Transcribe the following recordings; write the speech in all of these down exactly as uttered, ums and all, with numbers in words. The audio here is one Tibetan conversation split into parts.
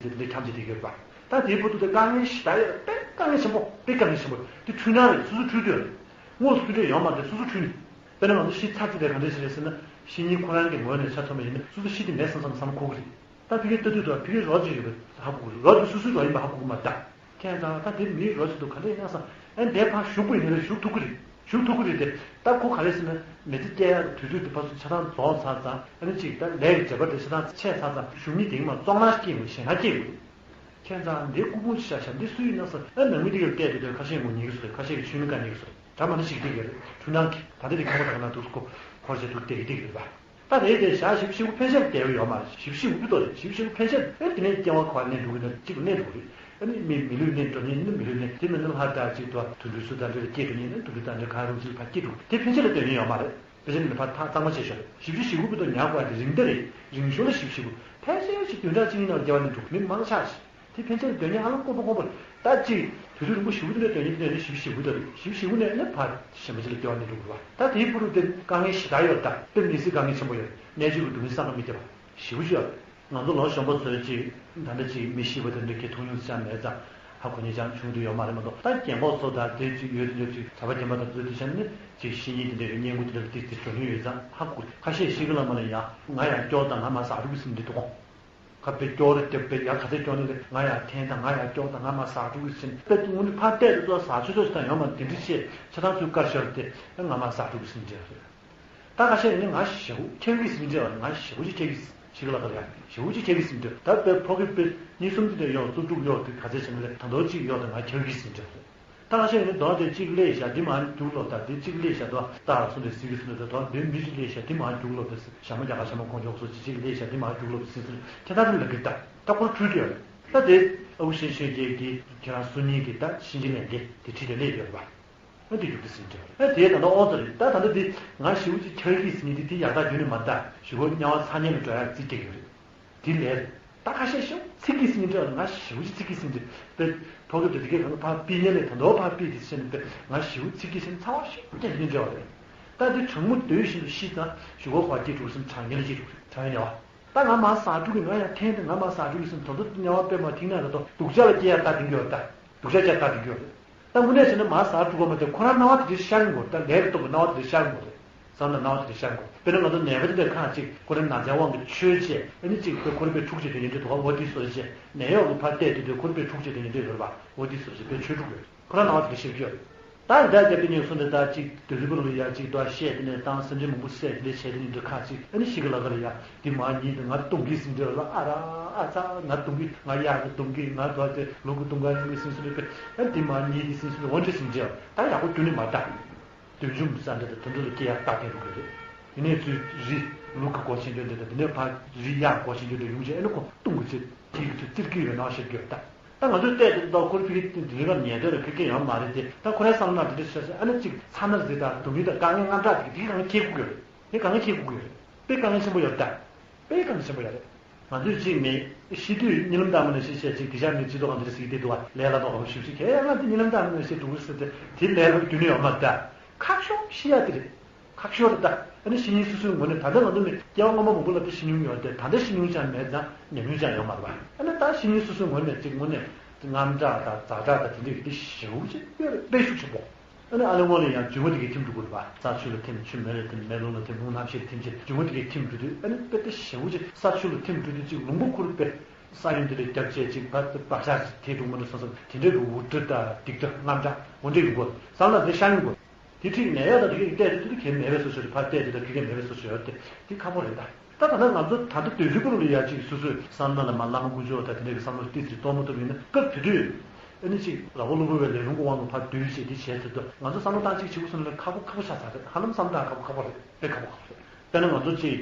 དེ་འདྲ་ཁྱམས་ཀྱི་དེ་གྱུར་པ། ད་དེའི་བར་དུ་དེ་དཀའ་ངལ་ཞེ་དྲག་ཡོད་རེད། དཔེ་དཀའ་ངལ་ཆེན་པོ། དཔེ་དཀའ་ངལ་ཆེན་པོ། དེ་འཁྲུལ་སྣང་རེད། སོ་སོ་འཁྲུལ་དུ་ཡོད་རེད། དངོས་སུ་འཁྲུལ་འདོད་ཡོད་མ་རེད། སོ་སོ་འཁྲུལ་ནས། དཔེར་ན་ང་ཚོ་ཤི་ཚར་ཚེ་དེ་ག་འདྲ་ཞིག་རེད་ཟེར་ན། ཤི་ཉིན་ཁོ་རང་གི་ངོས་ནས་ཆ་མཚོན་པ་ཡིན་ན། སོ་སོ་ཤི་དེ་མེད་བསམ་བསམ་བསམ་ཁོ་གི་རེད། ད་ཕ་གིའི་ལྟ་དུས་དང་ཕ་གིའི་རོ་གཅིག་ཡོད་པ་ཧ་གོ་གི་རེད། རོ་དེ་སོ་སོའི་རོ་ཡིན་པ་ཧ་གོ་གི་མ་རེད་ད། ཁྱད་མཚར། ད་དེ་མིའི་རོ་ཞིག་འདུག་ག་འདྲ་ཡིན་ན་བསམ། ཨ་ནི་དེ་ཕར་ཞུགས་པ་ཡིན་ན་རེད། ཞུགས་ཐུབ་ཀྱི་རེད། ཞུགས་ཐུབ་ཀྱི་རེད་དེ། ད་ཁོ་ག་རེ་ཟེར་ན། མི་ཚེ་སྐྱེལ་ཡག་དུས་ཚོད་དེ་ཕར་ཚུར་ཆ་ཚང་རྫོགས་ཚར་ཙང་། ཨ་ནི་ཅིག་ད་ལས་ཀྱི་བྱེད་པ་དེ་ཆ་ཚང་ཆད་ཚར་ཙང་། ཞུགས་མི་དེ་མ་བཙོག་ན་སྐྱེས་འོས། ཞེད་སྣང་སྐྱེས་འོས། ཁྱད་མཚར། འདི་སྐུ་ཕུང་ཅིག་བཞག་བཞག་འདི་སུ་ཡིན་ན་བསམ། ཨ་ནང་མི་དེ་གར་བལྟས་དུས་དེ་ཁ་ཤས་ངོ་ཉེས་ཀྱི་བཟོ་རེད། ཁ་ཤས་ཀྱི་ཆུང་མི་དགའ་ཉེས་ཀྱི་བཟོ་རེད། དྲ་མ་ནི་ཞིག་དེ་གར་འཁྲུལ་སྣང་གི། ད་ལྟ་དེ་ཁ་བ་ད་ག་ན་འདུག་སྐོ། འཁོར་བྱས་འདུག་དེ་གི་དེ་གི་རེད་པ། ད་རེད་དེ་བཞག་བཞི་བཅུ་ཞེ་དགུ་ཕན་ཆད་བསྡད་ཡོད་མ་རེད། བཞི་བཅུ་ཞེ་དགུ་ཏོ་རེད། བཞི་བཅུ་ཞེ་དགུ་ཕན་ཆད། ཨེ་དེ་ནས་སྐྱེ་བ་ག་པར་གནས་འགྲོ་གི་ན་གཅིག་ལ་གནས་འགྲོ་གི་རེད། ཨ་ནི་མི་མི་ལུས་གནས། འགྲོ་ནས་ནི་མི་ལུས་གནས། དེ་མིན་ན་ལྷ་དང་གཅིག་ཏུ་དུད་འགྲོའི་གཟུགས་དང་འདྲ་ལ་སྐྱེས་འགྲོ་ནས་ནི་དུད་འགྲོ་དང་འདྲ་གང་རུང་ཅིག་ལ་ཕར་སྐྱེས་འགྲོ། དེ་ཕན་ཆད་ལ་སྡོད་མཁན་ཡོད་མ་རེད། ཕལ་ཆེར་ནི་ཕར་ཐག་གཙང་མ་བྱས་ཤོག། བཞི་བཅུ་ཞེ་དགུ་བར་དུ་ཉར་དགོས་ཡ་དེ་རིང་འདི་རེད། རིང་ཤོས་ལ་བཞི་བཅུ་ཞེ་དགུ། ཕལ་ཆེར་ཞིག་བདུན་ཕྲག་གཅིག་གཉིས་ནང་ལ་སྐྱེ་བ་ནས་འགྲོ་མི་མང་ཆགས་ཤིག། དེ་ཕན་ཆད་ལ་སྡོད་མཁན་ཧ་ལམ་དཀོན་པོ་དཀོན་པོ་རེད། ད་ཅིག་དུས་ཚོད་རིང་པོ་ཞེ་པོ་དེ་འདྲ་སྡོད་མཁན་དེ་ནི་བཞི་བཅུ་ཞེ་དགུ་ལྟ་བུ་རེད། བཞི་བཅུ་ཞེ་དགུ་ནས་ནི་ཕར་གཞན་པ་ཅིག་ལ་སྐྱེ་བ་ནས་འགྲོ་དགོས་པ། ད་དེའི་ཕུ་རུ་དེ་དཀའ་ངལ་ཞེ་དྲག་ཡོད། ད་དཔེ་མི་སྲིད་དཀའ་ངལ་ཆེན་པོ་ཡོད། གནས་མཆོག་གི་སྡུག་བསྔལ་བསམ་གྱིས་མི་ཁྱབ་པ་ཞེ་པོ་ཅིག་ཡོད་རེད། ང་ཚོ་ལོ་གཞོན་པ་ཚོས་ཅིག་ད་ལྟ་ཅིག་མི་ཤི་བ་དེ་འདྲ་གི་མཐོང་མྱོང་ཅང་མེད་ཙང་ཧ་གོ་མཁན་ཅང་བྱུང་འདུག་ཡོད་མ་རེད་མ་གཏོགས། ད་རྒན་གོག་ཚོ་དང་དེ་ཅིག་ཡོད་དེ་འདྲ་ཅིག་གྲྭ་པ་རྒན་པ་དང་ཚོ་དེ་ཆ་ནས་ཅིག་ཤི་ཉིན་དེ་འདྲ་གི་སྙན་ངག་དེ་འདྲ་གི་ཏིག་ཏིག་འགྲོ་མྱོང་ཡོད་ཙང་ཧ་གོ། ཁ་ཤས་ཤི་གི་ལ་མ་ལ་ཡང་ང་ཡང་སྐྱོ་དང་ང་མ་ཟ་འགྲོ་གི་ཟིན་འདྲ་འདུག་གོ། ཁ་དཔེ་སྐྱོ་རེ་སྐྱོ་དཔེ་ཡ་ག་ཚད་སྐྱོ་ནི་རེད། ང་ཡང་འཐེན་དང་ང་ཡང་སྐྱོ་དང་ང་མ་ཟ་འགྲོ་གི་ཟིན། དཔེ་དངོས་གནས་ཕར་བལྟས་དུས་ཚོད་ཟ་ཆོག་ཆོག་ཞིག་དང་ཡོད་མ་རེད། དེ་འདྲ་བཤད་ཆ་ཚང་ཚུར་དཀར་ཤོར་ཏེ་ང་མ་ཟ་འགྲོ་གི་ཟིན་འདྲ་རེད། ད་ཁ་ཤས་ནི་ང་ཞེ་པོ་ཁྱེར་གི་ཟིན་འདྲ་བ། ང་ཞེ་པོ་ཅིག་ཁྱེར་གི་ཟིན། ཞེ་གི་ལ་ག་རེ་ཡ་ཞེ་པོ་ཅིག་ཁྱེར་གི་ཟིན་འདྲ། ད་དཔེ་ཕོ་གི་དཔེ་གཉིས་གསུམ་ཅིག་དེ་ཡོད། བཅུ་དྲུག་ཡོད། དེ་ག་ཚད་བྱས་ན་རེད། ད་མདོ་གཅིག་ཡོད། དེ་ང་ཁྱེར་གི་ཟིན་འདྲ་རེད། ད་ཁ་ཤས་ནི་མདོ་དེ་གཅིག་ལས་བཞག་འདི་མར་རྒྱུག་ལོ། ད་འདི་གཅིག་ལས་བཞག་དོ་ད་གསུངས་ཏེ་ཟིན་གི་ཟིན་འདྲ། ད་མདོ་འདི་མི་གཅིག་ལས་བཞག་འདི་མར་རྒྱུག་ལོ། དེ་ཞྭ་མོ་རྒྱ་གར་ཞྭ་མོ་ཁོང་ཆོག་སོ་ཅི་གཅིག་ལས་བཞག་འདི་མར་རྒྱུག་ལོ། དེ་ཟིན་ཟིན་ཁྱེད་ད་རེ་ལ་གི་ད་ད་ཁོར་འཁྲུལ་གི་ཡོད་རེད། ད་དེ་ཨ་ཁུ་ཤེས་ཤེས་རྒྱལ་གྱིས་ཁྱེད་རང་སུ་གཉིས་ཀྱིས་ད་གཤིན་རྗེ་ལས་འདི་དེ་ཁྲིད་དེ་སླེབས་ཡོད་རེད་པ། ཨ་དེ་རྒྱུག་དེ་ཟིན་འདྲ་རེད། ཨ་དེ་ད་ལྟ་ཨོ་ཙི་རེད། ད་ད་ལྟ་དེ་ང་ཞེ་པོ་ཅིག་ཁྱེར་གི་ཟིན་ནི་དེ་དེ་ཡག་ཐག་རྒྱུན་ནས་མ་ད་ཞུ་གོ། དམྱལ་བ་ཚ་དམྱལ་ལ་འགྲོ་ཡག་རྩིས་སྤྲད་ཀྱི་ཡོད་རེད། དེ་ལས་རེད། ད་ཁ་ཤས་ཤོག་ཚིག་གིས་ཟིན་འདྲ། ང་ཞེ་པོ་ཅིག་ཚིག་གིས་ཟིན་འདྲ། དཔེ་ཕོ་སྐབས་དེ་དེ་གས་གང་ཕར་ཕུད་ཉལ་ལས་ད་མདོ་ཕར་ཕུད་དེ་བཤད་ནས་དཔེ་ང་ཞེ་པོ་ཚིག་གིས་ཟིན། ཚ་བ་ཤོག་སྐད་ཡིན་འདྲ་བ་རེད། ད་དེ་གྲང་མོ་སྡོད་བཞིན་དུ་ཤི་ཙང་ཞུ་གོ་གོ་སྐྱེས་འགྲོ་སེམས་གྲང་ངེ་ལ་སྐྱེས་འགྲོ་གྲང་ངེ་ཉལ་བ། ད་ང་མ་ཟ་འགྲོ་གི། ང་ཡང་འཐེན་ཏེ་ང་མ་ཟ་འགྲོ་གི་ཟིན། ད་ལྟ་དམྱལ་བ་དཔེ་མ་ཐིག་ན་ད་དོ་སྡུག་ཅག་ལ་སྐྱེ་ཡག་ད་དེང་གི་ཡོད་ད། སྡུག་ཅག་སྐྱེ་ད་དེང་གི་ཡོད་རེད། ད་དངོས་གནས་བྱས་ན་མ་ཟ་འགྲོ་གི་མ་དེ་ཁོ་རང་སྣང་བ་དེ་འདྲ་ཤར་གི་མ་རེད། ད་ལས་ཀྱི་སྟོབས་ཀྱིས་སྣང་བ་དེ་འདྲ་ཤར་གི་མ་རེད། བསམ་ན་སྣང་བ་དེ་འདྲ་ཤར་གི་མ་རེད། དཔེར་ན་ང་ཚོ་ནད་པ་དེ་འདྲ་ཁ་ཅིག་ཁོ་རང་ན་ཚའི་དབང་གིས་ཆོས་བྱས། ཨ་ནི་ཅིག་ཁོ་ཁོ་རང་དཔེ་འཁྲུག་བྱས་དེ་ཉིན་དུ་དུ་བ་འོ་དེ་སོ་བྱས། ནད་གཡོག་གི་ཕར་བལྟས་དུས་དུ་ཁོ་རང་དཔེ་འཁྲུག་བྱས་དེ་ཉིན་དུ་ཡོད་རེད་པ། འོ་དེ་སོ་བྱས་དཔེ་ཆོས་འཁྲུག་ཡོད། ཁོ་རང་སྣང་བ་དེ་འདྲ་ཤར་གི་ཡོད་རེད། ད་ཡི་དྭགས་རྒྱལ་པོ་ཉེས་སོང་ནས་ད་ཅིག་དུས་ཚོད་པོ་ལ་ཡ་ཅིག་ཏུ་བཤད་དེ་ནས་བཏང་། སེམས་ཅན་མང་པོ་བསད་དེ་ནས་བྱས་དེ་ནས་འདི་ཁ་ཅིག་ཨ་ནི་ཤི་གི་ལ་ག་ལ་ཡ་འདི་མ་ཉིད་དུ་ང་གཏོང་གི་ཟིན་འདྲ་ལ། ཨ་ར་ཨ་ཚ་ང་གཏོང་གི། ང་གཡག་གི་གཏོང་གི། ང་དོ་དེ་ལུག་གི་གཏོང་ག་ཡིན་ཟིན་སོང་ནས་ཨ་འདི་མ་ཉིད་དུ་ཟིན་སོང་ནས་འོ་འདྲ་ཟིན་འདྲ་ད་ཡག་པོ་ཁྱོན་ནས་མ་ལྟ། བདུད་འཇོམས་ས་འདྲ་དང་དུད་འགྲོ་ལ་སྐྱེ་ཡག་རྟགས་བསྟན་འགྲོ་གི་རེད། ཡིན་ནའི་ཚུལ་རི་ལུག་གི་གོ་ཆེན་འདྲ་འདྲ་དང་དེ་ནས་ཕར་རི་གཡག་གོ་ཆེན་འདྲ་འདྲ་ཡོང་ཆེད་ཨ་ནི་ཁོ་གཏོང་གི་ཚེ་དེ་གི་ཚུལ་ཙིར་གི་ཡོད་ནའོ་ཤེར་གི་ཡོད་ད། ད་ང་ཚོས་བལྟས་དེ་ལྟ་ཁོར་ཕི་གི་དེ་རིང་ལ་ཉལ་དོད་ལ་ཕི་གི་ཡོད་མ་རེད་དེ། ད་ཁོ་རའི་བསམ་ན་དེ་འདྲ་ཤ་ཤ་ཨ་ནི་གཅིག་ཚ་ན་རི་དང་སྡུག་བསྔལ་དང་དཀའ་ངལ་དངངས་སྐྲག་དེ་གི་དེ་གི་གང་ཁྱེད་ཁུག་ཡོད་རེད། དེ་གང་ཁྱེད་ཁུག་ཡོད་རེད། དཔེ་དཀའ་ངལ་ཆེན་པོ་ཡོད་ད། དཔེ་དཀའ་ངལ་ཆེན་པོ་ཡོད་རེད། ང་ཚོས་གཅིག་མེད་ཤི་དུས་གཉིད་ལམ་དྭངས་མ་ནང་བཞིན་བཤད་ཅིག་དེ་ཤ་མི་ཅི་ཏོ་གང་དེ་འདྲ་ཟིག་དེ་འདུག་བ་ལས་སླ་པོ་གང་ཞིབ་ཞིབ་ཁྱེད་ཡང་ང་དེ་གཉིད་ལམ་དྭངས་མ་ནང་བཤད་འདུག་ཟེར་ཏེ་དེ་ལས་སླ་པོ་རྒྱུ་ནི་ཡོད་མ་རེད་ད། ཁག་ཤོག་ཤི་ཡ་དེ་རེད། ཁག་ཤོར་ད། ཨ་ནི་ཤི་ཉིན་སོ་སོའི་ངོས་ནས་ད་ལྟ་ང་ཚོ་ནི་སྐྱེ་བ་སྔོན་མ་མང་པོ་ལ་དེ་ཤི་མྱོང་ཡོད་དེ། ད་ལྟ་ཤི་མྱོང་ཅང་མེད་ཙང་ཉམས་མྱོང་ཅང་ཡོད་མ་རེད་པ། ཨ་ནི་ད་ཤི་ཉིན་སོ་སོའི་ངོས་ནས་ཅིག་དངོས་གནས་དངངས་སྐྲག་དང་ཛ་དྲག་དང་དེ་འདྲ་གི་དེ་ཞེ་པོ་ཅིག་ཡོད་རེད། དཔེ་ཤུགས་ཆེན་པོ། ཨ་ནི་ཨ་ལས་སྔོན་ལ་ཡང་འཇུག་པ་དེ་གས་ཐིམ་འགྲོ་གི་རེད་པ། ས་ཆུ་ལ་ཐིམ། ཆུ་མེ་ལ་ཐིམ། མེ་རླུང་ལ་ཐིམ། རླུང་གནམ་གཤིས་ལ་ཐིམ་ཅིག་འཇུག་པ་དེ་གས་ཐིམ་འགྲོ་དུས་ཨ་ནི་དཔེ་དེ་ཞེ་པོ་ཅིག་ས་ཆུ་ལ་ཐིམ་འགྲོ་དུས་ཅིག་ལུང་པ་ཁུར་དཔེ་ས་ཡོམ་དེ་ལ་རྒྱབ་བྱས་ཅིག་བ་བག་ཆགས་ཐེབས་འགྲོ་མ་འགྲོ་བསམ་བསམ་དེ་འདྲ་གི་འུར་སྒྲ་དང་སྡིགས་སྒྲ་རྔམ་སྒྲ་འོ་འདྲ་ཡོང་གི་རེད། བསམ་ན་དེ་ཤ་ཡོང་གི་རེད། དེ་འཕྲིག་ནད་གཡོག་དང་དེ་གས་བལྟས་དུས་དེ་གས་མེད་པའི་བཟོ་ཅིག་རེད། ཕར་བལྟས་དུས་དེ་གས་མེད་པའི་བཟོ་ཅིག་ཡོད་དེ་དེ་ཁག་པོ་རེད་ད། ད་ད་ལྟ་ང་ཚོ་ད་ལྟ་དུས་ཚོད་པོ་ལ་ཡ་ཅིག་སོ་སོའི་བསམ་ན་ལ་མ་བླ་མ་དཀོན་མཆོག་དང་དེ་འདྲ་གི་བསམ་བློ་ཏིག་ཙམ་གཏོང་མ་ཐུབ་ཡིན་ན་སྐབས་དེ་དུས་ཨ་ནི་ཅིག་ར་བ་ལུག་པ་བའི་ལས་རུང་གི་དབང་གིས་ཕར་བསྡུས་བྱས་དེ་བྱས་ཚར་དུས་ང་ཚོ་བསམ་བློ་བཏང་ཅིག་བྱེད་དགོས་བསམ་ན་ཁག་པོ་ཁག་པོ་ཆགས་ཚར་རེད། ཧ་ལམ་བསམ་བཏང་ཁག་པོ་ཁག་པོ་རེད། དཔེ་ཁག་པོ་ཁག་པོ་རེད། དཔེར་ན་ང་ཚོ་ཅིག་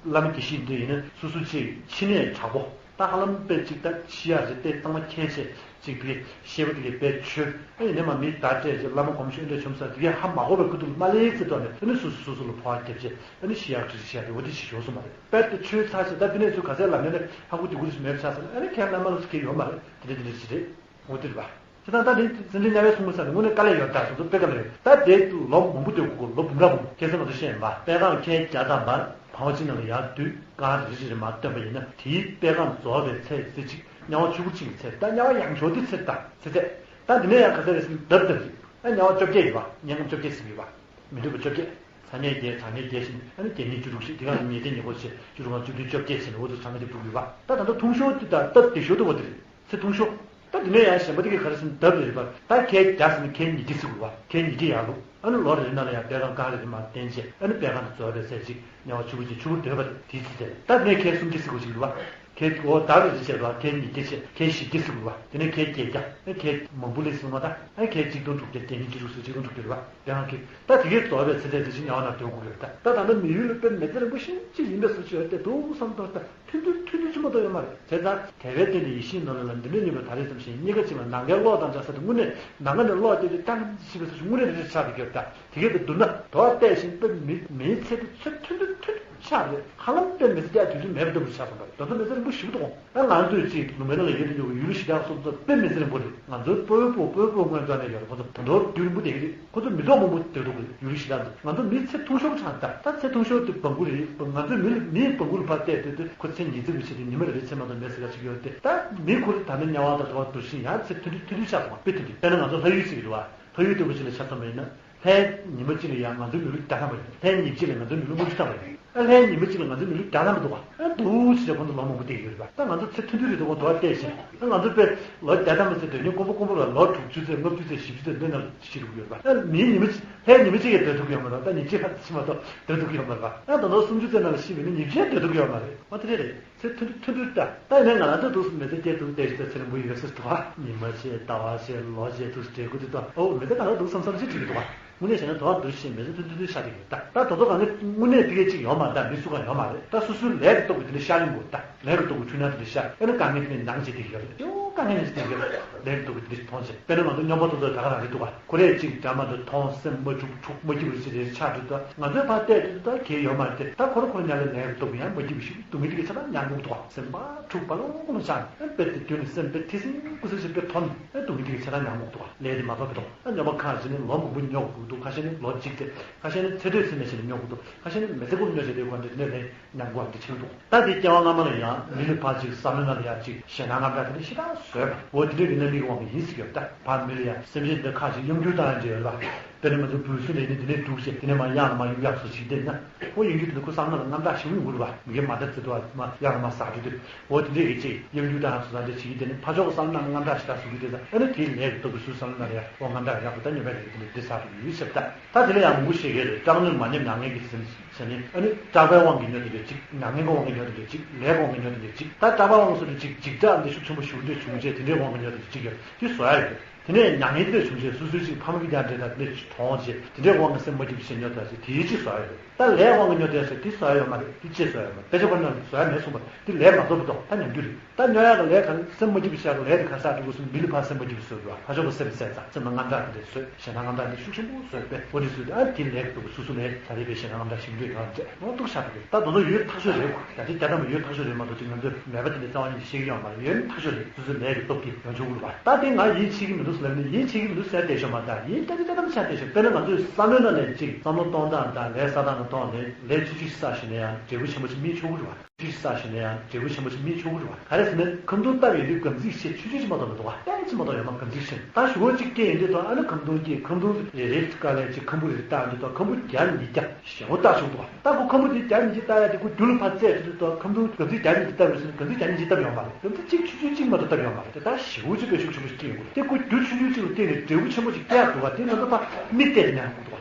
བླ་མ་དགེ་བཤེས་འདི་ཡིན་ན་སོ་སོ་ཅིག་འཆི་ནད་དྲག་པོ་ད་ཧ་ལམ་དཔེ་ཅིག་ད་འཆི་ཡག་ཅིག་དཔེ་གཙང་མ་ཁྱེར་བྱས་ཅིག་དེ་གས་ཤེས་པ་དེ་གས་དཔེ་ཆོས་ཨ་ཡིན་ན་མ་མི་བརྡ་སྤྲད་ཅིག་བླ་མ་སྒོམ་ཆོས་འདྲ་བྱུང་ས་དེ་གས་ཧ་མ་གོ་བའི་ཁུ་ཐུག་མ་ལས་ཚེ་ཐོག་ནས་ཨ་ནི་སོ་སོ་སོ་སོ་ལ་འཕོ་བ་རྒྱབ་བྱས་ཨ་ནི་ཤི་ཡག་འཁྲུག་ཤི་ཡག་དེ་འོ་དེ་ཞིག་ཡོང་སོང་མ་རེད། དཔེར་ན་ཆོས་ཚར་ཞིག་ད་དེ་ནས་ཚུར་ག་ཚད་ལ་ནས་ནས་ཧ་གོ་དེ་གུ་རུ་ཞིག་མེད་ཆགས་ས་ཨ་ནི་ཁྱེད་བླ་མ་ལ་སུ་གས་ཡོད་མ་རེད། དེ་འདྲ་དེ་འདྲ་ཞིག་རེད། འོ་དེ་རེད་པ། ཁྱེད་རང་ད་དེ་འཛིན་གྲྭ་ཉ་བའི་གསུང་མི་ས་ནས་དངོས་གནས་དཀའ་ལས་ཡོད་ད་སོང་ཚོ་དཔེ་དཀའ་ལས་ཡོད་ད། དེ་ལོ་མང་པོ་སྡོད་དགོས་ལོ་འབུམ་ར་འབུམ་ཁྱེད་ཚོ་ང་ཚོ་ཤེས་ཡིན་པ་དཔེ་ཁང་ཁྱེད་རྒྱ་དང་མར། བང་བ་གཅིག་ནང་ལ་ཡར་བསྡུས་རྐང་རེ་རེ་རེ་མར་བཏོན་པ་ཡིན་ན། དེའི་པད་ཁ་རྫོགས་པའི་ཚད་ཚེ་གཅིག་དམྱལ་བ་ཆུ་བུར་གཅིག་གི་ཚད། ད་དམྱལ་བ་ཡང་ཆུང་དེ་ཚེ་ད་ཚེ་ཚད། ད་འདི་ནས་ཡང་ག་ཚད་རེད་ཟེར་ན་ལྡབ་ལྡབ་རེད། ད་དམྱལ་བ་བཅོ་བརྒྱད་ཡོད་པ། དམྱལ་ཁམས་བཅོ་བརྒྱད་ཟེར་གྱི་ཡོད་པ། མི་འདོད་པ་བཅོ་བརྒྱད། ཚ་དམྱལ་བརྒྱད། གྲང་དམྱལ་བརྒྱད་བཞིན། ཨ་ནི་བརྒྱད་ཉིད་བཅུ་དྲུག་བཞི། དེ་ག་ལ་ཉེར་བརྒྱད་ཉེར་དགུ་བཞི། བཅུ་དྲུག་ལྔ། བཅུ་བདུན། བཅོ་བརྒྱད་བཞིན། འོ་ཚོ་གྲངས་ཀ་དེ་འབུར་ཡོད་པ། ད་ད་ལྟ་ཐུང་ཤོས་དེ་ད་སྟབས་བདེ་ཤོས་དེ་བ་རེད། ཚེ་ཐུང་ཤོས། ད་འདི་ནས་ཡང་གཞན་པ་དེ་གའི་ག་རེ་ཟེར་ན་ལྡབ་རེ་རེད་པ། ད་ཁལ་བརྒྱ་ཟེར་ན་ཁལ་ཉིས་བརྒྱ་ཟེར་དགོས་པ། ཁལ་ཉིས་བརྒྱ་ཡར་ལུགས། ཨ་ནི་ལོ་རེ་རེ་ནང་ལ་ཡང་པད་ཁ་རྐང་རེ་རེ་མར་བསྟན་བྱས། ཨ་ནི་པད་ཁ་དེ་རྫོགས་པའི་ཚད་གཅིག་དམྱལ་བ་ཆུ་བུར་གཅིག་ཆུ་བུར་བསྡུས་པ་དེའི་ཚེ་ཚད། ད་འདི་ནས་ཁལ་སུམ་བརྒྱ་ཟེར་དགོས་ཅིག་རེད་པ། ཁལ་འོ་ད་རེ་རེ་བྱས་པ། ཁལ་ཉིས་བརྒྱ་བྱས། ཁལ་བཞི་བརྒྱ་ཟེར་དགོས་པ། དེ་ནས་ཁལ་བརྒྱད་བརྒྱ། ཨ་ཁལ་མང་པོ་ལས་ཟེར་མ་ད། ཨ་ཁལ་གཅིག་སྟོང་དྲུག་བརྒྱ། བརྒྱད་ཉིད་བཅུ་དྲུག་ཟེར་གཅིག་སྟོང་དྲུག་བརྒྱ་རེད་པ། དེ་ཡང་ཁེ། ད་དེ་གའི་རྫོགས་པའི་ཚེ་ཚད་དེ་བཞིན་དམྱལ་བ་ནང་སྡོད་དགོས་ཀྱི་རེད། ད་ད་ད་ལྟ་མི་ཡུལ་ལ་དཔེ་མི་ཚེ་རིང་པོ་ཤིན་ཏུ་ཡིན་པའི་བཟོ་ཅིག་ཡོད་དེ་འདུག་བསམ་དོན་ད་ཐུང་ཐུང་ཐུང་ཐུང་ཅིག་མ་གཏོགས་ཡོད་མ་རེད། བྱས་ཙང་དད་པའི་སྟེང་ནས་ཡིད་བཞིན་ནོར་ལ་ལ་འདི་འདྲའི་ཉིན་པ་ད་རེས་ཙམ་ཞིག་གཉིས་ཀ་གཅིག་ལ་ནམ་མཁའི་གློག་དང་འདྲ་ས་དེ་དངོས་གནས་ནམ་མཁའ་ནས་གློག་བཏེགས་ཏེ་ཏན་ཏན་ཞིག་པའི་བཟོ་ཅིག་དངོས་གནས་རེ་རེ་ཆགས་བསྡད་ཀྱི་ཡོད། ད་དེ་གའི་དེ་བསྡུར་ན་དོ་བ་བལྟས་ཤིང་དཔེ་མི་མིའི་ཚེ་དེ་ཚོད་ཐུང་ཐུང་ཐུང་ཆགས་རེད། ཧ་ལམ་དཔེ་མི་ཚེ་རྒྱག་དུས་ཚོད་མེད་པ་ལྟ་བུ་ཆགས་སོང་བ་རེད། ད་ལྟ་མི་ཚེ་རིང་པོ་ཞེ་པོ་འདུག་ཨ་ང་ཚོས་ཅིག་ལུང་པའི་ནང་ལ་ཡོད་དུ་ཡོད་པའི་ཡུལ་ཞེ་དྲག་སོང་ཙང་དཔེ་མི་ཚེ་རིང་པོ་རེད། ང་ཚོའི་སྤོ་བོའི་སྤོ་སྤོ་བོའི་སྔོན་འཇོག་ནས་ཡོད་རེད། ཁོ་ཚོ་ད་དུང་རྒྱུན་རིང་པོ་བསྡད་ཀྱི་རེད། ཁོ་ཚོ་མི་ཐོག་མང་པོ་སྡོད་འདུག་གི་ཡུལ་ཞེ་དྲག་འདུག་ང་ཚོ་མི་ཚེ་ཐུང་ཤོས་ཆགས་ད། ད་ཚེ་ཐུང་ཤོས་དེ་སྦྲ་གུར་རེད། ང་ཚོའི་མི་ལ་མིའི་སྦྲ་གུར་ལ་ཕར་བལྟས་དུས་དུས་ཁོ་ཚེ་ཉིས་བརྩེགས་པ་ཆེ་དུས་ཉི་མ་རེ་རེ་ཚེ་མ་གཏོགས་མེད་ཟེར་ག་ཅིག་ཡོད་དེ། ད་མི་ཁོ་རེ་ད་ནི་དམྱལ་བ་དང་འགྲོ་བ་འདུ་ཤེས་ཡང་ཚེ་ཐུང་ཐུང་ཐུང་ཐུང་ཆགས་སོང་བ། དཔེ་དེ་འདྲ་དཔེར་ན་ང་ཚོ་ལྷ་ཡུལ་ཟེར་གྱི་རེད་བ། ལྷ་ཡུལ་ལྟ་བུ་ཅིག་ལ་ཆ་མཚོན་པ་ཡིན་ན། ལྷའི་ཉི་མ་གཅིག་ལ་ཡང་ང་ཚོའི་མི་ལུས་བརྒྱ་ཐམ་པ་རེད། ལྷའི་ཉིན་གཅིག་ལ་ང་ཚོའི་མི་ལུས་ལྔ་བཅུ་ཐམ་པ་རེད། ཨ་ལྷའི་ཉི་མ་གཅིག་ལ་ང་ཚོའི་མི་ལུས་བརྒྱ་ཐམ་པ་འདུག་ག་ཨ་འདུག་ཟེར་ཁོང་ཚོ་ལོ་མང་པོ་བསྡད་ཡོད་རེད་པ། ད་ང་ཚོ་ཚེ་ཐུང་ཐུང་རེད་འདུག་ག་འདུག་བ་བལྟས་ཤིང་། ཨ་ང་ཚོ་དཔེ་ལོ་བརྒྱ་ཐམ་པ་ཟེར་དུས་ཉིན་དཀོན་པོ་དཀོན་པོ་ལ་ལོ་དྲུག་ཅུ་ཚེ་ལྔ་བཅུ་ཚེ་བཞི་བཅུ་ཚེ་འདི་ནང་ཤི་འགྲོ་གི་ཡོད་རེད་པ། ཨ་མིའི་ཉི་མ་གཅིག་ལྷའི་ཉི་མ་གཅིག་ཡང་སྡོད་ཐུབ་ཀྱི་ཡོད་མ་རེད། ད་ཉིན་གཅིག་ལྷག་ཙམ་མ་གཏོགས་སྡོད་ཐུབ་ཀྱི་ཡོད་མ་རེད་པ། ཨ་ད་ལོ་སུམ་ཅུ་ཚེ་ནང་ལ་ཤི་བ་ཡིན་ན་ཉིན་གཅིག་ཡང་སྡོད་ཐུབ་ཀྱི་ཡོད་མ་རེད། ཨ་དེ་འདྲ་རེད། ཚེ་ཐུང་ཐུང་ཐུང་ཐུང་ད། ད་ཡིན་ན་ང་རང་ཚོ་འདུག་སེ་མི་ཚེ་སྐྱེལ་ཐུབ་བསྡད་ཤག་ཚེ་རིང་པོ་ཡོད་ཟེར་འདུག་ག་ཉི་མ་བྱས་ཟླ་བ་བྱས་ལོ་བྱས་འདུག་སེ་བསྡད་དགོས་དུས་ད་ཨོ་མི་ཚེ་ག་ལ་འདུག་བསམ་བསམ་ཞིག་བྱེད་ཀྱི་འདུག་ག་དངོས་གནས་བྱས་ན་དོ་བ་འདུག་སེ་མི་ཚེ་ཐུང་ཐུང་ཐུང་ཐུང་ཆགས་བསྡད་ཀྱི་རེད་ད། ད་དེ་ཚོ་གང་ག་དངོས་གནས་དེ་གས་ཅིག་ཡོད་མ་རེད། ད་མི་སུ་གང་ཡོད་མ་རེད། ད་སོ་སོའི་ལས་ཀྱི་སྟོབས་ཀྱིས་དེ་འདྲ་ཤར་ཡོང་དགོས་ད། ལས་ཀྱི་སྟོབས་ཀྱིས་ཆུ་ནང་དེ་འདྲ་ཤར། ཨེ་ན་དཀའ་ངལ་དེ་འདྲ་ནང་བྱེད་བསྡད་ཀྱི་ཡོད་རེད། ཅིའོ་དཀའ་ངལ་ནང་བྱེད་བསྡད་ཀྱི་ཡོད་རེད། ལས་ཀྱི་སྟོབས་ཀྱིས་དེ་འདྲ་མཐོང་བྱས། དཔེར་ན་ང་ཚོ་སྨྱོན་པ་དེ་ཚོ་ད་ག་རང་རེད་འདུག་ག་ཁོ་རེ་གཅིག་འདྲ་མ་འདྲ་མཐོང་སེམས་མ་འཁྲུག་འཁྲུག་མ་སྐྱིད་པ་ཞིག་རེ་ཆགས་འདུག་ད་ང་ཚོའི་ཕར་བལྟས་དུས་ད་གལ་ཡོད་མ་རེད་དེ། ད་ཁོ་ར་ཁོ་ར་ཉར་ལ་ལས་ཀྱི་སྟོབས་ཀྱིས་ཡང་མ་སྐྱིད་པ་ཞིག་སྡུག་བསྔལ་དེ་གས་ཆ་ཚང་མྱང་དགོས་འདུག་ག་སེམས་པ་འཁྲུག་པ་ལོང་ལོང་ཆགས་ནས། ཨེ་དཔེ་དེ་དུས་ནས་སེམས་དཔེ་ཐེ་སིང་ཀུ་སིང་ཞིག་དཔེ་ཐོར་ནས། ཨེ་སྡུག་བསྔལ་དེ་གས་ཆ་ཚང་མྱང་དགོས་འདུག་ག་ལས་དེ་མ་ཐོབ་ཀྱི་འདུག་ཨ་སྨྱོན་པ་ཁ་ཅིག་ནི་ལོ་མང་པོ་སྨྱོ་དགོས་འདུག་ཁ་ཤས་ནི་ལོ་གཅིག་དེ། ཁ་ཤས་ནི་ཚེ་སྟོད་ཚེ་སྨད་བྱས་ནས་སྨྱོ་དགོས་འདུག་ཁ་ཤས་ནི་མི་ཚེ་འགུམ་སྨྱོ་བྱས་ཏེ་ཁོ་འདྲ་དེ་འདྲའི་ལས་མྱང་དགོས་པ་འདི་ཆགས་འདུག་ད་དེ་སྐྱེ་བ་སྔ་མ་ལ་ཡང་མི་ལ་ཕར་ཅིག་བསམ་བློའི་ནང་ལ་ཡང་ཅིག་ཞེད་སྣང་དངངས་སྐྲག་དེ་འདྲ་ཞེ་དྲག་བཟོས་པ། འོ་དེ་འདྲའི་གི་རྣམ་སྨིན་གྱི་དབང་གིས་ཡིན་སྲིད་ཀྱི་ཡོད། ད་ཕར་མི་ལ་ཡང་སེམས་ཅན་འདི་ཁ་ཅིག་གཡོ་སྒྱུ་བཏང་ཡང་འདྲ་ཡོད་ལ། དཔེར་ན་ང་ཚོ་འབུ་སྲིན་རེད་ནི་དེ་ནས་འདུག་བྱས་དེ་ནས་མར་གཡང་ལ་མར་གཡུག་ཡག་སོགས་བྱེད་བསྡད་ན། འོ་གཡོ་སྒྱུ་དེ་ཚོ་ཁོ་བསམ་བློ་ལ་དངངས་སྐྲག་ཞེ་པོ་ཡོང་གི་རེད་པ། མི་གའི་མ་འདྲ་བརྩི་འདུག་བ་མ་གཡང་ལ་མར་ཟག་འགྲོ་དུས། འོ་དེ་འདྲའི་གི་ཅིག་གཡོ་སྒྱུ་བཏང་ཡག་སོགས་ད་འདྲ་བྱེད་ཀྱི་བསྡད་ནས་ཕར་ཕྱོགས་ཀྱི་བསམ་བློ་ནང་དངངས་སྐྲག་ཞེ་དྲག་བཟོ་གི་བསྡད་ཙང་། ཨ་ནི་དེའི་ལས་ཀྱི་སྟོབས་ཀྱིས་སོ་སོའི་བསམ་བློ་ནང་ལ་ཡང་འོ་དངངས་སྐྲག་ཡག་པོ་ད་སྨྱོན་པའི་ལས་ཀྱི་དེ་འདྲ་བསགས་འགྲོ་གི་ཡོད་ཟེར་ད། ད་དེ་ལ་ཡང་མང་པོ་བཤད་ཀྱི་རེད། སྐྲག་སྣང་མ་ཉམས་མྱ་ངན་གྱི་སེམས་ཟེར་ནས། ཨ་ནི་སྐྲག་པའི་དབང་གིས་སྨྱོ་དེ་འདྲ་གཅིག་མྱ་ངན་གྱི་དབང་གིས་སྨྱོ་དེ་འདྲ་གཅིག་ལས་ཀྱི་དབང་གིས་སྨྱོ་དེ་འདྲ་གཅིག་ད་སྐྲག་པའི་དབང་གིས་སུ་འདྲ་གཅིག་འཇིགས་སྐྲག་འདི་ཤུགས་ཆེན་པོ་ཞེ་པོ་འདྲ་བྱུང་རྗེས་དེ་འདྲའི་དབང་གིས་སྨྱོ་དེ་འདྲ་གཅིག་ཡོད། དེ་བཟོ་ཡག་ཡོད། དེ་ནས་མྱ་ངན་དེ་འདྲ་བྱུང་རྗེས་སོ་སོའི་ཅིག་ཕ་མ་གི་ཀྱང་འདྲེ་དང་འདྲེ་ཅིག་གྲོངས་རྗེས་དེ་འདྲའི་དབང་གིས་སེམས་མ་སྐྱིད་པ་ཞིག་སྨྱོ་དེ་འདྲ་གཅིག་དེའི་ཅིག་བཟོ་ཡག་ཡོད། ད་ལས་དབང་གིས་སྨྱོ་དེ་འདྲ་གཅིག་དེ་བཟོ་ཡག་ཡོད་མ་རེད། དེ་ཅིག་བཟོ་ཡག་ཡོད་མ་རེད། དཔེ་ཆ་ཁོ་ན་བཟོ་ཡག་མེད་གསུངས་པ་རེད། དེ་ལས་མ་རྫོགས་པ་དང་ད་ཉམས་རྒྱུ་རེད། ད་སྨྱོ་ཡག་གི་ལས་ག་རེ་སེམས་མ་སྐྱིད་པ་བྱ་གི་ལས་དེ་ག་ས་འགྲོ་དགོས་སོང་། མི་ལ་ཕར་སེམས་མ་སྐྱིད་པ་བཟོ་དགོས། ཕར་ཕྱོགས་པ་སེམས་གསལ་ཙང་སེམས་ལ་དངངས་སྐྲག་དེ་འདྲ་བཟོས། ཞེད་སྣང་དངངས་སྐྲག་འདི་ཤུགས་ཆེན་པོ་བཟོས་པས། འོ་འདི་བཟོས་ཏེ་ཨ་དེ་ལས་ཀྱི་སྟོབས་ཀྱིས་སོ་སོ་ལས་ད་རེས་པའི་ཞེད་སྣང་དངངས་སྐྲག་ཞིམ་འདོད་ཡོང་རྗེས་ཨོ་སྡུག་ཤ་སྟག་རེད། ད་དེ་ཚོ་ཡོད་ཐག་ཆོད་རེད། ད་དེ་རྒྱ་ཐམ་པ་ཡོད་ཐག་ཆོད་རེད་མ་གཏོགས་ཅིག་ང་ཚོས་མེད་པ་དེ་འདྲ་རྩ་བ་ཉིད་ནས་ཤེས་ཀྱི་ཡོད་མ་རེད། ཡོད་ཐག་ཆོད་རེད། སོ་སོའི་ལས་ཀྱི་སྟོབས་ཀྱིས་ཡོང་ཆོག་གི་རེད་པ། ད་དེ་ང་ཡིད་ཆེས་ཀྱི་མི་འདུག་ཟེར་ལབ་ནས་ཡིད་ཆེས་ཀྱི་མི་འདུག་ཟེར་བསྡད་ཤོག་མ་ད་ཡིད་ཆེས་ཀྱི་ད་དམ་བཅའ་བསྡད་ཤོག་དཔེར་ན་ང་ཚོས་བསམ་བློའི་ནང་ནས་ཅིག་བསམ་བློ་གཏོང་སྟངས་དང་ལས་བསགས་སྟངས་ལ་གཏོང་ནས་ལས་ཆུང་ཆུང་ཞིག་བསགས་ཤིང་ན་ཡང་འབྲས་བུ་ཆེན་པོ་ཞིག་སྨིན་ཆོག་གི་རེད་པ། ཅིག་བསགས་ཤིང་ན་ཡང་འབྲས་བུ་ཆེན་པོ་ཞིག་སྨིན་ཆོག་གི་རེད་པ། ག་རེ་ཟེར་ན་ཁམ་དུང་བཏབ་ཡོང་དུས་སྒམ་ཚིག་ཆེ་ཆུང་ཆུང་ཅིག་མ་གཏོགས་མི་འདུག་པ། ཏོག་ཙམ་མ་གཏོགས་ཡོད་མ། སྒམ་ཚིག་ཆེ་ད་ཞུ་བོ་ཅིག་སྐྱེས་ཡོང་དུས་ད་ཨ་ནི་ཁམ་དུང་སྐྱེས། ཁམ་དུང་རེ་རེ་དཀའ་ལས་ཅིག་ཁམ་བུ་རེ་རེ་བཏབ་ཡོང་དུས་ད་ཁམ་བུ་བརྒྱ་ཉིས་བརྒྱ་ཞེ་པོ་བཏབ་ཆོག་འདུག་པ། ད་ཁོ་ཁམ་བུ་དེ་བརྒྱ་ཉིས་བརྒྱ་བཏབ་ཡག་དེ་ཁོ་རྒྱུ་ལ་ཕར་བཙལ་དུས་ད་ཁམ་དུང་སྒམ་ཚིག་བརྒྱ་ཉིས་བརྒྱ་བཏབ་ཡོད་ཟེར་ན་སྒམ་ཚིག་བརྒྱ་ཉིས་བརྒྱ་བཏབ་ཡོད་མ་རེད། སྒམ་ཚིག་གཅིག་ཆུང་ཆུང་གཅིག་མ་གཏོགས་བཏབ་ཡོད་མ་རེད། དེ་ད་ཞེ་པོ་ཅིག་དཔེ་ཤུགས་ཆེན་པོ་ཞིག་སྐྱེས་ཡོང་གི་རེད། དེ་ཁོ་རྒྱུ་ཆུང་ཆུང་གཅིག་ལ་བརྟེན་ནས་འབྲས་བུ་ཆེན་པོ་ཅིག་སྐྱེ་ཡག་འདུག་པ། དེ་ང་ཚོ་ཕར་མིག་བལྟས་ཏེ་ཉར་དགོས་འདུག་པ།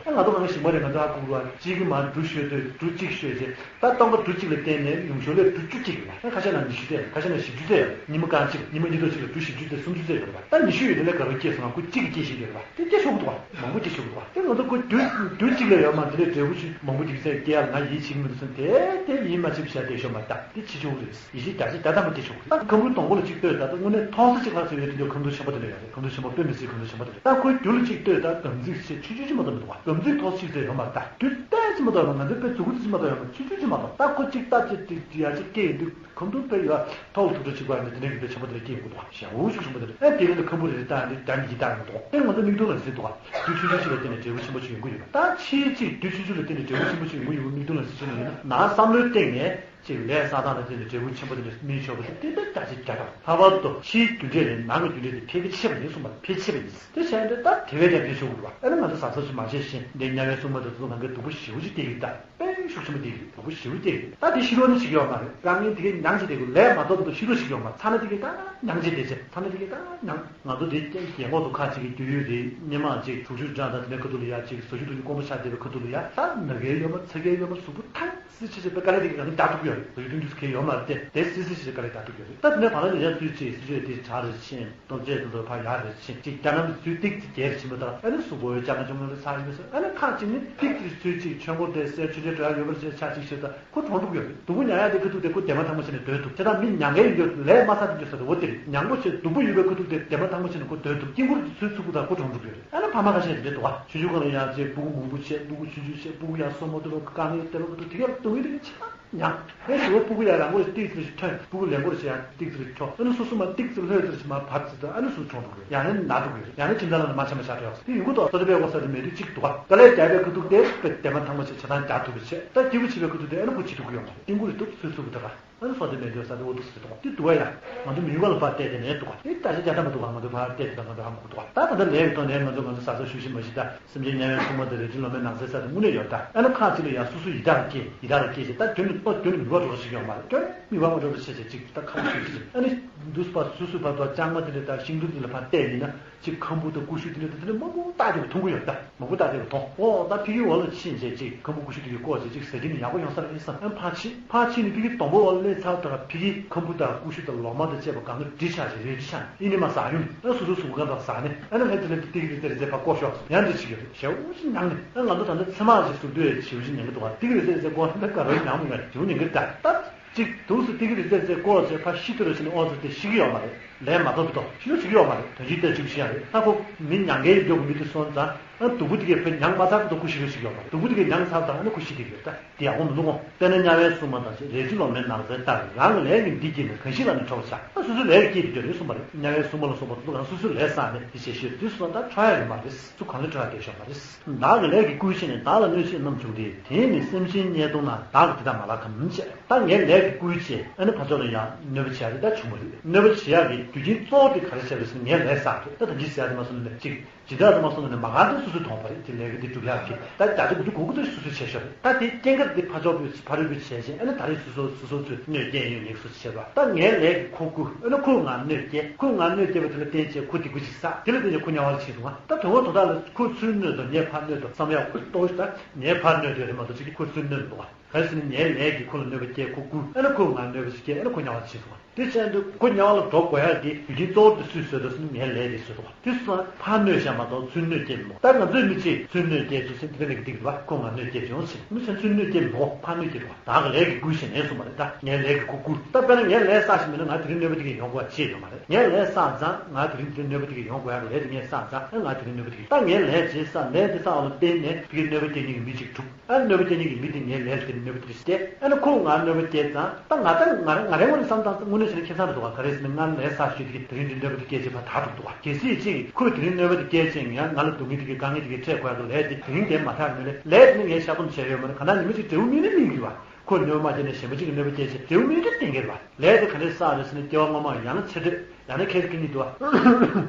ཨ་ང་ཚོ་གང་ག་ཞིག་མ་རེད། ང་ཚོ་ཨ་ཁུག་རུ་ཨ་གཅིག་གི་མར་འབྲུ་བཤོས་དུས་འབྲུ་གཅིག་བཤོས་རྗེས། ད་སྟོང་པ་འབྲུ་གཅིག་ལ་བརྟེན་ནས་ཡུམ་ཤོག་ལས་འབྲུ་བཅུ་སྐྱེ་གི་ཡོད་པ། ཨ་ཁ་ཤས་ན་ཉི་ཤུ་སྐྱེ། ཁ་ཤས་ན་བཞི་བཅུ་སྐྱེ། ཉི་མ་གང་གཅིག་ཉི་མ་གཉིས་ཐོག་གཅིག་ལ་འབྲུ་བཞི་བཅུ་སྐྱེ་སུམ་ཅུ་སྐྱེ་ཡོད་པ། ད་ཉི་ཤུ་ཡོད་དེ་ལས་ག་རེ་སྐྱེས་སོང་ང་ཁོ་གཅིག་གིས་སྐྱེ་བཞིན་ཡོད་པ། དེ་སྐྱེ་ཆོག་གི་འདུག་པ། མང་པོ་སྐྱེ་ཆོག་གི་འདུག་པ། དེ་ང་ཚོ་ཁོ་རྒྱུ་རྒྱུ་གཅིག་ལ་ཡོད་མ་དེ་ལས་འབྲས་བུ་ཆུ་མང་པོ་ཅིག་ཟེར་སྐྱེ་ཡག་ལ་ང་ཡིད་ཆེས་ཀྱི་མི་འདུག་ཟེར་དེ་དེ་ཡིད་མ་ཆེས་པ་བྱས་བསྡད་ཤོག་མ་ད་དེ་བྱེད་ཆོག་གི་རེད། ཡིད་ཆེས་རྒྱ་ཆེ་རྒྱ་ཐམ་པ་སྐྱེ་ཆོག་གི་རེད། ད་ཁམ་བུ་དང་པོ་ལ་གཅིག་ལྟོས་ད། ད་དངོས་གནས་མཐོང་ས་གཅིག་ལྷག་ཙམ་ཡོད་དེ་འདྲ་ཁམ་བུ་ཆེན་པོ་དེ་འདྲ་ཡོད་རེད། ཁམ་བུ་ཆེན་པོ་དཔེ་མི་སྲིད། ཁམ་བུ་ཆེན་པོ་དེ་འདྲ། ད་ཁོའི་རྒྱུ་ལ་གཅིག་ལྟོས་ད། སྒམ་ཚིག་ཆེ་ཆུང་ཆུང་ཅིག་མ་གཏོགས་མི་འདུག་པ། སྒམ་ཚིག་མཐོ་ས་ཆེ་ཆུང་ཡོད་མ་རེད། ད་རྒྱུ་ཏོག་ཙམ་མ་གཏོགས་ཡོད་མ། ང་ཚོའི་དཔེ་མཛུབ་གུ་ཙམ་མ་གཏོགས་ཡོད་མ། ཆུང་ཆུང་ཅིག་མ་གཏོགས། ད་ཁོ་གཅིག་ལྟ་ཅིག་ཏིག་ཏིག་ ཡ་གཅིག་སྐྱེ་ཡོང་དུས་ཁམ་དུ་དཔེ་ཡོད་ཐོག་ལ་ཐུག་འགྲོ་གཅིག་པ་ནི་དེ་འདྲའི་གི་དཔེ་ཆེན་པོ་དེ་འདྲ་སྐྱེ་ཡོང་གི་འདུག་ཞེ་པོ་ཞིག་ཆེན་པོ་དེ་འདྲ། ཨེ་དེ་རིང་ལ་ཁམ་བུ་རེ་རེ་བཏང་ནས་རྒྱ་མི་གི་བཏང་ཡོང་གི་འདུག་ཨེ་ང་ཚོ་མིག་མཐོང་ལ་རེ་རེ་འདུག་དུས་ཆུང་ཆུང་ཞིག་ལ་བརྟེན་ནས་འབྲས་བུ་ཆེན་པོ་ཞིག་ཡོང་གི་ཡོད་པ། ད་ཕྱིའི་གཅིག་དུས་ཆུང་ཆུང་ལ་བརྟེན་ནས་འབྲས་བུ་ཆེན་པོ་ཞིག་ཡོང་གི་ཡོད་པ་མིག་མཐོང་ལ་རེ་རེ་ཡོང་གི་ཡོད་ན། ནང་བསམ་བློའི་སྟེང་ནས་གཅིག་ལས་བསགས་སྟངས་ལ་བརྟེན་ནས་འབྲས་བུ་ཆེན་པོ་དེ་འདྲ་སྨིན་ཆོག་པ་དེ་ཏན་ཏན་བརྒྱ་ཆ་བརྒྱ་དང་། ལྷག་པར་དུ་ཕྱིའི་རྒྱུ་འབྲས་ལས་ནང་གི་རྒྱུ་འབྲས་དེ་འཕེལ་གྱི་ཆེ་བ་ཡིན་གསུངས་པ། འཕེལ་ཆེ་བ་ཡིན། དེ་བྱས་ན་ད་དེ་བས་ཀྱང་འཕེལ་ཆོག་གི་རེད་པ། ཨ་ནི་ང་ཚོ་གཟབ་གཟབ་ཅིག་མ་བྱས་ཤིང་འདི་དམྱལ་བའི་སྲུང་མ་དེ་ཚོ་གང་གའི་སྡུག་པོ་ཞེ་པོ་ཅིག་སྟེར་གི་ད། དཔེ་ཤུགས་ཆེན་པོ་སྟེར་གི་རེད། སྡུག་པོ་ཞེ་པོ་སྟེར་གི་རེད། ད་དེ་ཤི་རོགས་ནི་བྱེད་ཀྱི་ཡོད་མ་རེད། རང་ཉིད་དེ་གའི་མྱང་བྱས་བསྡད་དགོས། ལས་མ་ཐོབ་འདུག་ཤི་རོགས་བྱེད་ཀྱི་ཡོད་མ་རེད། ཚ་ན་དེ་གའི་ད་མྱང་བྱས་བསྡད་བྱས། ཚ་ན་དེ་གའི་ད་མྱང་། ང་ཚོ་དེ་རྒྱལ་ཁོངས་སུ་ཁག་ཅིག་གི་དུས་ཡུན་རེད། སྔོན་མ་ཅིག་དྲུག་ཅུ་གྲངས་དང་དེ་ནས་ཁ་ཐུག་ལ་ཡ་ཅིག་ཟ་རྒྱུ་འཐུང་རྒྱུ་དཀོན་པོ་ཆགས་བསྡད་པའི་ཁ་ཐུག་ལ་ཡ། ད་ན་གི་ཡོད་མ་ཚ་གི་ཡོད་མ་གཟུགས་པོ་ཐང་སི་ཆེ་ཆེ་པའི་དཀའ་ལས་དེ་གའི་གང་རྒྱག་ཐུབ་ཀྱི་ཡོད་རེད། ཟ་རྒྱུ་འཐུང་རྒྱུ་གའི་ཡོད་མ་རེད་དེ། དེ་སི་སི་ཆེ་ཆེ་དཀའ་ལས་རྒྱག་ཐུབ་ཀྱི་ཡོད་རེད། ད་དེ་ནས་བར་ལ་ནས་ཡ་ཚུལ་ཅིག་སི་ཆེ་དེ་བྱ་རེད་ཕྱིན། སྟོབས་ཆེ་དེ་ཚོ་ཕར་ཡར་རེ་ཕྱིན། གཅིག་སྐྱ་ནམ་ཚུལ་ཏིག་ཙི་རྒྱལ་རེ་ཕྱིན་པ་དང་། ཨ་ནི་གཟུགས་པོ་སྐྱ་ང་ཆུང་ང་ལ་ཚ་ཡིན་པ་ཟེར། ཨ་ནི་ཁག་ཅིག་ནི་ཏིག་ཙི་ཚུལ་གཅིག་ཆོས་འཁོར་དེ་སེར་ཆུ་ཆེ་འགྲོ་ཡ་ཡོད་པར་བྱས་ཆ་གཅིག་བྱས་ད་ཁོ་གྲོངས་འགྲོ་གི་ཡོད་རེད། སྡུག་པོ་མྱངས་ཡ་དེ་ཁ་ཐུག་དེ་ཁོ་དེ་མ་ཐག་མ་བྱས་ནས་སྡོད་ཐུབ། དེ་དང་མི་མྱང་མཁན་ཡོད་ལས་མ་ཚར་དུས་ས་དེ་འོ་དེ་རེད། མྱང་པོ་བྱས་སྡུག་པོ་ཡོད་པའི་ཁ་ཐུག་དེ་དེ་མ་ཐག་མ་བྱས་ནས་ཁོ་སྡོད་ཐུབ། དཀྱིལ་འཁོར་དེ་ཚུལ་ཚུགས་པ་དང་ཁོ་གྲོངས་འགྲོ་གི་ཡོད་རེད། ཨ་ནི་ཕ་མ་ཁ་ཤས་དེ་འདྲ་འདུག་ག་ཆུང་ཆུང་སྒང་ལ་ཡ་ཅེ་སྤུ་གུ་མང་པོ་བྱས། སྤུ་གུ་ཆུང་ཆུང་བྱས། སྤུ་གུ་ཡ་སོ་མ་ཐུབ་པ་དཀའ་ངལ་དེ་བ་ཁ་ཐུག་དེ་ག་སྡུག་ཡོད་དེ་ཆགས། ཉག་ཧེ་ཞུ་བ་སྤུ་གུ་ཡ་རང་མགོ་ཏིག་ཙི་ཞིག་ཐོན། སྤུ་གུ་ལས་མགོ་ཞིག་ཡང་ཏིག་ཙི་ཞིག་འཁྱོག་ཨ་ནི་སོ་སོ་མ་ཏིག་ཙི་ལྷོད་ཙི་ཞིག་མ་བབས་ཙི་ད་ཨ་ནི་སུ་གྲོངས་འགྲོ་གི་ཡང་ནི་ན་འགྲོ་གི་ཡང་ནི་ཁྱིམ་ཚང་ལ་ནི་མ་ཆ་མ་ཆ་འགྲོ་ཡག་དེ་ཡོང་གི་འདུག་ས་དེ་པའི་འོ་ས་དེ་མེད་དུས་གཅིག་འདུག་ག་དཀའ་ལས་རྒྱག་པའི་ཁ་ཐུག་དེ་དེ་མ་ཐང་མ་ཆེ་ཆ་ཚང་རྒྱག་ཐུབ་པའི་ཆེད་ད་སྐྱིད་པོ་བྱེད་པའི་ཁ་ཐུག་དེ་ཨ་ནི་ཁོ་བྱེད་ཐུབ་ཀྱི་ཡོད་མ་རེད། ཏིང་གུ་རེ་འདུག་ཚུལ་ཚུགས་ཀྱི་འདུག་ག་ཨ་ནི་སོ་དེ་མེད་དུས་ས་དེ་འོ་འདུག་ཟེར་འདུག་ག་དེ་འདུག་ག་ཡ་ང་ཚོ་མི་ཡུལ་ལ་ཕར་བལྟས་དེ་ནས་འདུག་ག་དེ་ད་ཆ་རྒྱ་ཐ་མ་འདུག་ག་ང་ཚོ་ཕར་བལྟས་དེ་ད་ང་ཚོ་ཧ་མ་གོ་འདུག་ག་ད་ད་ལྟ་ལས་ཀྱི་ཐོག་ནས་ང་ཚོ་ང་ཚོ་ས་ས་ཤུགས་ཤིག་མ་ཤི་ད། སེམས་ཅན་དམྱལ་བའི་སྲུང་མ་དང་རལ་གྲི་ལོ་མའི་ནགས་ཚལ་ས་དེ་དངོས་གནས་ཡོད་ད། ཨ་ནི་ཁག་ཅིག་ལ་ཡང་སོ་སོ་ཡི་དྭགས་སྐྱེས། ཡི་དྭགས་ལ་སྐྱེས་ཞེས་ད་དོན་ནི་ཏོ་དོན་ནི་མི་བ་འགྲོ་ཞིག་ཡོད་མ་རེད། དོན་ནི་མི་བ་མ་འགྲོ་ཞིག་བྱས་བྱས་ཅིག་ད་ཁ་བ་ཞིག་ཅིག་ཨ་ནི་འདུས་པ་སོ་སོའི་བར་དུ་ལྕང་མ་དེ་འདྲ་དང་ཤིང་དུ་དེ་ལ་ཕར་བལྟས་ཡིན་ན་ཅིག་ཁམ་བུ་དང་ཀུ་ཤུ་དེ་འདྲ་དེ་འདྲ་མང་པོ་བཏགས་དེ་མཐོང་གི་ཡོད་ད། མང་པོ་བཏགས་དེ་མཐོང་། ཨོ་ད་ཕི་གི་འོག་ལ་ཕྱིན་བྱས་ཅིག་ཁམ་བུ་ཀུ་ཤུ་དེ་གི་སྐོར་བྱས་ཅིག་ཟ་གིན་ཡག་པོ་ཡོང་ས་རེད་བསམ། ཨ་ཕར་ཕྱིན་ཕར་ཕྱིན་ནས་ཕི་གི་སྡོང་པོ་འོག་ལ་སླེབས་ཚར་དུས་ཕི་གི་ཁམ་བུ་དང་ཀུ་ཤུ་དང་ལོ་མ་དང་བཅས་པ་གང་ག་འབྲི་ཆགས་ཤིག་རལ་གྲི་ཆགས་ནས་ཨི་ནི་མ་ཟ་ཡོང་ཨ་སོ་སོ་སུ་གུ་གང་དང་ཟ་ནས་ཨ་ནི་ལྷ་དེ་ལ་ཏིག་རི་ཏི་རི་ཙེ་ཕར་སྐོར་ཤོག་ཡང་འདྲི་ཅིག་ཡོད་རེད། ཞེ་པོ་ཅིག་ཉང་ནས་ཨ་ང་ཚོ་ད་ལྟ་ཚེར་མ་ཞིག་ཟུག་དུས་ཞེ་པོ་ཅིག་ཉན་གི་འདུག་ག་ཏིག་རི་ཏི་རི་ཙེ་སྐོར་ན་ག་རེ་ཉང་མོ་ངས་ཞེ་པོ་ཉན་གི་ད་ད་ཅིག་འདུག་སེ་ཏིག་རི་ཏི་རི་ཙེ་སྐོར་བྱས་ཕར་ཤི་དུས་ར་ཕྱིན་ནས་ཨོ་ཙི་དེ་ཤི་གི་ཡོད་མ་རེད། ལས་མ་ཐོབ་ཏོ་ཤི་ལོ་ཤི་གི་ཡོད་མ་རེད། དོན་ཅིག་ལྟར་ཅིག་ཤི་ཡ་རེད། ད་ཁོ་མི་མྱང་མཁན་ཡོད་མི་དེ་སོང་ཙང་ཨ་སྡུག་པོ་དེ་གས་ཕར་མྱང་མ་ཚར་ཏོ་ཁོ་ཤི་ལོ་ཤི་གི་ཡོད་མ་རེད། སྡུག་པོ་དེ་གས་མྱང་ཚར་ཙང་ཨ་ནི་ཁོ་ཤི་དེ་གི་ཡོད་ད། དེ་ཡག་པོ་མི་འདུག་གོ་དཔེར་ན་དམྱལ་བའི་སྲུང་མ་དང་རལ་གྲི་ལོ་མའི་ནགས་ཚལ་ལྟར་རང་གི་ལས་ཀྱིས་འདི་བསྐྱེད་ནས་གང་ཞིག་ལ་ནི་ཁྲོ་བ་ཆགས། ཨ་སོ་སོའི་ལས་ཀྱིས་བསྐྱེད་དེ་འགྲོ་རེད་གསུངས་པ་རེད། དམྱལ་བའི་སྲུང་མ་ལ་སོགས་པ་དེ་ཚོ་གང་སོ་སོའི་ལས་བསགས་ནས་དེ་བྱས་ཤེས་དུས་སུ་ད་ཁྲོ་ཡ་ཡོད་མ་རེད། སུ་གང་ལ་ཁྲོ་ཡ་དེ་ཤོར་མ་རེད། བདག་གི་ལས་ཀྱིས་བསྐུལ་ཕྱིན་ནས། བདག་ལ་གནོད་བྱེད་རྣམས་བྱུང་སྟེ། དེས་ནི་སེམས་ཅན་བརྙས་གཏོང་ན། བདག་གིས་དེ་དག་མ་བརླག་གམ་ཞེས། ད་ངས་ལས་ཀྱིས་བསྐུལ་བྱས་ཨ་ནི་ཕར་ཕྱོགས་ལ་ཡང་གནོད་པ་བྱེད་ཡ་དེ་ད་བྱུང་བ་རེད། གནོད་པ་བྱེད་ཡ་གི་རྒྱུ་རྐྱེན་གཙོ་བོ་དེ་ག་རེ་བྱས་རེད་ཟེར་ན་ངས་ལས་བསགས་རེད། ད་ད་ཅི་ཟེར་ཡ་དེ་མ་སོང་ནས་གཅིག་སྦྱིན་བདག་དུ་མ་སོང་ནས་མ་གང་དེ་སོ་སོས་མཐོང་བ་རེད། དེ་ལས་ཀ་དེ་སྒྲུབ་ཡག་གི་ད་རྒྱ་ཆེ་དགུ་ཆེ་དགུ་དགུ་དེ་སོ་སོས་བྱས་ཤོག་རེད། ད་དེ་སྐྱེན་ཀར་དེ་ཕར་ཕྱོགས་པའི་ཕ་རོལ་པོས་བྱས་བྱས་ཨ་ནི་ད་རེས་སོ་སོ་སོ་སོ་ཚོས་གནོད་སྐྱེལ་ཡོང་ངེས་སོ་བྱས་པ། ད་ངའི་ལས་ཀྱི་ཁོ་ཀུ་ཨ་ནི་ཁོས་ང་གནོད་སྐྱེལ། ཁོས་ང་གནོད་སྐྱེལ་བ་དེ་ལ་བརྟེན་བྱས་ཁོ་སྡིག་པ་ཅིག་བསགས། དེ་ལ་བརྟེན་བྱས་ཁོ་དམྱལ་བ་ལ་ཕྱིན་སོང་ང་། ད་དོན་ངོ་ཐོག་ཐག་ལ་ཁོས་ཚུར་གནོད་དང་ངས་ཕར་གནོད་དང་བསམ་ཡག་ཁོས་གཏོང་ཞིག་ད་ངས་ཕར་གནོད་དེ་རེད་མ་གཏོགས་ཅིག་ཁོས་ཚུར་གནོད་མི་འདུག་ག་ག་རེ་ཟེར་ན་ངའི་ལས་ཀྱིས་ཁོ་ལ་གནོད་པ་སྐྱེལ། ཁོ་ཀུ་ཨ་ནི་ཁོས་ང་གནོད་པ་ཅིག་སྐྱེལ། ཨ་ནི་ཁོ་དམྱལ་བ་ལ་ཕྱིན་སོང་ང་། དེ་བྱས་འདུག་ཁོ་དམྱལ་བ་ལ་འགྲོ་དགོས་ཡག་གི་རྒྱུ་རྐྱེན་གཙོ་བོ་དེ་སུས་བཟོས་འདུག་ཟེར་ན་ངའི་ལས་དེས་བཟོས་འདུག་དེ་སོང་ཙང་ཕར་གནོད་བྱས་མ་གཏོགས་ཚུར་གནོད་སྐྱེལ་མི་འདུག་ད་ང་ཚོས་མི་གཅིག་ཚུར་གནོད་སྐྱེལ་ཚུལ་ཟེར་དེ་འདྲ་ལས་ཀྱི་སྡིག་འདུག་བ། ཁོ་ང་གནོད་སྐྱེལ་བྱུང་ཟེར་མི་ཚུར་གནོད་སྐྱེལ་མི་འདུག་ཕར་གནོད་སྐྱེལ་འདུག་བ། བདག་གི་ལས་ཀྱིས་བསྐུལ་ཞིང་ནས་གསུངས་པ་རེད། ད་ངའི་ལས་ཀྱིས་ཁོ་བསྐུལ། ད་དཔེར་ན་ངས་ལས་བསགས་ཤིག་མིན་ན་ང་དེ་རིང་གནོད་པ་དེ་གས་ཡོང་དགོས་པ་ཅི་ཡང་ཡོད་མ་རེད། ངས་ལས་བསགས་ཙང་ང་དེ་རིང་འདིར་གནོད་པ་དེ་གས་ཡོང་དགོས་ཡག་ལས་དེ་ངས་བསགས་ཙང་ཨ་ང་དེ་རིང་གནོད་པ་དེ་གས། ད་ངས་ལས་བྱས་ས་ལས་དེ་བསགས་པ་ལ་བརྟེན་ནས་དེ་གས་གནོད་པ་སྐྱེལ་མཁན་གྱི་མི་གཅིག་གྲུབ། ཨ་གནོད་པ་སྐྱེལ་མཁན་གྱི་མི་དེ་ངའི་ལས་ལ་བརྟེན་ནས་གནོད་པ་དེ་སྐྱེལ། ཨ་ནི་ཁོས་ང་གནོད་པ་སྐྱེལ་ཙང་ད་ང་ད་ང་རང་ང་རང་ངོས་ནས་བསམ་སྟངས་དངོས་གནས་བྱས་ན་ཁེ་བཟང་རེད་འདུག་ག་ག་རེ་ཟེར་ན་ང་ལས་བསགས་ཤོས་དེ་གས་དེ་རིང་འདིར་གནོད་པ་དེ་སྐྱེལ་བྱས་ཕར་ད་འདུག་ག་གལ་སྲིད་ཅིག་ཁོས་དེ་རིང་གནོད་པ་དེ་སྐྱེལ་བྱས་ང་ང་ལ་སྡུག་བསྔལ་དེ་གས་དཀའ་ངལ་དེ་གས་འཕྲད་དགོས་ཡག་གི་ལས་དེ་དེ་རིང་དེ་མ་ཐག་ངས་ལས་ལས་དེ་ནི་ངས་བཤགས་སྡོམ་བྱས་ཡོད་མ་རེད། གང་ལྟར་ཉི་མ་གཅིག་འབྲས་བུ་སྨིན་ན་སྨིན་གྱི་རེད་བ། ཁོས་གནོད་པ་མ་སྐྱེལ་ནས་གཞན་པ་གཅིག་གིས་གནོད་པ་སྐྱེལ་བྱས་འབྲས་བུ་སྨིན་རྒྱུ་གཏན་འཁེལ་བ། ལས་དེ་ག་འདྲས་བསགས་རེད་ཟེར་ན་སྐྱེ་བ་སྔོན་མ་ཡང་ན་ཚེ་འདས་ཡང་ན་ཁྱེད་ཀྱི་ཉིད་དུ་བ།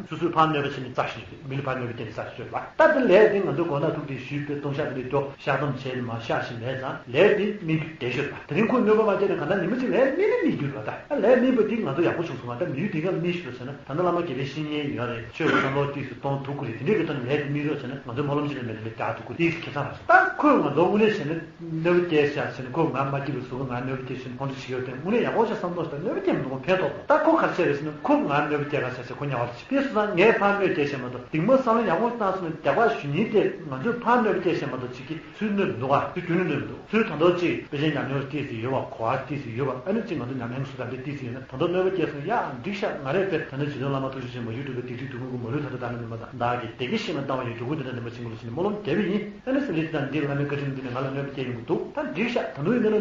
སོ་སོས་ཕར་གནོད་པ་བྱས་ནས་བསགས་ཤིང་མི་ལ་ཕར་གནོད་པ་བསྐྱལ་ནས་བསགས་ཤིང་ཡོད་པ། ད་དེ་ལས་དེ་ང་ཚོས་མགོ་ནག་ཐུག་དེ་ཞུས་པའི་ལྟུང་བཤགས་དེ་འདྲས་དུ་བཤགས་སྡོམ་བྱས་ནས་མར་བཤགས་ཤིང་མེད་ཙང་ལས་དེ་སྨིན་རྒྱུ་བསྡད་ཤོད་པ། དེ་རིང་ཁོས་གནོད་པ་མ་བསྐྱལ་ན་གང་ལྟར་ཉི་མ་གཅིག་ལས་སྨིན་ནི་སྨིན་རྒྱུ་རེད་པ། ད་ལས་སྨིན་པ་དེ་ང་ཚོ་ཡག་པོ་བྱུང་སོང་བ། ད་མི་ཡུལ་དེ་ག་སྨིན་ཤོད་ཟེར་ན་ད་ལྟ་བླ་མ་དགེ་བའི་བཤེས་གཉེན་ཡོད་རེད། ཆོས་ཀྱི་བསམ་བློ་ཏོག་ཙམ་གཏོང་ཐུབ་ཀྱི་རེད། དེ་འདྲས་ཀྱི་ཐོག་ནས་ལས་དེ་སྨིན་རོགས་བྱས་ན་ང་ཚོ་སྨོན་ལམ་ཞིག་ལས་མེད་ལས་རྒྱག་ཐུབ་ཀྱི་རེད། ཏོག་ཙམ་ཁེ་བཟང་རག་སོང་། ད་ཁོས་ང་ཚོ་དངོས་གནས་བྱས་ན། གནོད་པ་སྐྱེལ་ཤག་ཟེར་ནས་ཁོས་ང་མ་སྐྱིད་པའི་གཟུགས་ང་གནོད་པ་སྐྱེལ་ཤག་ཟེར་ནས་ཁོང་ཚོ་བྱེད་ཀྱི་ཡོད་དེ་དངོས་གནས་ཡག་པོ་ཞིག་བསམ་བློ་ཞིག་དང་གནོད་པ་སྐྱེལ་མི་འདུག་གོ་ཕན་ཐོགས་འདུག་ད་ཁོ་ག་རེ་བྱས་རེད་ཟེར་ན་ཁོས་ང་གནོད་པ་སྐྱེལ་ག་ཤག་ཟེར་ཁོ་དམྱལ་བ་ལ་ཕྱིན། དེ་སོང་ཙང་ངས་ཕར་གནོད་སྐྱེལ་བྱས་མ་གཏོགས་སྡིག་པ་བསམ་བློ་ཡག་པོ་བཏང་སོང་ན་སྡིག་པ་ཞུ་ཉེན་དེ་ང་ཚོས་ཕར་གནོད་པ་སྐྱེལ་བྱས་མ་གཏོགས་ཅིག་གིས་ཚུར་གནོད་མི་འདུག་ག་ཚུར་རྒྱུན་ནས་གནོད་མི་འདུག་ཚུར་ད་དུང་ཅིག་དཔེ་ཆའི་ཉམས་མྱོང་ཏོག་ཙམ་ཡོད་པ་གོ་བ་ཏོག་ཙམ་ཡོད་པ་ཨ་ནི་ཅིག་ང་ཚོ་ཉམས་མྱོང་སུ་དང་དེ་ཏོག་ཙམ་ཡོད་ན་ད་དུང་གནོད་པ་སྐྱེལ་སོང་ཡ་འགྲིག་ཤག་ང་རེད་དཔེ་ད་ནི་རྗེ་བཙུན་བླ་མ་ཐུགས་རྗེ་ཆེན་པོ་ཡུལ་གྲུབ་པའི་སྡིག་སྒྲིབ་སྡུག་བསྔལ་གྱི་མ་ལུས་མཐའ་དག་བདག་ནི་མིན་པ་དང་བདག་གིས་བདེ་སྐྱིད་ཞིང་ལ་བཏང་བ་ཡི་འབྲས་བུ་འདི་ན་འདི་མ་བྱིན་གོ་ལ་ཕྱིན་ནས་སྨོན་ལམ་རྒྱབ་པ་ཡིན། ཨ་ནི་སེམས་ཅན་དེ་དང་འདི་བླ་མའི་བཀའ་དྲིན་འདི་ནི་ང་ལ་གནོད་པ་སྐྱེལ་ཡོང་གི་འདུག་ད་འགྲིག་ཤག་ད་དུང་ཡིན་ན་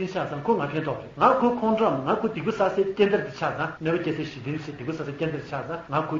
བསྟན་ཆགས་ཙང་ཁོ་ང་ཕན་ཐོགས་རེད། ང་ཁོ་ཁོང་ཁྲོའམ་ང་ཁོ་སྡིག་པ་བསགས་སའི་རྐྱེན་དར་དེ་ཆགས་ཙང་། གནོད་པ་སྐྱེལ་སའི་གཞི་རྟེན་ཞིག་སྡིག་པ་བསགས་སའི་རྐྱེན་དར་ཆགས་ཙང་། ང་ཁོ་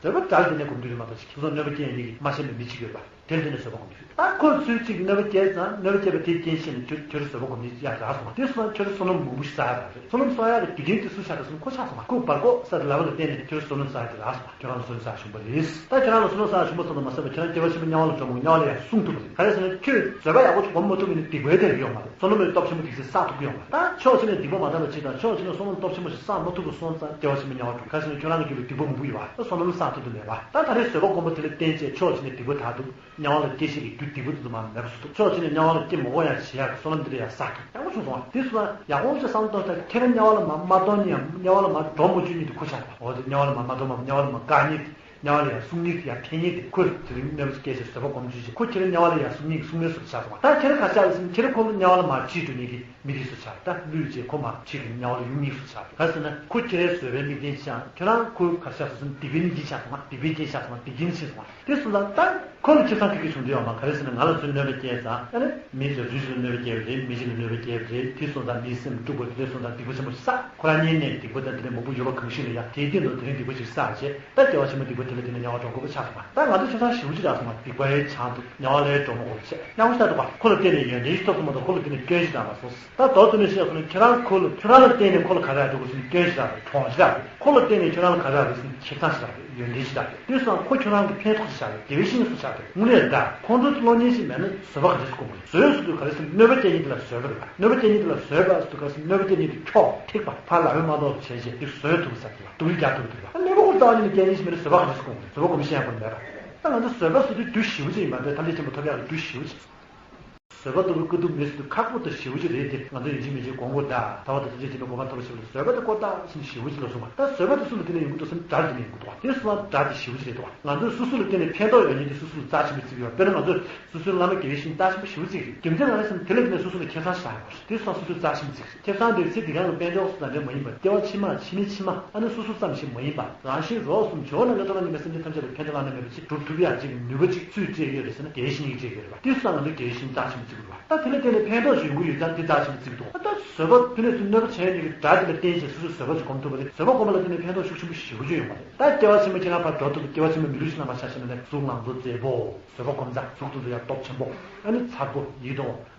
བཟོད་པ་དགྲ་ལ་བརྟེན་ནས་སྒོམ་རྒྱུ་རེད་མ་གཏོགས། སོ་སོ་གནོད་པ་སྐྱེལ་ཡ་གཉིས་ཀྱིས་མ་ཤེས་པའི་མི་གཅིག་ཡོད་པ། དེར་བརྟེན་ནས་བཟོད་པ་སྒོམ་རྒྱུ། ད་ཁོ་ཚུལ་གཅིག་གནོད་པ་སྐྱེལ་ཙང་གནོད་པ་སྐྱེལ་བ་དེ་རྐྱེན་བྱས་ནས་ཁྱོད་ཁྱོད་བཟོད་པ་སྒོམ་ནི་ཡག་རག་སོང་བ། དེ་སོང་ཙང་ཁྱོད་བསོད་ནམས་མང་པོ་ཞིག་བསགས་ཡག་རག་རེད། བསོད་ནམས་བསགས་ཡག་གི་རྒྱུ་རྐྱེན་དེ་སུ་ཆགས་རེད་ཟེར་ན་ཁོ་ཆགས་སོང་བ། ཁོ་བར་སྐོར་ས་དེ་ལབ་པ་ལ་བརྟེན་ནས་ཁྱོད་བསོད་ནམས་བསགས་ཡག་དེ་རག་སོང་བ། ཁྱོད་རང་ལ་བསོད་ནམས་བསགས་ཡག་ཞུམ་པ་རེད། ད་ཁྱོད་རང་ལ་བསོད་ནམས་བསགས་ཡག་ཞུམ་པ་སོང་ཙང་མ་ཟད་པ་ཁྱོད་རང་སྐྱེ་བ་ཕྱི་མ་དམྱལ་བ་ལ་འགྲོ་མི་དམྱལ་བ་ལ་ཡང་སྲུང་ཐུབ་པ་རེད། ག་རེ་ཟེར་ན་ཁྱོད་བཟོད་པ་ཡག་པོ་ཅིག་སྒོམ་མ་ཐུབ་པ་ཡིན་ན་སྡིག་པའི་དེ་ཡོང་མ་རེད། བསོད་ནམས་ལས་སྟོབས་ཆེན་པོ་དེ་ཚེ་བསགས་ཐུབ་ཀྱི་ཡོང་མ་རེད། ད་ཕྱོགས་གཅིག་ནས་སྡིག་པ་མ་དྲག་པ་ཅིག་དང་ཕྱོགས་གཅིག་ནས་བསོད་ནམས་སྟོབས་ཆེན་པོ་ཞིག་བསགས་མ་ཐུབ་པ་སོང་ཙང་སྐྱེ་བ་ཕྱི་མ་དམྱལ་བ་འགྲོ། ག་རེ་ཟེར་ན་ཁྱོད་རང་གི་རྒྱུད་ལ་སྡིག་པ་མང་པོ་ཡོད་པ། ད་བསོད་ནམས་བསགས་ཐུབ་ཀྱི་མེད་པ། ད་ད་རེས་བཟོད་པ་སྒོམ་པ་དེ་ལ་བརྟེན་བྱས་ཕྱོགས་གཅིག་ནས་སྡིག་པ་དག་ཐུབ། དམྱལ་བ་ལ་སྐྱེ་ཤེས་ཀྱི་རྒྱུ་སྡིག་པ་དེ་ཚོ་མར་མེད་པ་བཟོ་ཐུབ། ཕྱོགས་གཅིག་ནས་དམྱལ་བ་ལ་སྐྱེ་མ་དགོས་ཡང་བྱེད་ཡག་གི་བསོད་ནམས་དེ་འདྲ་ཡང་བསགས་ཐུབ། ཡག་པོ་བྱུང་སོང་བ། དེ་སོང་ཙང་ཡག་པོ་ཅིག་བསམ་བློ་གཏོང་ད་ཁྱེད་རང་དམྱལ་བ་ལ་མར་མ་གཏོང་མཁན་ཡང་དམྱལ་བ་ལ་མར་འགྲོ་མ་བཅུག་མཁན་དེ་ཁོ་ཆགས་པ། འོ་དེ་དམྱལ་བ་ལ་མར་མ་གཏོང་མཁན་དམྱལ་བ་ལ་མར་བཀག་མཁན་དེ། དམྱལ་བ་ལ་ཡར་སོང་མཁན་དེ་ཡར་འཐེན་མཁན་དེ་ཁོས་དེ་རིང་གནོད་པ་སྐྱེལ་བྱས་བཟོད་པ་སྒོམ་བཅུག་བྱས་ཁོ་ཁྱེད་རང་དམྱལ་བ་ལ་ཡར་སོང་མཁན་གྱི་སྲུང་མའི་བཟོ་འདྲ་ཆགས་སོང་བ། ད་ཁྱེད་རང་ག་རེ་ཆགས་པ་ཟེར་ན་ཁྱེད་རང་ཁོ་ལ་དམྱལ་བ་ལ་མར་ཁྲིད་འགྲོ་མཁན་གྱི་མི་དེ་བཟོ་འདྲ་ཆགས། ད་བློས་བྱས་ཁོ་མར་ཁྲིད་དེ་དམྱལ་བ་ལ་གཡུག་མཁན་བཟོ་འདྲ་ཆགས། ག་རེ་ཟེར་ན་ཁོ་ཁྱེད་རང་བཟོད་པའི་དམིགས་རྟེན་ཅིག་ཆགས། ཁྱེད་རང་ཁོ་ག་རེ་ཆགས་སོང་ཟེར་ན་སྡིག་པའི་དམིགས་རྟེན་ཆགས་སོང་བ། སྡིག་པའི་རྐྱེན་ཆགས་སོང་བ། སྡིག་རྐྱེན་ཕྱིན་སོང་བ། དེ་སོང་ཙང་ད་ཁོ་ལ་ཁེ་བཟང་ག་གེ་བྱུང་འདུག་ཡོད་མ། ག་རེ་ཟེར་ན་ང་ལ་ཚུར་གནོད་པ་སྐྱེལ་ཙང་ཨ་ནི་མི་ཚོས་རུས་ཚོས་གནོད་པ་སྐྱེལ་བ་རེད། མི་གཅིག་ལ་གནོད་པ་སྐྱེལ་བ་རེད། དེ་སོང་ཙང་མིའི་སེམས་དཀྲུགས་པ་དེ་སོང་ཙང་སྡིག་པ་ཆེན་པོ་ཞིག་བསགས། ཁོ་རང་གཉིས་ནས་སྡིག་པ་དང་དེ་ནས་མང་པོ་ཡོད་པ་གང་ཞིག་ལ་ཡ་དེའི་སྟེང་དུ་དེ་རིང་སྡིག་པ་ཞིག་བསགས་བྱས་ད་སྐྱེ་བ་ཕྱི་མ་སྡིག་པ་དེ་ལ་དེ་ནས་དམྱལ་བ་འགྲོ་དགོས་པ་ཆགས་སོང་བ། ད་ང་ཚོ་ཁེ་བཟང་ཞེ་པོ་ཅིག་རག་སོང་བ། སྡིག་པའི་གྱང་དུ་དམྱལ་བ་ལ་འགྲོ་མ་དགོས་པ་བྱས། ཡག་པོ་ཞིག་རག་འདུག་བ། ཁོ་ལ་བརྟེན་ནས་ཡོན་ཏན་ཞིག་ཐོབ་སོང་མ་གཏོགས་ཁོ་ལ་བརྟེན་ནས་སྐྱོན་ཞིག་རག་མ་སོང་། ད་མདོར་བསྡུས་ནས་བཤད་སོང་ན་ཁྱེད་རང་ཁོ་ལ་ཁྱོད་རང་ལ་བརྟེན་ནས་ཁོ་ལ་ག་རེ་རག་འདུག་ཟེར་ན་སྐྱོན་ཞིག་རག་རེད། གྲོང་ཞིག་རག་རེད། ཁོ་ལ་བརྟེན་ནས་ཁྱོད་རང་ལ་ག་རེ་རག་རེད་ཟེར་ན་ཁེ་བཟང་ཞིག་རག་རེད། ཡོན་ཏན་ཞིག་རག་རེད། དེ་སོང་ཁོ་ཁྱོད་རང་གི་ཕན་ཐོགས་ཤིག་ཆགས་རེད། དགེ་བའི་བཤེས་གཉེན་སུ་ཆགས་རེད། དངོས་གནས་ད་ཁོང་ཚོའི་སློབ་གཉེར་ཞིག་མེད་ན་བཟོད་པ་ག་འདྲ་སེ་སྒོམ་དགོས་རེད། བཟོད་ཟེར་དུས་ག་རེ་ཟེར་ན་གནོད་པ་སྐྱེལ་མཁན་དེ་ལ་བཟོད་པ་རེད་པ། གནོད་པ་སྐྱེལ་མཁན་དེ་ལ་བཟོད་པ་ཟེར་དུས་ག་རེ་ཟེར་ན་གནོད་པ་སྐྱེལ་མཁན་དེ་ཁྱོག་ཐིག་པ་ཕར་ལ་བའི་མ་གཏོགས་བྱས་རྗེས་དེ་བཟོད་ཐུབ་ས་དེ་ལ་སྡུག་རུས་རྒྱག་ཐུབ་ཐུབ་པ། གནོད་པ་ཁོ་རྩ་བ་ཉིད་ནས་སྐྱེལ་མཁན་ཞིག་མེད་ན་བཟོད་པ་ག་འདྲ་སེ་སྒོམ་དགོས་རེད། བཟོད་པ་སྒོམ་ཤེས་ཡག་པོ་མེད་པ། ད་ང་ཚོ་བཟོད་པ་ཟེར་དུས་རྒྱུ་ཞེ་པོ་ཅིག་ཡིན་པ་འདྲ། ཐམས་ཅད་མཁྱེན་པ་ཐོབ་ཡག་གི་རྒྱུ་ཞེ་པོ་ཅིག་བཟོད་པ་ལྟ་བུའི་དཀའ་ཐུབ་མི་སྲིད་པའི་ཁག་པོ་དང་ཞེ་པོ་ཅིག་རེད་དེ། ང་ཚོ་ཡིན་གཅིག་མིན་གཅིག་སྒོམ་དགོས་ད། ད་བར་དུ་ཐམས་ཅད་མཁྱེན་པའི་གོ་འཕང་ཐོབ་པར་བྱེད་པ་ལ་བཟོད་པ་དེ་ཀོ་ཏག་ཟིན་ཞེ་པོ་ཅིག་ལ་སོང་བ། ད་བཟོད་པ་དེ་སུ་ལ་བརྟེན་ནས་ཡོང་གི་འདུག་ཟེར་ན་དགྲ་ལ་བརྟེན་ནས་ཡོང་གི་འདུག་བ། དེ་སོང་བ་དགྲ་དེ་ཞེ་པོ་ཅིག་རེད་འདུག་བ། ང་ཚོས་སོ་སོ་ལ་བརྟེན་ནས་ཕན་ཐོགས་ཡོང་མཁན་དེ་སོ་སོ་ལ་རྩ་ཆེན་པོ་བརྩི་གི་ཡོད། དཔེར་ན་ང་ཚོས་སོ་སོའི་བླ་མ་དགེ་བའི་བཤེས་གཉེན་རྩ་ཆེན་པོ་ཞེ་པོ་བརྩི་གི་རེད། རྒྱུ་མཚན་ག་རེ་ཟེར་ན་དེ་ལ་བརྟེན་ནས་སོ་སོ་ལ་ཁེ་བཟང་ཞིག་རག་ཡོད་རེད། དེ་སོང་སོ་སོའི་རྩ་ཆེན་པོ་བརྩི་གི་རེད། ཁེ་བཟང་དེ་ཚེ་འདི་གང་གི་ཕན་ཐོགས་སུ་ཙམ་རེ་མ་ཡིན་པར་སྐྱེ་བ་ཕྱི་མ་ཕྱི་མའི་ཕྱི་མ་ཨ་ནི་སོ་སོ་ཙམ་ཞིག་མ་ཡིན་པར་རང་གཞན་རོགས་གསུམ་ཇོ་བོ་ནང་གི་ཐོག་ལ་ནི་མེད་སེམས་ཅན་ཐམས་ཅད་ལ་ཕན་བདེ་བླ་ན་མེད་པ་ཅིག་སྒྲུབ་ཐུབ་ཡག་ཅིག་ནུས་པ་ཅིག་ཚུར་སྤྲད་ཡོད་རེད་ཟེར་ན་དགེ་བའི་བཤེས་གཉེན་གྱིས་སྤྲད་ཡོད་རེད་པ། དེ་སོང་ང་ཚོས་དགེ་བའི་བཤེས་གཉེན་རྩ་ཆེན་པོ་བརྩི་དགོས་རེད་པ། ད་དེ་ལ་བརྟེན་ནས་ཕན་ཐོགས་ཤིག་ཡོང་གི་ཡོད་ཙང་དེ་རྩ་ཆེན་པོ་བརྩི་གི་འདུག་ད་བཟོད་པ་ཕན་ནུས་སུ་གནོད་པ་བྱས་ཡོད་ཀྱི་དགྲ་དེ་ལ་བརྟེན་བྱས་སོ་སོས་བཟོད་པ་ཅིག་སྒོམ་ཐུབ་པ་རེད། བཟོད་པ་སྒོམ་པ་ལ་བརྟེན་ནས་ཕན་ཐོགས་ཤུགས་ཆེན་པོ་ཞེ་པོ་ཅིག་ཡོང་བ་རེད། ད་སྐྱེ་བ་ཕྱི་མ་ཁྱེད་རང་ཕར་འགྲོ་ཐུབ། སྐྱེ་བ་ཕྱི་མ་མི་ལུས་ཤིག་ལ་མ་ཆགས་ཤིག་ན་ནས་གཟུགས་ལང་ཚོ་མཛེས་པོ། བཟོད་པ་སྒོམ་ཙང་གཟུགས་དེ་ཚོ་ཡང་སྟོབས་ཆེན་པོ། ཨ་ནི་མཚར་པོ་ཡིད་དུ་འོང་།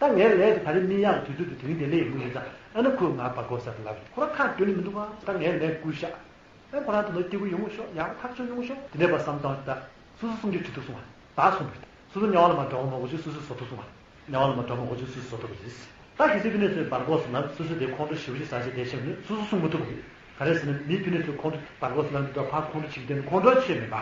ད་ངའི་ལས་དེ་ད་རེས་སྨིན་ཡག་དུས་ཚོད་དེ་དེ་རིང་དེ་སླེབས་ཡོང་གི་ཡོད་ཙང་། ཨ་ནི་ཁོས་ང་བར་སྐོར་ཟེར་དུ་ལབ་རེད། ཁོ་རང་ཁ་འདོན་ནི་མི་འདུག་ག་ད་ངའི་ལས་བསྐུལ་ཤག་ཨ་ཁོ་རང་དེ་ནོར་སྐྱིད་པོ་ཡོང་ཤོག་ཡག་པོ་ཐག་ཆོད་ཡོང་ཤོག་དེ་འདྲས་པ་བསམ་སྟངས་ད། སོ་སོ་སྲུང་སྐྱོབ་བྱེད་ཐུབ་སོང་བ། ད་སོང་བ་རེད། སོ་སོ་དམྱལ་བ་ལ་མ་འགྲོ་མ་དགོས་ཅིག་སོ་སོས་བཟོ་ཐུབ་སོང་བ། དམྱལ་བ་ལ་མ་འགྲོ་མ་དགོས་ཅིག་སོ་སོས་བཟོ་ཐུབ་པ་རེད། ད་གལ་སྲིད་ཕི་ནས་ཚོས་བར་སྐོར་སོང་ན་སོ་སོས་དེ་ཁོང་ཁྲོ་ཞེ་པོ་ཅིག་ཟ་བྱས་དེ་བྱས་ནས་སོ་སོ་སྲུང་མ་ཐུབ་པ་རེད། ག་རེ་ཟེར་ན་མི་ཕི་ནས་ཚོས་ཁོང་ཁྲོ་བར་སྐོར་སོང་ན་འདི་དག་ཕར་ཁོང་ཁྲོ་བྱེད་ཀྱི་དེ་ནི་ཁོང་ཁྲོའི་ཆོས་མིན་པ།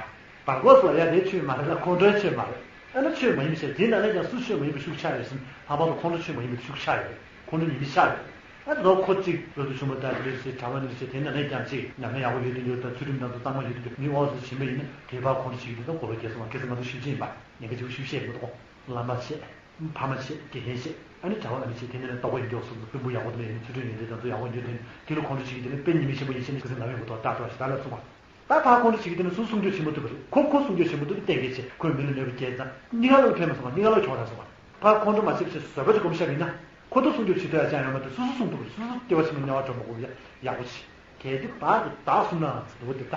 བར་སྐོར་སོང་ཡ་དེའི་ཆོས་མ་རེད་ལ་ཁོང་ཁྲོའི་ཆོས་མ་རེད། ཨ་ནི་ཆོས་མ་ཡིན་པ་བྱས་དེའི་ནང་ནས་ཀྱང་སུ་ཆོས་མ་ཡིན་པ་ཤུགས་ཆག་ཡོད་ཟེར་ལྷག་པར་དུ་ཁོང་ཁྲོ་ཆོས་མ་ཡིན་པ་ཤུགས་ཆག་ཡོད། ཁོང་ཁྲོ་ཉི་མ་ཤར་ཡོད། ཨ་ནི་ཁོ་གཅིག་བོད་དུ་བྱུང་བ་ལྟར་ལུས་སེ་གྲྭ་བ་ནི་ལུས་སེ་དེ་ནང་ནས་ཀྱང་གཅིག་ཉམས་ལེན་ཡག་པོ་ཡོད་དུ་ཡོད་དང་ཚུལ་ཁྲིམས་དང་དུ་གཙང་མ་ཡོད་དུ་ཡོད་མི་འོག་སུ་ཕྱིན་པ་ཡིན་ན་དེ་བར་ཁོང་ཁྲོ་བྱེད་ཀྱི་དེ་དང་གོ་ལོ་རྒྱས་སོང་བ་གལ་སྲིད་ང་ཚོ་ཞིབ་ཕྱིན་ཡིན་པ་ཉེན་ཁ་ཆེ་བོ་ཞིབ་བཤད་མི་འདུག་བླ་མ་བྱས། ཕ་མ་བྱས་དགེ་རྒན་བྱས་ཨ་ནི་གྲྭ་བ་ཨ་ནི་བྱས་དེ་ནས་ལྟོ་གོས་ཡིན་འདུག་སོང་ཚོ་སྤུན་པོ་ཡག་པོ་དེ་ཡིན་ཚུལ་ཁྲིམས་ཡོན་ཏན་དང་དུ་ཡག་པོ་ཡོད་དུ་དེ་ལ་ཁོང་ཁྲོ་བྱེད་ཀྱི་དེ་ནི་དཔེ་ཉི་མ་ཆེན་པོ་ཡིན་ཕྱིན་ནས་གལ་སྲིད་ལམ་ཡོད་གོ་ཐོག་ལྟ་ཐོག་ཞིག་ད་ལ་གསུངས་པ། ད་ཕར་ཁོང་ཁྲོ་བྱེད་ཀྱི་དེ་ནི་སུ་སྲུང་སྐྱོབ་བྱེད་མི་ཐུབ་པ་རེད། ཁོ་ཁོ་སྲུང་སྐྱོབ་བྱེད་མི་ཐུབ་པའི་གཏན་འཁེལ་བྱས་ཁོས་མི་ལ་གནོད་པ་སྐྱེལ་ཙང་གཉིས་ཀ་ལོག་ཕན་མ་སོང་བ་གཉིས་ཀ་ལོག་གྱོང་རག་སོང་བ། ཕར་ཁོང་ཁྲོ་མ་བྱེད་པ་བྱས་བཟོད་པ་ཅིག་སྒོམ་བཞག་ཡིན་ན། ཁོ་ཐོག་སྲུང་སྐྱོབ་བྱེད་ཐུབ་ཡ་ཅང་ཡོད་མ་རེད། སོ་སོ་སྲུང་ཐུབ་པ་རེད། སོ་སོ་སྐྱེ་བ་ཕྱི་མ་དམྱལ་བ་འགྲོ་མ་དགོས་པ་ཡག་པོ་བྱེད། གལ་ཏེ་བར་དུ་བདག་བསྲུང་ནའང་ཟེར་བ་དེ་ལྟ།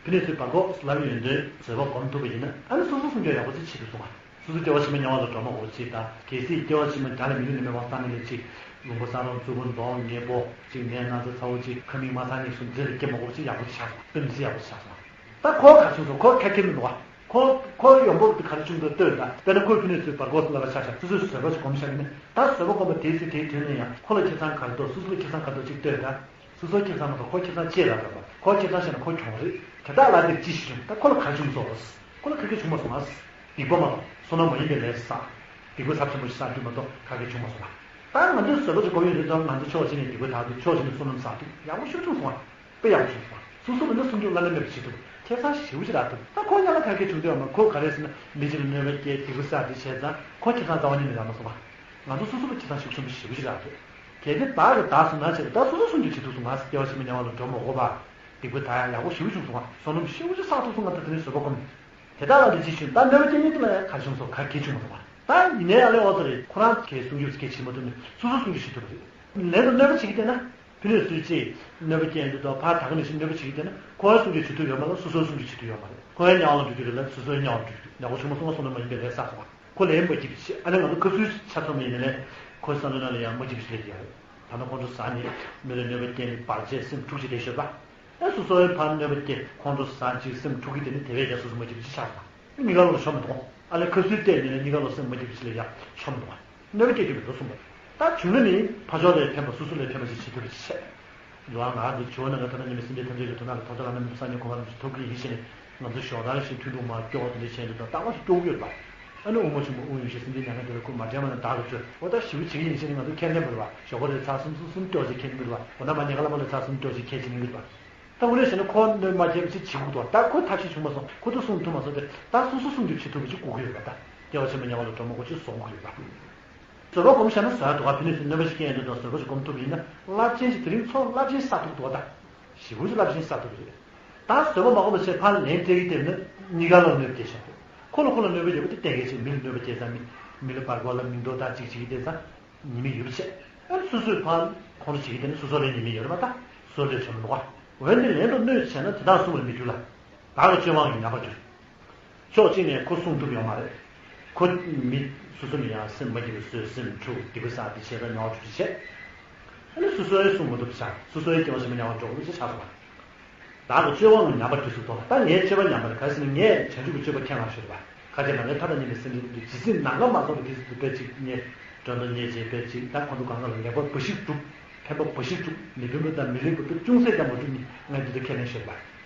ཕི་ནས་ཚུར་བར་སྐོར་ལབ་ཡོན་ཏན་བཟོད་པ་སྒོམ་ཐུབ་པ་ཡིན་ན་ཨ་ནི་སོ་སོ་སྲུང་སྐྱོབ་ཡག་པོ་ཅིག་བྱེད་ཐུབ་སོང་བ། སོ་སོ་སྐྱེ་བ་ཕྱི་མ་དམྱལ་བ་ལ་འགྲོ་མ་དགོས་པ་ཅིག་དང་གལ་སྲིད་སྐྱེ་བ་ཕྱི་མ་བརྒྱ་ལ་མི་ལུས་ནི་མེད་པ་བསམ་ནས་ལས་ཅིག་ལུང་པ་བསགས་རུང་རྩུབ་པོ་མདོག་ངན་པོ་ཅིག་ནད་ན་ཚ་ཚ་བོ་ཅིག་ཁ་མིག་མ་ཚང་ནས་སུ་འདྲེ་ལ་སྐྱེ་མ་དགོས་པ་ཅིག་ཡག་པོ་ཅིག་ཆགས་སོང་། དཔེ་མི་སྲིད་ཡག་པོ་ཅིག་ཆགས་སོང་། ད་ཁོ་ག་བྱུང་སོང་ཁོ་ཁ་ཁྱེར་མི་འདུག་བ། ཁོ་ཁོ་ཡོང་འབབ་དེ་ག་རེ་བྱུང་འདུག་ལྟོས་དང་དཔེར་ན་ཁོས་ཕི་ནས་ཚུར་བར་སྐོར་སུ་ལབ་པ་ཆ་བཞག་སོ་སོས་བཟོད་པ་ཅིག་སྒོམ་བཞག་ཡིན་ན་ད་བཟོད་པ་སྒོམ་པ་དེའི་ཚེ་དེའི་དོན་ལ་ཡང་ཁོ་ལ་ཁེ་བཟང་ག་རེ་འདུག་སོ་སོ་ལ་ཁེ་བཟང་ག་རེ་འདུག་ཅིག་ལྟོས་དང་། སོ་སོའི་ཁེ་བཟང་མ་གཏོགས་ཁོའི་ཁེ་བཟང་ཅི་ལ་རག་པ། ཁོའི་ཁེ་བཟང་བཤད་ན་ཁོ་གྱོང་རེད། དེ་དག་ལ་དེ་ཅི་ཞིག་བྱུང་ད་ཁོ་ལ་ག་བྱུང་སོང་། ཁོ་ལ་ག་གེ་བྱུང་མ་སོང་ང་། སྡིག་པ་མ་གཏོགས་བསོད་ནམས་མ་ཡིན་པའི་ལས་བསགས། སྡིག་པ་ཚབས་ཆེན་པོ་ཞིག་བསགས་རྒྱུ་མ་གཏོགས་ག་གེ་བྱུང་མ་སོང་ང་། ད་ང་ཚོས་བཟོད་པ་ཅིག་སྒོམ་ཡོང་དུས་ཙམ་ང་ཚོ་ཕྱོགས་གཅིག་ནས་སྡིག་པ་དག་འདུག་ཕྱོགས་གཅིག་ནས་བསོད་ནམས་བསགས་འདུག་ཡག་པོ་ཞིག་བྱུང་སོང་ང་། དཔེ་ཡག་པོ་བྱུང་སོང་ང་། སོ་སོ་ལ་ནི་སྲུང་སྐྱོབ་བླ་ན་མེད་པ་བྱེད་ཐུབ། ཁེ་བཟང་ཞེ་པོ་ཅིག་རག་ཐུབ། ད་ཁོ་ཡང་ལ་ག་གེ་བྱུང་དུས་ཡང་མ་ཁོ་ག་རེ་ཟེར་ན་མི་གཅིག་ལ་གནོད་པ་སྐྱེལ་སྡིག་པ་བསགས་འདི་བྱས་ཙང་ཁོ་ཁེ་བཟང་རྩ་བ་ཉིད་ནས་རག་མ་སོང་ང་། ང་ཚོ་སོ་སོ་ལ་ཁེ་བཟང་ཤུགས་ཆེན་པོ་ཞེ་པོ་ཅིག་རག་ཐུབ། གལ་ཏེ་བདག་གིས་བདག་བསྲུང་ན་བྱས་ཏེ་ད་སོ་སོ་སྲུང་སྐྱོབ་བྱེད་ཐུབ་སོང་ང་། སྐྱེ་བ་ཕྱི་མ་དམྱལ་བ་ལ་འགྲོ་མ་དགོས་པ། སྡིག་པ་དག་ཡང་ཡག་པོ་ཞེ་པོ་བྱུང་སོང་ང་། བསོད་ནམས་ཞེ་པོ་ཅིག་བསགས་ཐུབ་སོང་ང་། ད་དེ་ནས་བཟོད་པ་སྒོམ། དེ་དག་ལ་འདི་ཅི་བྱུང་ད་གནོད་པ་སྐྱེལ་མཁན་དེ་ལ་ཡང་ག་རེ་བྱུང་སོང་ག་གེ་བྱུང་མ་སོང་ང་། ད་ཡིན་ནའི་ཨ་ལས་འོ་ཙམ་རེད། ཁོ་རང་གིས་སྲུང་སྐྱོབ་སྐད་བྱེད་མ་ཐུབ་ནས་སོ་སོ་སྲུང་སྐྱོབ་བྱེད་ཐུབ་པ་རེད། ལན་དུ་གནོད་པ་བྱེད་ཀྱི་བསྡད་ན། ཕི་ནས་སུས་ཅིག་གནོད་པ་སྐྱེལ་འདུག་དང་ཕར་ད་ག་ནས་ཅིག་གནོད་པ་བྱེད་ཀྱི་བསྡད་ན་ཁོ་རང་སྲུང་སྐྱོབ་བྱེད་ཐུབ་ཡོད་མ་རེད། སོ་སོའི་སྲུང་སྐྱོབ་བྱེད་ཐུབ་ཡོད་མ་རེད། ཁོ་རང་དམྱལ་བ་ལ་འགྲོ་རྒྱུ་རེད་ལ་སོ་སོའི་དམྱལ་བ་འགྲོ་རྒྱུ་རེད། ཡག་པོ་བྱུང་མ་སོང་ང་། བསོད་ནམས་མ་ཡིན་པའི་ལས་བསགས་སོང་ང་། ཁོ་ལན་མ་འཇིགས་པ་ཅིག་ཨ་ནི་ང་ཚོ་སྐབས་སུའི་ཆ་ཚང་མ་ཡིན་ནའི་ལས་ཁོའི་བསམ་བློའི་ནང་ལ་ཡང་མ་འཇིགས་པ་ཅིག་སླེབས་ཀྱི་ཡོད་རེད། ད་ནི་ཁོང་ཚོ་ཟ་ནས་མི་ལ་གནོད་པ་བསྐྱལ་ནས་བར་ཆད་སེམས་འཁྲུག་ཅིག་དེ་ཤོད་པ། ཨེ་སོ་སོའི་ཕར་གནོད་པ་སྐྱེལ་ཁོང་ཚོ་ཟ་ཅིག་སེམས་འཁྲུག་གི་དེ་ནི་དེ་བས་ཀྱང་སོ་སོ་མ་འཇིགས་པ་ཅིག་ཆགས་སོང་ང་། གཉིས་ཀ་ལོག་ལ་ཤོར་མི་འདུག་ཨ་ལས་སྐབས་སུའི་ལྟས་ཉིད་ནས་གཉིས་ཀ་ལོག་སེམས་མ་སྐྱིད་པ་ཞིག་ལ་ཡག་ཤོར་མི་འདུག་གནོད་པ་སྐྱེལ་རྒྱུ་མི་འདུག་གསུངས་པ། ད་བྱུང་ན་ནི་ཕར་ཕྱོགས་ལ་ཕན་པ་སོ་སོ་ལ་ཕན་པ་ཞིག་བྱེད་ཐུབ་པ་ཞིག་བྱས། ལོ་ང་ཚོ་བྱིའུ་ནང་གི་ཐ་ན་ཉི་མའི་སེམས་ཅན་ཐམས་ཅད་ཀྱི་དོན་དག་ལ་ཐོབ་བྱ་བླ་ན་མེད་པའི་སངས་རྒྱས་གོ་འཕང་རིན་པོ་ཆེ་ཐོབ་ཀྱི་ཡིན་ཞེས་ནས་ང་ཚོ་ཞོགས་ཀར་བཞིན་ཐུན་དྲུག་མར་སྐྱོ་བ་དེ་འདྲ་བྱས་འདུག་ད་ལྟ་ང་ཚོ་སྐྱོ་གི་ཡོད་པ། ཨ་ནི་དབུ་མ་ཆེན་པོ་དབུ་ཡོད་ཞེས་སེམས་ཅན་མྱ་ངན་འདས་ལ་བཀོད་མ་དྲན་པ་ན་བདག་གིས་བཅོལ། འོ་ད་ཞེ་པོ་བྱེད་ཀྱི་ཡིན་ཞེས་ནས་ང་ཚོ་ཁས་ལེན་པ་རེད་པ། ཞོགས་པ་རེ་ཚར་གསུམ་གསུམ་གསུམ་སྐྱོ་ཞེས་ཁས་ལེན་པ་རེད་པ། འོ་ན་མ་ཉལ་ཁ་ལ་མ་ལ་ཚར་གསུམ་སྐྱོ་ཞེས་ཁས་ཀྱི་མིན་རེད་པ། ད་འོ་ནས་བྱས་ན་ཁོ་གནོད་མ་སྐྱེལ་བ་ཅིག་བྱེད་དགོས་འདུག་ད་ཁོས་ཐབས་ཤེས་བྱུང་མ་སོང་སྟེ་ད་སོ་སོ་སྲུང་སྐྱོབ་བྱེད་ཐུབ་པ་ཅིག་དགོས་ཀྱི་ཡོད་པ། ད་སྐྱེ་བ་ཕྱི་མ་དམྱལ་བ་ལ་འགྲོ་མ་དགོས་ཅིག་བཟོ་དགོས་ཀྱི་ཡོད་པ། བཟོད་པ་སྒོམ་བཞག་ན་བཟོད་ཡ་འདུག་ག་ཕི་ནས་སུ་གནོད་པ་ཞིག་སྐྱེལ་ཡ་འདུག་དང་བཟོད་པ་ཞིག་སྒོམ་ཐུབ་ཡིན་ན་རླབས་ཆེན་ཞིག་དེ་རིང་ཚོགས་རླབས་ཆེན་ཞིག་བསགས་ཐུབ་འདུག་ག་ད་ཞེ་པོ་ཅིག་རླབས་ཆེན་ཞིག་བསགས་ཐུབ་ཀྱི་རེད། ད་བཟོད་པ་མ་སྒོམ་པ་བྱས་ཕར་ལན་སྤྲད་ཀྱི་བསྡད་ན་གཉིས་ཀ་ལ་གནོད་པ་སྐྱེལ་བཞག་འདུག་ཁོ་ལ་ཁོ་ལ་གནོད་པ་ཡོད་པ་དེ་གཏན་འཁེལ་བྱས། མི་ལ་གནོད་པ་སྐྱེལ་ཙང་མི་མི་ལ་བར་སྐོར་ལ་མིང་འདོགས་དང་ཅིག་ཅིག་བསྡད་ཙང་ཉེས་དམིགས་ཡོད་པ་བྱས། ཨ་ནི་སོ་སོས་ཕར་ཁོང་ཁྲོ་བྱེད་ཀྱི་བསྡད་ན་སོ་སོ་ལ་ཉེས་དམིགས་ཡོད་རེད་མ་ད་སོ་སོ་ལ་བྱུང་མི་འདུག་ག་འོན་ཏེ་ལན་དུ་གནོད་བྱས་ན་དེ་དག་སྲུང་བར་མི་འགྱུར་ལ། བདག་གི་སྤྱོད་པའང་ཉམས་པར་འགྱུར། ཕྱོགས་གཅིག་ནས་ཁོ་སྲུང་ཐུབ་ཡོད་མ་རེད། ཁོ་མི་སོ་སོ་ནས་ཡང་སེམས་མ་སྐྱིད་པ་བཟོས་སེམས་འཁྲུག་སྡིག་པ་བསགས་ཏེ་བྱས་པའི་ངག་འཁྲུག་ཅིག་བྱས། ཨ་ནི་སོ་སོའི་སྲུང་མ་ཐུབ་ཆགས་སོ་སོའི་སྐྱེ་བ་ཕྱི་མ་དམྱལ་བར་འགྲོ་དགོས་པ་ཅིག་ཆགས་སོང་བ། བདག་གི་སྤྱོད་པའང་ཉམས་པར་འགྱུར་ཟེར་དོ། ད་ངའི་སྤྱོད་པ་ཉམས་པ་རེད། ག་ཟེར་ན་ངས་བྱང་ཆུབ་ཀྱི་སྤྱོད་པ་མཁྱེན་ལགས་ཞུ་རེད་པ། ཁ་ཅིག་ན་ངའི་ཐ་དང་གཉིས་ནས་སེམས་ཅན་དེ་ཇི་སྲིད་ནམ་མཁའ་མ་སོང་བའི་དུས་སུ་དཔེ་ཅིག་ངས་དོན་དུ་ཉེས་བྱས་དཔེ་ཅིག་ད་ཁོང་ཚོ་གང་ག་ལ་ལེགས་པ་འབའ་ཞིག་བསྒྲུབ་ཕན་པ་འབའ་ཞིག་བསྒྲུབ་མི་ཕན་པ་དང་མི་ལེགས་པ་དེ་ཅུང་ཟད་ཀྱང་མ་བསྒྲུབ་ནས་ངས་འདི་ལྟར་ཁས་ལེན་ཞུ་རེད་པ།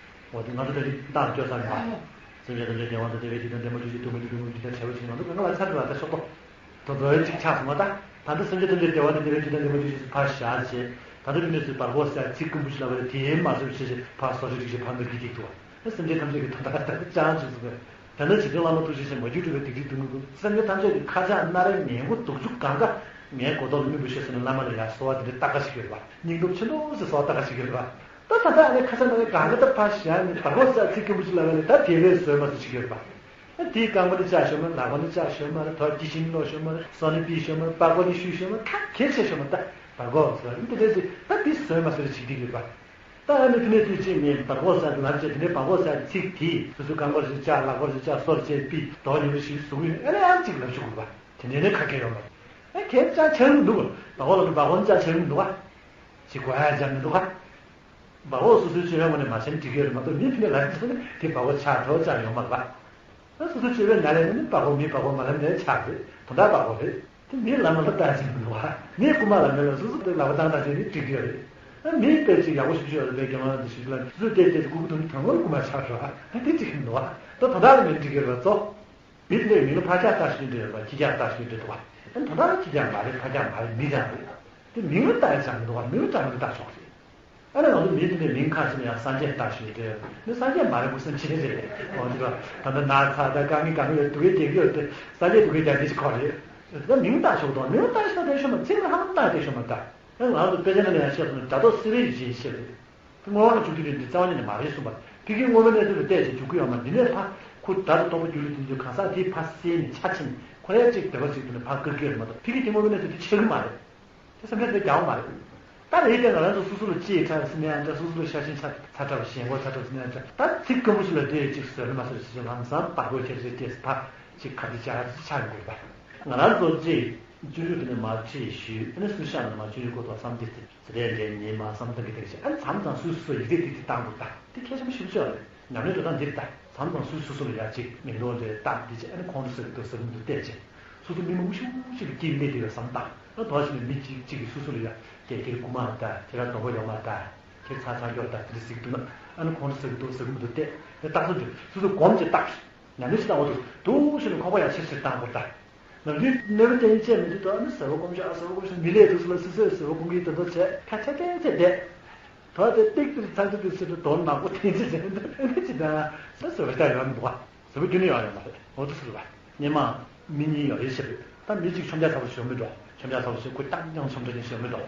འོ་དེ་ང་ཚོ་ད་ཅིག་བཏང་བཅོས་ས་མེད་པ། སེམས་ཅན་ཐམས་ཅད་བདེ་བ་དང་བདེ་བའི་འཇིག་རྟེན་བདེ་མོ་བཅུ་གཅིག་སྡུག་བསྔལ་གྱི་སྡུག་བསྔལ་གྱི་འཇིག་རྟེན་བྱ་བ་ཅིག་ང་ཚོ་གང་ག་ལ་ཚར་འགྲོ་བ་ད་ཤོག་གོ། དོ་དོའི་གཅིག་ཆགས་སོང་བ་ད། ད་ལྟ་སེམས་ཅན་ཐམས་ཅད་བདེ་བ་དང་བདེ་བའི་འཇིག་རྟེན་བདེ་མོ་བཅུ་གཅིག་སུ་ཕར་བཞག་བྱས། ད་ལྟ་ཕི་ནས་སུ་བར་སྐོར་ཟེར་ཚིག་རྐུན་པོ་ཞིག་ལབ་པ་རེད། དེའི་མ་བཟོད་བྱས་བྱས་ཕར་སོ་སོ་ཅིག་ཅིག་ཕར་འདུར་གྱི་འཇིག་ཐུབ་པ། ད་སེམས་ཅན་ཐམས་ཅད་ཀྱི་དོན་དག་ད་ལྟ་ཅང་བྱུང་སོང་བས། ད་ནི་འཇིག་རྟེན་བླ་མ་ཐུགས་རྗེ་ཆེན་མ་གྱུར་སྤྲུལ་པའི་སྡིག་སྒྲིབ་སྡུག་བསྔལ་ཀུན། སེམས་ཅན་ཐམས་ཅད་ཀྱི་ཁ་ཆག་སྣ་རལ་ངན་པོ་དུག་མཆུ་གང་ག་ངའི་མགོ་ཐོག་ལ་སྨིན་པར་ཤོག་ཟེར་ནས་བླ་མ་ལ་ཡར་གསོལ་བ་དེ་འདྲའི་རྟ་ཁ་ཞིག་ཡོད་རེད་པ། སྙིང་སྟོབས་ཆེན་པོ་ཟེར་གསོལ་བ་རྟ་ཁ་ཞིག་ཡོད་རེད་པ། ད་ད་ལྟ་ཨ་ནི་ཁ་ཆག་སྣ་རལ་གང་ག་ད་ཕར་བཞག་ནས་བར་སྐོར་ཟེར་ཚིག་རྐུན་པོ་ཅིག་ལབ་ཡ་ལས་ད་དེ་བས་བཟོད་མ་ཟེར་ཞིག་ཡོད་རེད་པ། ཨ་དེའི་རྐང་པ་ནི་བཅག་ཤོར་མ་རེད། ལག་པ་ནི་བཅག་ཤོར་མ་རེད། ཐོག་སྐྱི་ཤིང་ནི་ལོག་ཤོར་མ་རེད། སོ་ནི་ཕུད་ཤོར་མ་རེད། པགས་ཀོ་ནི་བཤུས་ཤོར་མ་རེད། ཁ་གྱེས་ཆད་ཤོར་མ་རེད། ད་བར་སྐོར་ཟེར་བ་འདི་འདྲ་ཞིག་ད་འདི་བཟོད་མ་ཟེར་བྱེད་ཀྱི་ཡོད་པ། ད་ཨ་ནི་ཕི་ནས་དུས་གཅིག་ནས་བར་སྐོར་ཟེར་དུ་ལབ་བྱས་དེ་ནས་བར་སྐོར་ཟེར་ཚིག་དེས་སོ་སོའི་རྐང་པ་རེ་བཅག་ལག་པ་རེ་བཅག་སོ་རེ་བཅག་ཕུད་མདོག་ཉེས་པོ་ཞིག་བཟོ་གི་ཡོད། ཨ་ནི་ཨ་ནི་གཅིག་ལབ་ཆོག་གི་རེད་པ། དེ་འདྲའི་ནི་ཁ་སྐད་ཡོད་མ་རེད། ཨ་ཁྱེད་ཅག་ཆགས་མི་འདུག་སྦ་ཁོ་ལ་སྦ་ཁོ་ཅག་ཆགས་མི་འདུག་ག་ཅི་གོ་ཡ་ཅག་མི་འདུག་ག་སྦ་ཁོ་སོ་སོའི་སྤྱོད་པའི་ངོས་ནས་མ་བྱས་ན་འགྲིག་གི་ཡོད་རེད་མ་གཏོགས། མི་ཕི་ནས་ལབ་ཡ་དེ་སྦ་ཁོ་ཆགས་འགྲོ་ཅག་ཡོད་མ་རེད་པ། ཨ་སོ་སོའི་སྤྱོད་པའི་ནང་ལ་ནི་སྦ་ཁོ་མི་སྦ་ཁོ་མ་ལབ་ནའི་ཆགས་རེད། དོན་དག་སྦ་ཁོ་རེད། དེ་མིའི་ལམ་ལ་ལྟ་ཅིག་མི་འདུག་ག་མིའི་རྐུ་མ་ལ་མེད་ལ་སོ་སོ་དེ་ལག་པ་བཏང་བཏང་བྱས་ནི་འགྲིག་གི་ཡོད་རེད། ཨ་མིའི་དཔེ་ཅིག་ཡག་པོ་ཞིག་ཤོད་ཡོད་རེད་པས། རྒྱ་མ་འདི་ཞིག་ལ་སོ་སོས་བལྟས་བལྟས་ཏེ་རྐུ་རྐུ་འདུག་ནི་དོན་དངོས་རྐུ་མ་ཆགས་འགྲོ། ཨ་དེ་གཅིག་མི་འདུག་ག་ད་དོན་དག་ལ་མི་འགྲིག་གི་རེད་པ་ཚོ། མི་དེ་འདྲའི་མིང་ལ་ཕར་ཆག་ལྟ་ཞིག་འདྲ་ཡོད་པ། ཁྱི་ཆག་ལྟ་ཞིག་འདྲ་འདུག་པ། ཨ་དོན་དག་ལ་ཁྱི་ཆག་མ་རེད། ཕར་ཆག་མ་རེད། མི་ཆག་རེད། དེ་མིང་ལ་ལྟ་ཡ་ཆག་མི་འདུག་པ། མིང་ལ་ལྟ་མི་ལྟ་ཆོག་རེད། ཨ་ནི་ང་ཚོ་མི་དེ་འདྲའི་མིང་ཁ་ཤས་ལ་ཡང་སངས་རྒྱས་ལྟ་ཞིག་འདྲ་ཡོད། ནི་སངས་རྒྱས་མ་རེད། ཁོ་སེམས་ཅན་རེད། འོ་དེ་ག་ད་ལྟ་ན་ཚ་དང་དཀའ་ངལ་གང་ཡོད་སྡུག་གི་རྒྱག་གི་ཡོད་དེ་སངས་རྒྱས་སྡུག་གི་རྒྱག་འདི་ཞིག་ཁོ་རེད། ད་མིང་ལ་ལྟ་ཆོག་དང་མིང་ལ་ལྟ་ཞིག་ལྟ་ཤོག་མ་ཚིག་ལ་ཧ་ལམ་ལྟ་བསྡད་ཤོག་མ་ད། ཨ་ང་ཚོ་དཔེ་ཆ་ནང་ལ་ཡང་བཤད་སོང་ན་སྒྲ་རྟོག་སེལ་བའི་ཡེ་ཤེས་རེད། དངོས་པོ་ལ་འཇུག་རྒྱུ་རེད། འདི་རྩ་བ་ཉིད་ནས་མ་རེད་གསུངས་པ། ཕ་གིའི་དངོས་པོའི་གནས་ཚུལ་ལ་བལྟས་ཅིང་འཇུག་གི་ཡོད་མ་རེད། འདི་ནས་ཕ་ཁུ་བརྡ་དང་རྟོག་པ་རྒྱུད་ལ་འདུས་དུས་གང་ཟག་དེའི་ཕ་སེལ་ནས་ཆ་ཕྱིན་ཁོ་རའི་གཅིག་བདེ་བ་གཅིག་ཏུ་ནས་ཕ་བཀག་གི་ཡོད་རེད་མ་གཏོགས། ཕ་གི་དེ་དངོས་པོའི་གནས་ཚུལ་དེ་ཆགས་ཀྱི་མ་རེད། དེ་སེམས་ཁྲལ་དེ་རྒྱག་པ་མ་རེད། ད་རེད་དེ་ང་རང་ཚོ་སོ་སོ་ལ་ལྕེ་ཁྲག་ཟེར་ནའི་འདྲ། སོ་སོ་ལ་ཤ་ཆེན་ཆ་ཚ་དྲགས་པ་ཞེན་ཁོག་ཚ་དྲགས་ཟེར་ནའི་འདྲ། ད་ཚིག་སྐམ་པོ་ཞིག་ལ་དེ་གཅིག་བཟོད་ལ་མ་བཟོད་ཞེས་ལམ་སང་བར་སྐོར་ཆེ་ཆེ་སྐྱེས་ཕ་ཅིག་ག་དེ་བྱ་ཆགས་དགོས་པ། ང་རང་ཚོ་ལྕེ་སྤྱོད་འཇུག་དེ་ནས་མ་ཁྲིད་ཞུས། ཨ་ནི་སུ་ཤ་ནས་མ་སྤྱོད་འཇུག་གོ་ཐོག་བསམ་སྟེ་དེ། ཟེར་ཡས་འདྲའི་ཉིན་མ་བསམ་གཏན་གྱི་སྟེང་བཞིན། ཨ་ནི་མཚམས་མཚམས་སུ་སུ་ཡིག་རིགས་ཏིག་ཏིག་བཏང་དགོས་ད། དེ་གལ་ཆེན་པོ་ཞིག་ཆགས་རེད། ཉམས་ལེན་འགྲོ་སྟངས་འདི་རེད་ད། མཚམས་མཚམས་སུ་སུ་སུ་ལ་ཡ་གཅིག་མིང་ཐོ་འདྲ་བཏགས་འདི་བྱས། ཨ་ནི་ཁོང་ཚོ་ཟེར་གི་འདུག་ཟེར་གི་འདུག་བལྟས་བྱས། སོ་སོ་མི་མང་པོ་ཞིག་ཅིག་གི་སྐད་སླེབས་བསྡད་པའི་བསམ་སྟངས། ཨ་དོ་ཞིག་ནས་མི་གཅིག་གཅིག་གིས་སུ་སུ་ལ་ཡ་གལ་ཁྱེར་རྐུ་མ་ད། ཁྱེད་རང་སྡོང་པོ་ཡོད་མ་ད། ཁྱེད་ཚ་ཚ་སྐྱོར་ད། དེ་འདྲ་ཟེར་གི་འདུག་ན། ཨ་ནི་ཁོང་ཚོ་ཟེར་གི་འདུག་ཟེར་གི་མི་འདུག་བལྟས། དེ་རྟགས་སུ་འདུག་སོ་སོ་སྒོམ་གྱི་རྟགས། ཉམས་ལེན་ཞིག་བཏང་བ་འདུག་འདུག་ཞིག་ནས་ཁོག་པ་ཡང་ཆེར་ཆེར་བཏང་དགོས་ད། ནམ་རྒྱུན་གནོད་པ་ཅན་བཅས་མི་འདུག་དོ། ཨ་ནི་ཟེར་བ་སྒོམ་ཤོག་ཨ་ཟེར་བ་སྒོམ་ཤོག་མི་ལས་འདུག་སོ་ལ་སི་སི་ཟེར་བ་སྒོམ་གྱི་དོན་དུ་བྱས་ཁ་ཆེ་ཏན་ཚེ་བསྡད། དོ་དེ་ཏིག་ཏིག་ཚ་ཚ་ཏིག་ཏིག་ཟེར་དུས་དོན་ནག་པོ་དེ་ཚེ་ཟེར་དུས་ཨ་ནི་ཅི་ད་ཟེར་བ་ལྟ་ཡོང་འདུག་ག་ཟེར་བ་རྒྱུན་ནས་ཡོང་ཡོང་མ་རེད། འོ་དེ་ཟེར་བ་སྔོན་མ་མི་གཉིས་ཡོང་རེ་བྱེད་པས། ད་མི་གཅིག་ཆོམ་རྒྱག་ཚ་པོ་ཞིག་ཡོང་མི་འགྲོ། ཆོམ་རྒྱག་ཚ་པོ་ཞིག་ཁོ་རྐྱང་རྐྱང་ཆོམ་རྒྱག་ཞིག་ཡོང་མི་འགྲོ།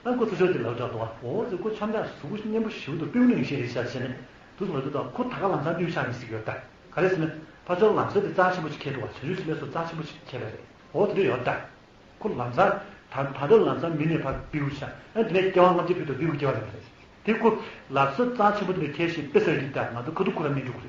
ཨ་ཁོ་ཚོ་ཤོར་དེ་ལབ་འདྲ་འདུག་ག་འོ་ཟེར་ཁོ་ཆོམ་རྒྱག་གཟུགས་པོ་སྙན་པོ་ཞིག་འདུག་སྤུན་ནང་བཞིན་རེད་ཤག་བྱས་ནས། དུས་ལ་དུས་དང་ཁོ་ད་ག་ལམ་སང་ཏུས་ཆགས་ནས་ཟིག་ཡོད་ད། ག་རེ་ཟེར་ན། ཕར་ཕྱོགས་ལམ་སང་དེ་རྩ་ཆེན་པོ་ཞིག་འཁྱེར་འདུག་བ། བྱང་ཆུབ་སེམས་དཔའི་ཚོགས་རྩ་ཆེན་པོ་ཞིག་འཁྱེར་བ་རེད། འོ་དེ་འདྲ་ཡོད་ད། ཁོ་ལམ་སང་ད་ད་ལྟ་ལམ་སང་མི་ནས་ཕར་བེའུ་ཆགས། ཨ་དེ་ནས་སྐྱེ་བ་སྔ་ཕྱི་ཕུད་དུ་བེའུ་སྐྱེ་བ་ལེན་པ་རེད། དེ་ཁོ་ལམ་སང་རྩ་ཆེན་པོ་དེ་འཁྱེར་ཞིག་དཔེ་ཟེར་གྱི་ད་ང་ཚོ་ཁ་ཐུག་ཁོ་ར་མི་འགྲོ་གི་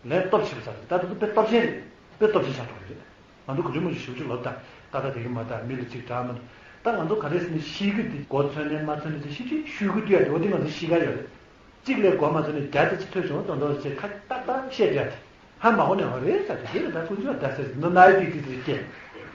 རེད། ལན་སྟོབས་ཆེ་བ་ཟེར་རེད། ད་དེ་ཚོ་དཔེ་སྟོབས་ཆེན་རེད། དཔེ་སྟོབས་ཆེན་ཆགས་འགྲོ་གི་རེད། ང་ཚོ་ག་ཚོད་མོ་ཞིག་ཞུ་ཅིག་ལོབས་དང་། ཏག་ཏག་དེ་གི་མ་ཏག་མི་ལ་ཅིག་དྲག་མ་འདུག་ད་ང་ཚོ་ག་རེ་ཟེར་ན་ཤེས་ཀྱི་འདི་མགོ་ཚོས་ནས་མ་ཚོས་ནས་ཅིག་ཤེས་ཀྱི་ཤུལ་གི་བསྡུ་ཡ་དེ་འོ་དེ་ང་ཚོ་ཤེས་ཀ་ཡོད་རེད། གཅིག་ལས་མགོ་མ་ཚོས་ནས་བརྒྱ་དེ་ཅིག་ཐོས་བྱུང་དོན་དོ་ཅེས་ཁ་ཏག་ཏག་བཤད་བསྡད་ཡ་དེ། ཧ་མ་གོ་ནས་འོ་རེད་ཟེར་དེ་དེ་ལ་ད་ཀུན་སྤྱོད་ད་ཟེར་ནོ་ནའི་ཏིག་ཏིག་ཏིག་སྐྱེ།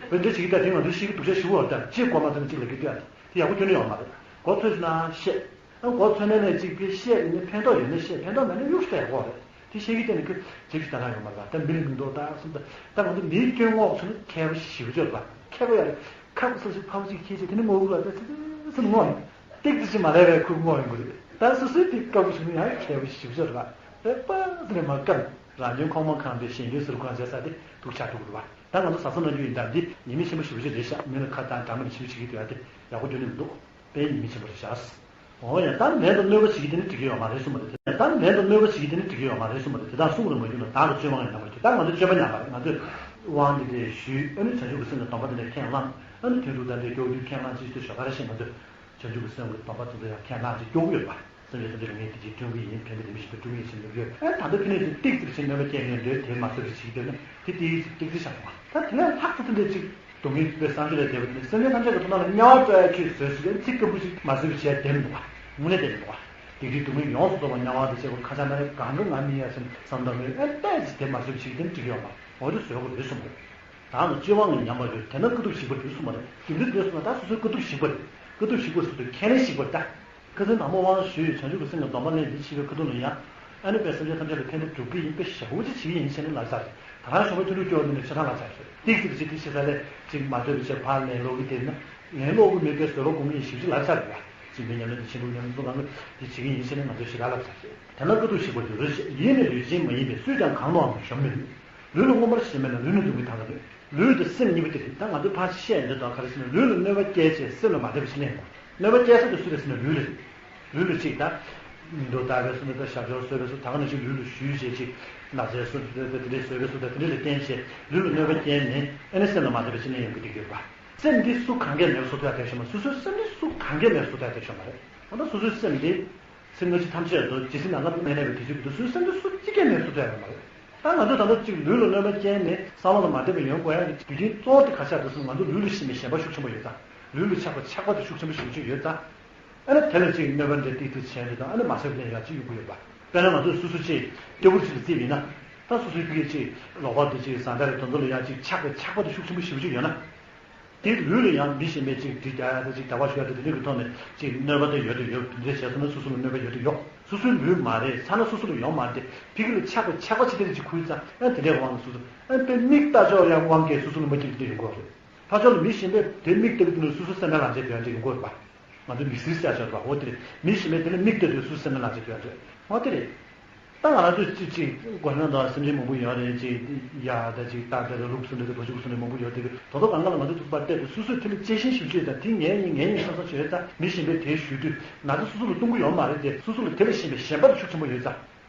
འོན་ཏེ་ཅིག་ད་དེ་ང་ཚོ་ཤེས་ཀྱི་སྡུག་ཅག་ཞུ་བ་ད་གཅིག་མགོ་མ་ཚོས་ནས་གཅིག་ལ་གི་བསྡུ་ཡ་དེ་ཡག་པོ་ཁྱོན་ནས་ཡོང་མ་རེད། མགོ་ཚོས་ན་བཤད། ཨ་མགོ་ཚོས་ན་ནས་གཅིག་པའི་བཤད་ཡིན་ན་ཕན་ཐོགས་ཡོད་ན་བཤད། ཕན་ཐོགས་མེད་ན་གཡུག་ཤོག་ཡག་པོ་རེད། དེ་ཤེས་ཀྱི་བསྟན་ནས་ཁོས་ཇེ་ཞིག་ད་ག་ཡོང་མ་རེད་པ། ད་མི་ལ་མི་འདུག་ད་གསུམ་ད། ད་ང་ཚོ་མིའི་སྐྱོན་ངོགས་ཚོ་ནི་མཁས་པོ་ཞེ་པོ་ཅིག་ཡོད་རེད་པ། མཁས་པོ་ཡ་རེད། ཁ་ཁུ་སོ་སོའི་ཕ་བུ་ཅིག་ཁྱེད་ཅིག་དེ་ནི་ངོ་བོ་ལ་ད་ཚི་ཚི་ཚི་ངོ་། ཏིག་ཙི་ཅིག་མ་ལས་པའི་ཁུ་ངོ་ཡོང་གི་རེད། ད་སོ་སོའི་དེ་དཀར་པོ་ཞིག་ནི་ཡང་མཁས་པོ་ཞེ་པོ་ཅིག་ཡོད་རེད་པ། དེ་པ་ཙི་ནས་མ་དཀར། རང་གཅུན་ཁོག་མ་གང་པའི་གཞན་གཅུན་ཟུར་གང་བྱས་ས་དེ་སྡུག་ཆགས་འགྲོ་གི་རེད་པ། ད་ང་ཚོ་བཟའ་ཚང་ནང་རྒྱུ་ཡིན་ད་འདི་ཉེས་དམིགས་ཆེན་པོ་ཞེ་པོ་ཅིག་རེད་ཤག་མི་ལ་ཁ་བཏང་འདྲ་མི་ལ་ཞེ་པོ་ཅིག་གི་དུས་ཨ་དེ་ཡག་པོ་རྒྱུ་ནི་མི་འདུག་དཔེ་ཉེས་དམིགས་ཆེན་པོ་རེད་ཤག་འོ་ཡ། ད་ལན་དུ་གནོད་པ་བྱེད་ཀྱི་དེ་ནི་འགྲིག་གི་ཡོད་མ་རེད་གསུངས་པ་རེད། ད་ལན་དུ་གནོད་པ་བྱེད་ཀྱི་དེ་ནི་འགྲིག་གི་ཡོད་མ་རེད་གསུངས་པ་རེད། དེ་དག་གསུང་རུ་མ་གྱུར་ན་བདག་ལ་སྤྱོད་པ་ངན་སྙམ་པར་གྱིས། ད་ང་ཚོ་སྤྱོད་པ་ཉམས་པ་རེད། ང་ཚོས་དབང་འདི་འདྲས་ཞུས། ཨ་ནི་བྱང་ཆུབ་ཀྱི་སེམས་ཀྱི་སྡོམ་པ་དེ་འདྲས་ཁས་བླངས། ཨ་ནི་དོན་དུ་ད་འདྲས་སྐྱོ་རྒྱུ་ཁས་བླངས་ཅིག་དེ་ཞོགས་ཀ་རེ་བཞིན་ང་ཚོས་བྱང་ཆུབ་ཀྱི་སེམས་ཀྱི་སྡོམ་པ་དེ་ཚོ་ཡང་ཁས་བླངས་ཅིག་སྐྱོ་གི་ཡོད་པ། སེམས་ཅན་ཐམས་ཅད་ལ་ངས་བདེ་སྐྱིད་བསྐྲུན་གྱི་ཡིན། ཕན་པའི་བདེ་མོ་ཞིག་ཏུ་བསྐྲུན་གྱི་ཡིན་ཟེར་ནས་ཡོད། ཨ་ནི་ད་ལྟ་ཕི་ནས་ཅིག་ཏིག་ཙིག་ཅིག་གནོད་པ་སྐྱེལ་མཁན་འདྲས་དེ་མ་བཟོད་པ་ཞིག་བྱེད་ཀྱི་ཡོད་ན་དེ་ཏིག་ཙིག་ཏིག་ཙིག་བཞག་པ། ད་དེ་ནས་ལྷག་ཏུ་དེ་འདྲས་ཅིག་སྡུག་བསྔལ་དཔེ་བསམ་བློ་ལས་འདས་པ་དེ་ནི་སེམས་ཅན་ཐམས་ཅད་ཀྱི་ཐོག་ནང་ལ་དམྱལ་བ་སྤྲོ་ཡ་ཁྱོད་བཟོས་ཟེར་ཏེ་ཚིག་སྐམ་པོ་ཞིག་མ་བཟོད་པ་བྱས་བསྡད་མི་འདུག་བ། དངོས་གནས་བསྡད་མི་འདུག་བ། སྡིག་སྒྲིབ་སྡུག་བསྔལ་ཡོངས་སུ་རྫོགས་པ་དམྱལ་བ་དང་བཅས་པ་ཁ་ཆག་ན་རེ་གང་གི་ང་མི་ཡ་སེམས་བསམ་དང་མོས་ཨེ་ཏོག་ཙམ་དེ་མ་བཟོད་པ་ཞིག་དེ་འགྲིག་ཡོད་མ་འོ་དེ་བཟོད་དགོས་རེད་གསུངས་པ་རེད། ད་ནི་སྤྱོད་པ་ངན་སྙམ་པར་གྱིས། དེ་ན་དཀའ་ཐུབ་ཞིག་པར་གྱིས་གསུངས་པ་རེད། རྒྱུ་མཚན་དེ་གསུངས་ན་ད་སོ་སོའི་དཀའ་ཐུབ་ཞིག་པ་རེད། དཀའ་ཐུབ་ཞིག་པ་སོ་སོའི་ཁས་ལེན་ཞིག་པ་རེད་ད། ཁ་སང་དང་པོ་དབང་ཞུས་བྱང་ཆུབ་ཀྱི་སེམས་ཀྱི་སྡོམ་པ་ལེན་འདི་ཕྱི་པའི་ཁ་ཐུག་ལ་ཡང་ཨ་ནི་དཔེ་སེམས་ཅན་ཐམས་ཅད་ལ་ཕན་བདེ་སྒྲུབ་ཀྱི་ཡིན་པའི་ཞབས་ཕྱི་བྱེད་ཀྱི་ཡིན་ཞེས་ནི་ལབ་ཚར་རེད། ད་རང་ཞོགས་པ་ཐུན་དྲུག་སྐྱོར་འདི་ནས་ཆ་ཚང་ལབ་ཚར་རེད། ཏིག་ཙིག་ཅིག་དེ་ཤེས་ས་ལས་ཅིག་མ་བཟོད་པའི་ཆེད་ཕར་ལན་སློག་གི་དེ་ན་ལན་སློག་གི་མེད་པའི་བཟོད་པ་སྒོམ་གྱི་ཡིན་ཞེས་ལབ་ཚར་རེད་བ། ཅིག་མི་ཉམས་ལེན་དེ་ཆེན་པོ་ཉམས་ལེན་ཚོ་གང་གི་དེ་བྱེད་ཀྱི་ཡིན་ཞེས་ནི་ང་ཚོས་ཞེ་དྲག་ལབ་ཚར་རེད། དེ་ན་དཀའ་ཐུབ་ཞིག་པར་གྱིས། རོ་ཞེས་ཡིད་ནི་ལུས་ཅན་མ་ཡིན་པས་སུས་ཀྱང་གང་དུའང་ཞོམ་མི་ནུས། ལུས་ལ་མངོན་པར་ཞེན་མེད་ན་ལུས་ནི་སྡུག་བསྔལ་དང་ག་ནུས། ལུས་དང་སེམས་གཉིས་པོ་དེ་རེད། ད་ང་ཚོས་ཕར་བཤད་འདི་དང་ག་རེ་ཟེར་ན་ལུས་ལ་གནོད་པ་སྐྱེལ་བྱས་སེམས་ལ་མ་བདེ་བ་ཞིག་གནས་ཡོང་། གནོད་པ་སྐྱེལ་ས་དེ་སུ་རེད་ཟེར་ན་ལུས་རེད། ལུས་ལ་གཅིག་ད། མིང་འདོགས་བཏགས་པའི་སོ་ནི་ད་ཞབས་ཞུ་བཟོས་པའི་སོ་ད་ག་ནང་བཞིན་ལུས་ལ་ཞུས་བྱས་ཅིག་ན་ཚའི་སོ་དེ་དེ་དེ་འདྲས་བཟོས་པའི་སོ་ད་དེ་འདྲས་ལ་བརྟེན་བྱས་ལུས་ལ་གནོད་པ་སྐྱེལ་ནས་ཨ་ནི་སེམས་ལ་མ་བདེ་བ་ཞིག་གནས་ཡོང་གི་འདུག་ཡོད་པ། སེམས་འདི་སུ་གང་གིས་མེད་པ་བཟོ་ཐུབ་ཡ་དེ་ཤོད་མ་རེད། སོ་སོའི་སེམས་འདི་སུ་གང་གིས་མེད་པ་བཟོ་ཐུབ་ཡ་དེ་ཤོད་མ་རེད། འོ་ན་སོ་སོའི་སེམས་འདི། སེམས་ལ་ཅི་ཐམས་ཅད་དུ་ཇི་སྲིད་ནམ་མཁའ་དང་མཉམ་པའི་དུས་ཚོད་ཀྱི་དུས་སུ་སེམས་དུ་སུ་གཅིག་ཀྱང་མེད་སུ་ཐུབ་ཡ་ཡོད་མ་རེད། ད་ང་ཚོ་ད་ལྟ་གཅིག་ལུས་ལ་གནོད་པ་བསྐྱལ་ནས་བསམ་བློ་ལ་མ་བདེ་བ་ཡོང་དགོས་ཡ་གི་རྒྱུ་རྐྱེན་གཙོ་བོ་དེ་ག་ཤ་དུ་སོང་ང་ཚོ་ལུས་ལ་ཞེན་པའི་ཞེན་པ་ཤུགས་ཆེན་པོ་ཡོད་ཙང་། ལུས་ལ་ཆགས་པ་ཆགས་པ་དེ་ཤུགས་ཆེན་པོ་ཞེ་པོ་ཅིག་ཡོད་ཙང་། ཨ་ནི་དེ་ལ་ཅིག་གནོད་པ་འདྲ་ཏིག་ཏིག་བྱས་འདྲ་དང་ཨ་ནི་མ་བཟོད་པ་ལས་ཡག་ཅིག་ཡོང་གི་ཡོད་པ། དཔེར་ན་ང་ཚོ་སོ་སོ་ཅིག་སྐྱོ་པོ་ཅིག་ལ་བརྩིས་པ་ཡིན་ན། ད་སོ་སོའི་ཕ་གི་ཅིག་ལོག་པར་དུ་ཅིག་བཟའ་ཟླ་རེ་དེ་ཚོ་ལ་ཡག་ཅིག་ཆགས་པའི་ཆགས་པ་དེ་ཤུགས་ཆེན་པོ་ཞེ་པོ་ཅིག་ཡོད་ན། དེའི་ལུས་ལ་ཡང་མི་གཞན་པས་ཅིག་འདྲི་རྒྱག་ཡ་དང་ཅིག་ཟླ་བ་ཞུ་ཡ་དང་དེ་འདྲ་གི་ཐོག་ནས་ཅིག་གནོད་པ་དེ་ཡོད་དུ་ཡོད། དེ་འདྲ་བྱས་སོང་ན་སོ་སོ་ལ་གནོད་པ་ཡོད་དུ་ཡོད། སོ་སོའི་ལུས་མ་རེད་ཚ་ན་སོ་སོ་ལ་ཡོང་མ་རེད། ཕི་གི་ལ་ཆགས་པའི་ཆགས་པ་ཆེ་དེ་ཅིག་ཁུལ་ཙང་ཨ་དེ་འདྲའི་དབང་གིས་སོ་སོ་ཨ་དཔེ་མིག་ལྟ་ཕྱོགས་ཡང་དབང་གིས་སོ་སོ་ལ་མ་སྐྱིད་པ་དེ་ཡོང་གི་རེད། ཕར་ཕྱོགས་ལ་མི་གཞན་པས་དེ་མིག་ལྟ་གི་དུས་ནས་སོ་སོ་སེམས་ནང་ལ་འཇལ་དོན་ཅིག་ཡོང་གི་རེད་པ། ང་ཚོ་མིག་ཟིལ་ཟེར་ཆོག་པ་འོ་དེ་རེད། མི་གཞན་པས་དེ་ལ་མིག་ལྟ་དུས་སོ་སོ་སེམས་ནང་ལ་འཇལ་དོན་རེད། འོ་དེ་རེད། ད་ང་རང་ཚོ་ཅི་ཅིག་དགོན་ན་དང་སེམས་ཅན་མང་པོ་ཡོད་རེད་ཅིག་ཡ་ད་ཅིག་ད་ད་ལུག་གསུམ་རེད་དང་བ་ཕྱུགས་གསུམ་རེད་མང་པོ་ཡོད་དེ་དོ་དོ་གང་ག་ལ་ང་ཚོ་ཐུག་པ་བལྟས་ཏེ་སོ་སོས་དེ་ལ་གཅེས་ཤིང་ཞིབ་དཔྱད་དང་དེ་ངའི་ཡིན་ངའི་ཡིན་བསམ་བསམ་བྱས་ཙང་མི་གཞན་པས་དེ་ཞུས་དུས་ན་ཚ་སོ་སོ་ལ་གཏོང་གི་ཡོད་མ་རེད་དེ་སོ་སོ་ལ་དེ་ལ་ཞེན་པའི་ཞེན་པ་དེ་ཤུགས་ཆེན་པོ་ཡོད་ཙང་།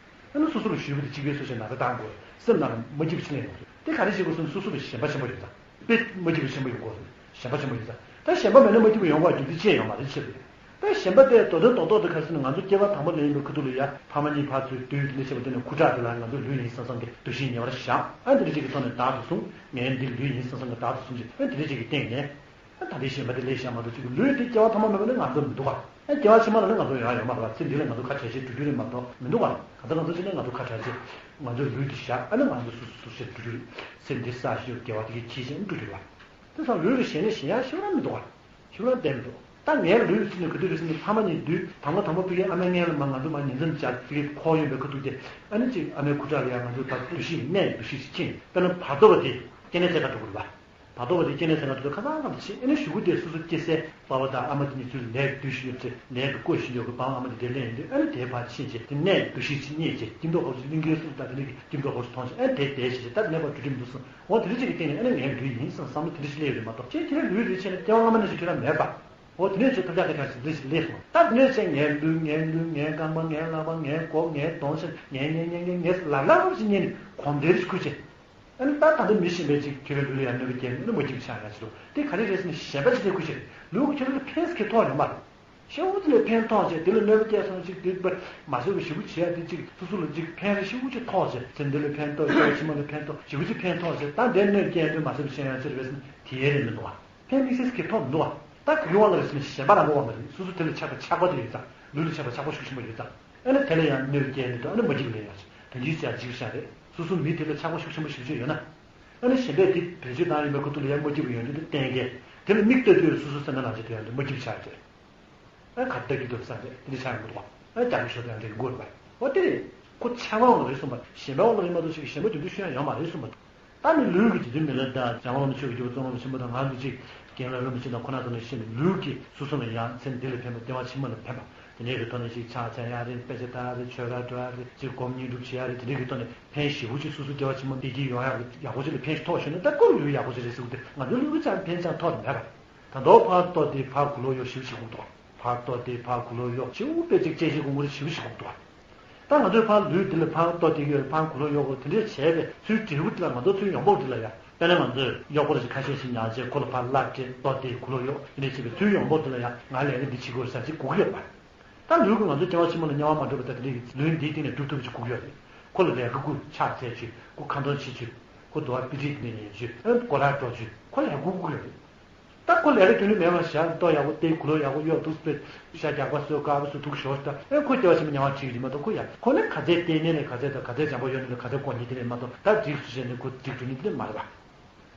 ཨ་ནི་སོ་སོ་ལ་ཞུས་པ་དེ་གཅིག་པའི་སོ་སོའི་ན་ཚ་བཏང་དགོས་སེམས་ནང་ལ་མ་སྐྱིད་པ་ཕྱིན་ལས་ཡོང་དུས་དེ་ག་རེ་བྱེད་དགོས་སོང་སོ་སོ་ལ་ཞེན་པ་ཆེན་པོ་ཡོད་ཙང་། དཔེ་མ་སྐྱིད་པ་ཆེན་པོ་ཡོང་གོ་ཞེན་པ་ཆེན་པོ་ཡོད་ཙང་། ད་ཞེན་པ་མེད་ན་མ་སྐྱིད་པ་ཡོང་གོ་རྒྱུ་མཚན་ཅི་ཡང་ཡོད་མ་རེད་ཕྱིར། ད་ཞེན་པ་དེ་རྡོག་རྡོག་རྡོག་རྡོག་དེ་ག་རེ་ཟེར་ན་ང་ཚོ་སྐྱེ་བ་དང་པོ་ལ་ཡིན་པའི་ཁ་ཐུག་ལ་ཡ་ཕ་མ་གཉིས་ཕར་ཚུར་བསྡུས་དེ་འདྲ་བྱས་པ་དེ་ནི་ཁུ་ཁྲག་དེ་ལ་ང་ཚོ་ལུས་ཡིན་བསམ་བསམ་གྱི་འདུ་ཤེས་ཉེ་བར་བཞག་ཨ་འདི་འདྲ་ཅིག་གི་ཐོག་ནས་བདག་ཏུ་བཟུང་ངའི་འདི་ལུས་ཡིན་བསམ་བསམ་གྱི་བདག་ཏུ་བཟུང་ཅིག་ཨ་འདི་འདྲ་ཅིག་གི་སྟེང་ནས། ད་ལྟའི་ཞེན་པ་དེ་ལས་བཞག་མ་གཏོགས་ཅིག་ལུས་དེ་སྐྱེ་བ་ཐ་མ་མེད་པ་ནི་ང་ཚོ་མི་འདུག་ག་ཨ་སྐྱེ་བ་ཕྱི་མ་ལ་ནི་ང་ཚོ་ཡོང་ཡ་ཡོད་མ་རེད་བ། ཚེ་འདི་ལ་ང་ཚོ་ཁ་བྲལ་ཆེད་འགྲོ་རྒྱུ་རེད་མ་གཏོགས་མི་འདུག་ག་གང་ལྟར་ང་ཚོ་ཕྱི་ནས་ང་ཚོ་ཁ་བྲལ་ཆེད་ང་ཚོའི་ལུས་དེ་བཞག་ཨ་ནི་ང་ཚོ་སོ་སོ་སོ་ཆེད་འགྲོ་རྒྱུ་རེད། ཚེ་འདི་ས་ཞིག་དགེ་བ་དེ་གའི་ཁྱི་ཞེན་འགྲོ་རྒྱུ་རེད་བ། དེ་ཙང་ལུས་ལ་ཞེན་ནས་ཞེན་ཡ་ཞིག་རང་མི་འདུག་ག་ཞིག་རང་བསྡད་མི་འདུག་ད་ངའི་ལུས་ཚུད་ནས་ག་དུས་རེད་ཟེར་ནས་ཕ་མ་གཉིས་འདུས་དང་པོ་དང་པོ་ཕ་གིའི་ཨ་མའི་མངལ་ལ་མ་ང་ཚོ་མ་ཉིན་མཚན་བཅར་ཕ་གིའི་ཁོག་ཡོད་པའི་ཁ་ཐུག་དེ་ཨ་ནི་ཅིག་ཨ་མའི་ཁུ་ཁྲག་ལ་ཡ་ང་ཚོ་ད་འདུ་ཤེས་གནས་འདུ་ཤེས་ཤིག་ཕྱིན་དཔེར་ན་བར་དོ་བ་དེ་སྐྱེ་གནས་ཚད་ཀ་འགྲོ་དགོས་རེད་བ། བར་དོ་བ་དེ་སྐྱེ་གནས་ཚད་ཀ་འགྲོ་དུས་ཁ་སང་ཁ་ལ་ཕྱིན་ཨ་ནི་གཞུག་གུ་དེ་སོ་སོ་སྐྱེ་སའི་པ་ཕ་དང་ཨ་མ་དེ་གཉིས་ཚུར་ལས་འདུ་ཤེས་ཡོད་ཚེ་ལས་ཀྱི་བཀོད་ཤིང་ཡོད་ཀྱི་པའམ་ཨ་མ་དེ་དེ་ལས་ཡིན་དུས་ཨ་ནི་དེའི་བར་ཕྱིན་རྗེས་དེ་གནས་འདུ་ཤེས་ཅིག་རྙེད་རྗེས་སྐྱིད་མདོག་ཁ་པོ་ཅིག་གླིང་གའི་སུ་ད་དེ་ནས་ཀྱི་སྐྱིད་མདོག་ཁ་པོ་ཅིག་མཐོང་བྱས་ཨ་ནི་དེ་དེ་བྱས་རྗེས་ད་གནས་པ་འགྲོ་གྲིམ་འདུག་སོང་། འོ་དེ་འདྲ་ཅིག་གི་སྟེང་ནས་ཨ་ནི་ངའི་ལུས་ཡིན་བསམ་བསམ་བློ་དེ་འདྲ་ཞིག་སླེབས་ཡོད་རེད་མ་གཏོགས་ཅིའི་ཁྱེད་རའི་ལུས་རེད་བྱས་ནས་སྐྱེ་བ་སྔ་མ་ནས་ཞིག་ཁྱེད་རང་མེད་པ། འོ་དེ་འདྲ་བྱས་ཐབས་ཆག་དེ་ག་ཞིག་འདི་ཞིག་སླེབས་སོང་། ད་དེ་འདྲ་བྱས་ངའི་ལུས་ངའི་ལུས་ངའི་རྐང་པ་ངའི་ལག་པ་ངའི་མགོ་ངའི་གདོང་ཞེས་ངའི་ངའི་ངའི་ངའི་ངའི་ལབ་ལབ་ཞིག་ཉན་ནས་གོམས་བདེ་རུ་ཞིག་ཁུར་བྱས། ཨ་ནི་ད་ད་ལྟ་མི་ཤེས་པའི་ཅིག་ཁྱེད་རའི་ལུས་ལ་ཡང་གནོད་པ་སྐྱེལ་ནས་ཨ་ནི་མ་སྐྱིད་པ་ཆགས་ཡ་ཞིག་འདུག་དེ་ག་རེ་རེད་ཟེར་ན་ཞེན་པ་ཅིག་དེ་ཁུར་བྱས་ལུས་ཁྱེད་ར་ལ་ཕན་སྐྱེད་ཐོགས་ཡོད་མ་རེད། ཤེའུ་དེ་ལས་ཕན་ཐོགས་བྱས་དེ་ལ་གནོད་པ་སྐྱེལ་སོང་ཅིག་དེ་མ་བཟོད་པའི་ཞེ་པོ་བྱེད་ཡ་དེ་ཅིག་སོ་སོ་ལ་ཅིག་ཕན་རེ་ཞེ་པོ་ཅིག་ཐོགས་བྱས་ཚེ་འདི་ལ་ཕན་ཐོགས་སྐྱེ་བ་ཕྱི་མ་ལ་ཕན་ཐོགས་ཞེ་པོ་ཅིག་ཕན་ཐོགས་བྱས་ད་འདི་གནོད་སྐྱེལ་འདོད་མ་བཟོད་པའི་ཤེས་ཡ་ཅི་རེད་ཟེར་ན་དེ་ཡས་རེད་མི་འདུག་བ། ཕན་དམིགས་བསལ་གྱི་ཐོགས་མི་འདུག་བ། ད་ག་གི་དབང་ལ་རེད་ཟེར་ན་ཞེན་པ་རང་གི་དབང་ལ་རེད། སོ་སོ་དེ་ལ་ཆགས་པའི་ཆགས་པ་དེ་ཡོད་ཙང་ལུས་ལ་ཆགས་པའི་ཆགས་པ་ཤུགས་ཆེན་པོ་ཡོད་ཙང་ཨ་ནི་དེ་ལ་ཡང་གནོད་སྐྱེལ་ནས་དང་ཨ་ནི་མ་སྐྱིད་པ་ལེན་ཡག་ཅིག་དོན་གྱིས་བྱས་འཇིགས་བྱ་རེད། སོ་སོ་མི་དེ་ལ་ཆགས་པ་ཤུགས་ཆེན་པོ་ཞེ་པོ་ཅིག་ཡོད་ན། ཨ་ནི་ཞེན་པས་དེ་བེད་སྤྱོད་བཏང་ཡོད་པའི་ཁ་ཐུག་ལ་ཡང་མ་སྐྱིད་པ་ཡོང་དུས་དེ་གཏན་འཁེལ། དེ་ལ་མིག་ལྟ་དུས་སོ་སོ་སེམས་ནང་ལ་ཅིག་དོན་དུ་མ་སྐྱིད་པ་ཆགས་ཏེ། ཨ་གར་ལྟ་གི་འདུག་བསམ་སྟེ་དེ་འདྲ་ཆགས་ཡོང་གི་འདུག་ཨ་རྒྱག་གི་ཤོར་དེ་ཡང་དེ་གི་མགོ་རེད་པ། འོ་དེ་རེད། ཁོ་ཆགས་པའི་དབང་ལ་རེད་གསུངས་པ་ཞེན་པའི་དབང་ལ་རེད་མ་གཏོགས་ཅིག་ཞེན་པ་དེ་འདྲ་ཤོར་ཡ་ཡོད་མ་རེད་གསུངས་པ། ད་ནི་ལུས་ཀྱི་རྗེ་བཙུན་མི་ལ་དང་འཇམ་དབྱངས་བླ་མ་མཆོག་གི་རྒྱལ་པོ་གཙུག་ལག་སློབ་ཆེན་པོ་དང་ང་ཚོ་གཅིག་རྒན་ལགས་བླ་མ་ཆེན་དང་ཁོ་ན་ཚོ་ནས་བཤད་ནས་ལུས་ཀྱིས་སོ་སོ་ལ་ཡང་ཚེ་འདི་ལ་ཕན་པ་བདེ་བ་ཕྱི་མ་ལ་ཕན་པ་དེ་འདྲའི་གི་ཐོག་ནས་ཅིག་ཕྱག་འཚལ་ཡ་རེད། དཔེ་ཆ་ལྟ་ཡ་རེད། ཆོས་ར་འགྲོ་ཡ་རེད། ཅིག་སྒོམ་བརྙན་སྒྲུབ་བྱེད་ཡ་རེད། དེ་འདྲའི་གི་ཐོག་ནས་ཕན་ཞེ་པོ་ཅིག་སོ་སོ་བདེ་བ་ཕྱི་མ་བདེ་སྐྱིད་ཡོང་ཡ་ཡག་པོ་ཅིག་ལ་ཕན་ཞིག་ཐོགས་ཤོར་ན་ད་ཁོ་ལུས་ཡག་པོ་ཅིག་རེད་ཟེར་གི་འདུག་ང་ཚོའི་ལུས་ཀྱི་ཅང་ཕན་ཅང་ཐོགས་མེད་པ། ད་མདོ་ཕར་གཏོར་ཏེ་ཕར་གུ་ལོ་གཡོག་ཞིབ་ཞིག་དགོས་འདུག་ཕར་གཏོར་ཏེ་ཕར་གུ་ལོ་གཡོག་ཞིབ་པའི་ཅིག་དཔྱད་ཞིབ་དགོས་མཁོ་ཞིབ་ཞིག་དགོས་འདུག་ད་ང་ཚོས་ཕར་ལུས་འདི་ལ་ཕར་གཏོར་ཏེ་གཡོག་ཕར་གུ་ལོ་གཡོག་དེ་འདྲས་བྱས་པའི་ཚུལ་འབྲས་བུ་འདི་ལ་ང་ཚོ་ཚུལ་ཡོང་འབབ་འདི་ལ་ཡང་དཔེར་ན་ང་ཚོས་གཡོག་པོ་རེ་ཞིག་ཁ་ཤས་ཤིག་ཉར་བྱས་ཁོ་ལ་ཕར་གླ་སྤྲད་གཏོར་ཏེ་གུ་ལོ་གཡོག་དེ་འདྲས་བྱས་པའི་ཚུལ་ཡོང་འབབ་འདི་ལ་ཡང་ང་ལས་ཀ་འདི་བྱེད་དགོས་ཟེར་ཅིག་དགོས་ཀྱི་ཡོད་པ། ད་ལུས་ཀྱིས་ང་ཚོ་སྐྱེ་བ་ཕྱི་མ་ལ་དམྱལ་བ་མ་འགྲོ་བ་ད་དེ་འདྲའི་ལུས་འདིའི་སྟེང་ནས་སྒྲུབ་ཐུབ་པ་ཅིག་དགོས་ཀྱི་ཡོད་རེད། ཁོ་ལ་ལས་ཀ་དགོས། ཕྱག་འཚལ་བྱོས། ཁོ་ཁ་འདོན་བྱེད་བྱོས། ཁོ་འདུག་བ་དཔེ་ཁྲིད་འདི་ནས་ཉན་བྱོས། ཨ་སྒོ་ར་འགྲོ་བྱོས། ཁོ་ལས་ཀ་དགོས་ཀྱི་ཡོད་རེད། ད་ཁོ་ལས་ཀ་རྒྱུན་ལས་མེད་པར་ཞག་ལྟོ་ཡག་པོ་སྟེར། གུ་ལོ་ཡག་པོ་གཡོག་འདུག་པས་ཤ་རྒྱགས་པ་བཟོས་དཀར་པོ་བཟོས་འདུག་ཞོར་ད་ཨེ་ཁོ་སྐྱེ་བ་ཕྱི་མ་དམྱལ་བ་ཁྲིད་ཀྱི་རེད་མ་གཏོགས་ཁོ་ཡ་ཁོ་ནི་ག་ཚད་ལྟས་ངན་ལས་ག་ཚད་དང་ག་ཚད་འཇམ་པོ་ཡོད་ནི་ལས་ག་ཚད་དཀོན་ནི་དེ་རེད་མ་གཏོགས་ད་འགྲིག་སུ་བྱས་ནས་ཁོ་འགྲིག་འགྲོ་ནི་དེ་མ་རེད་པ།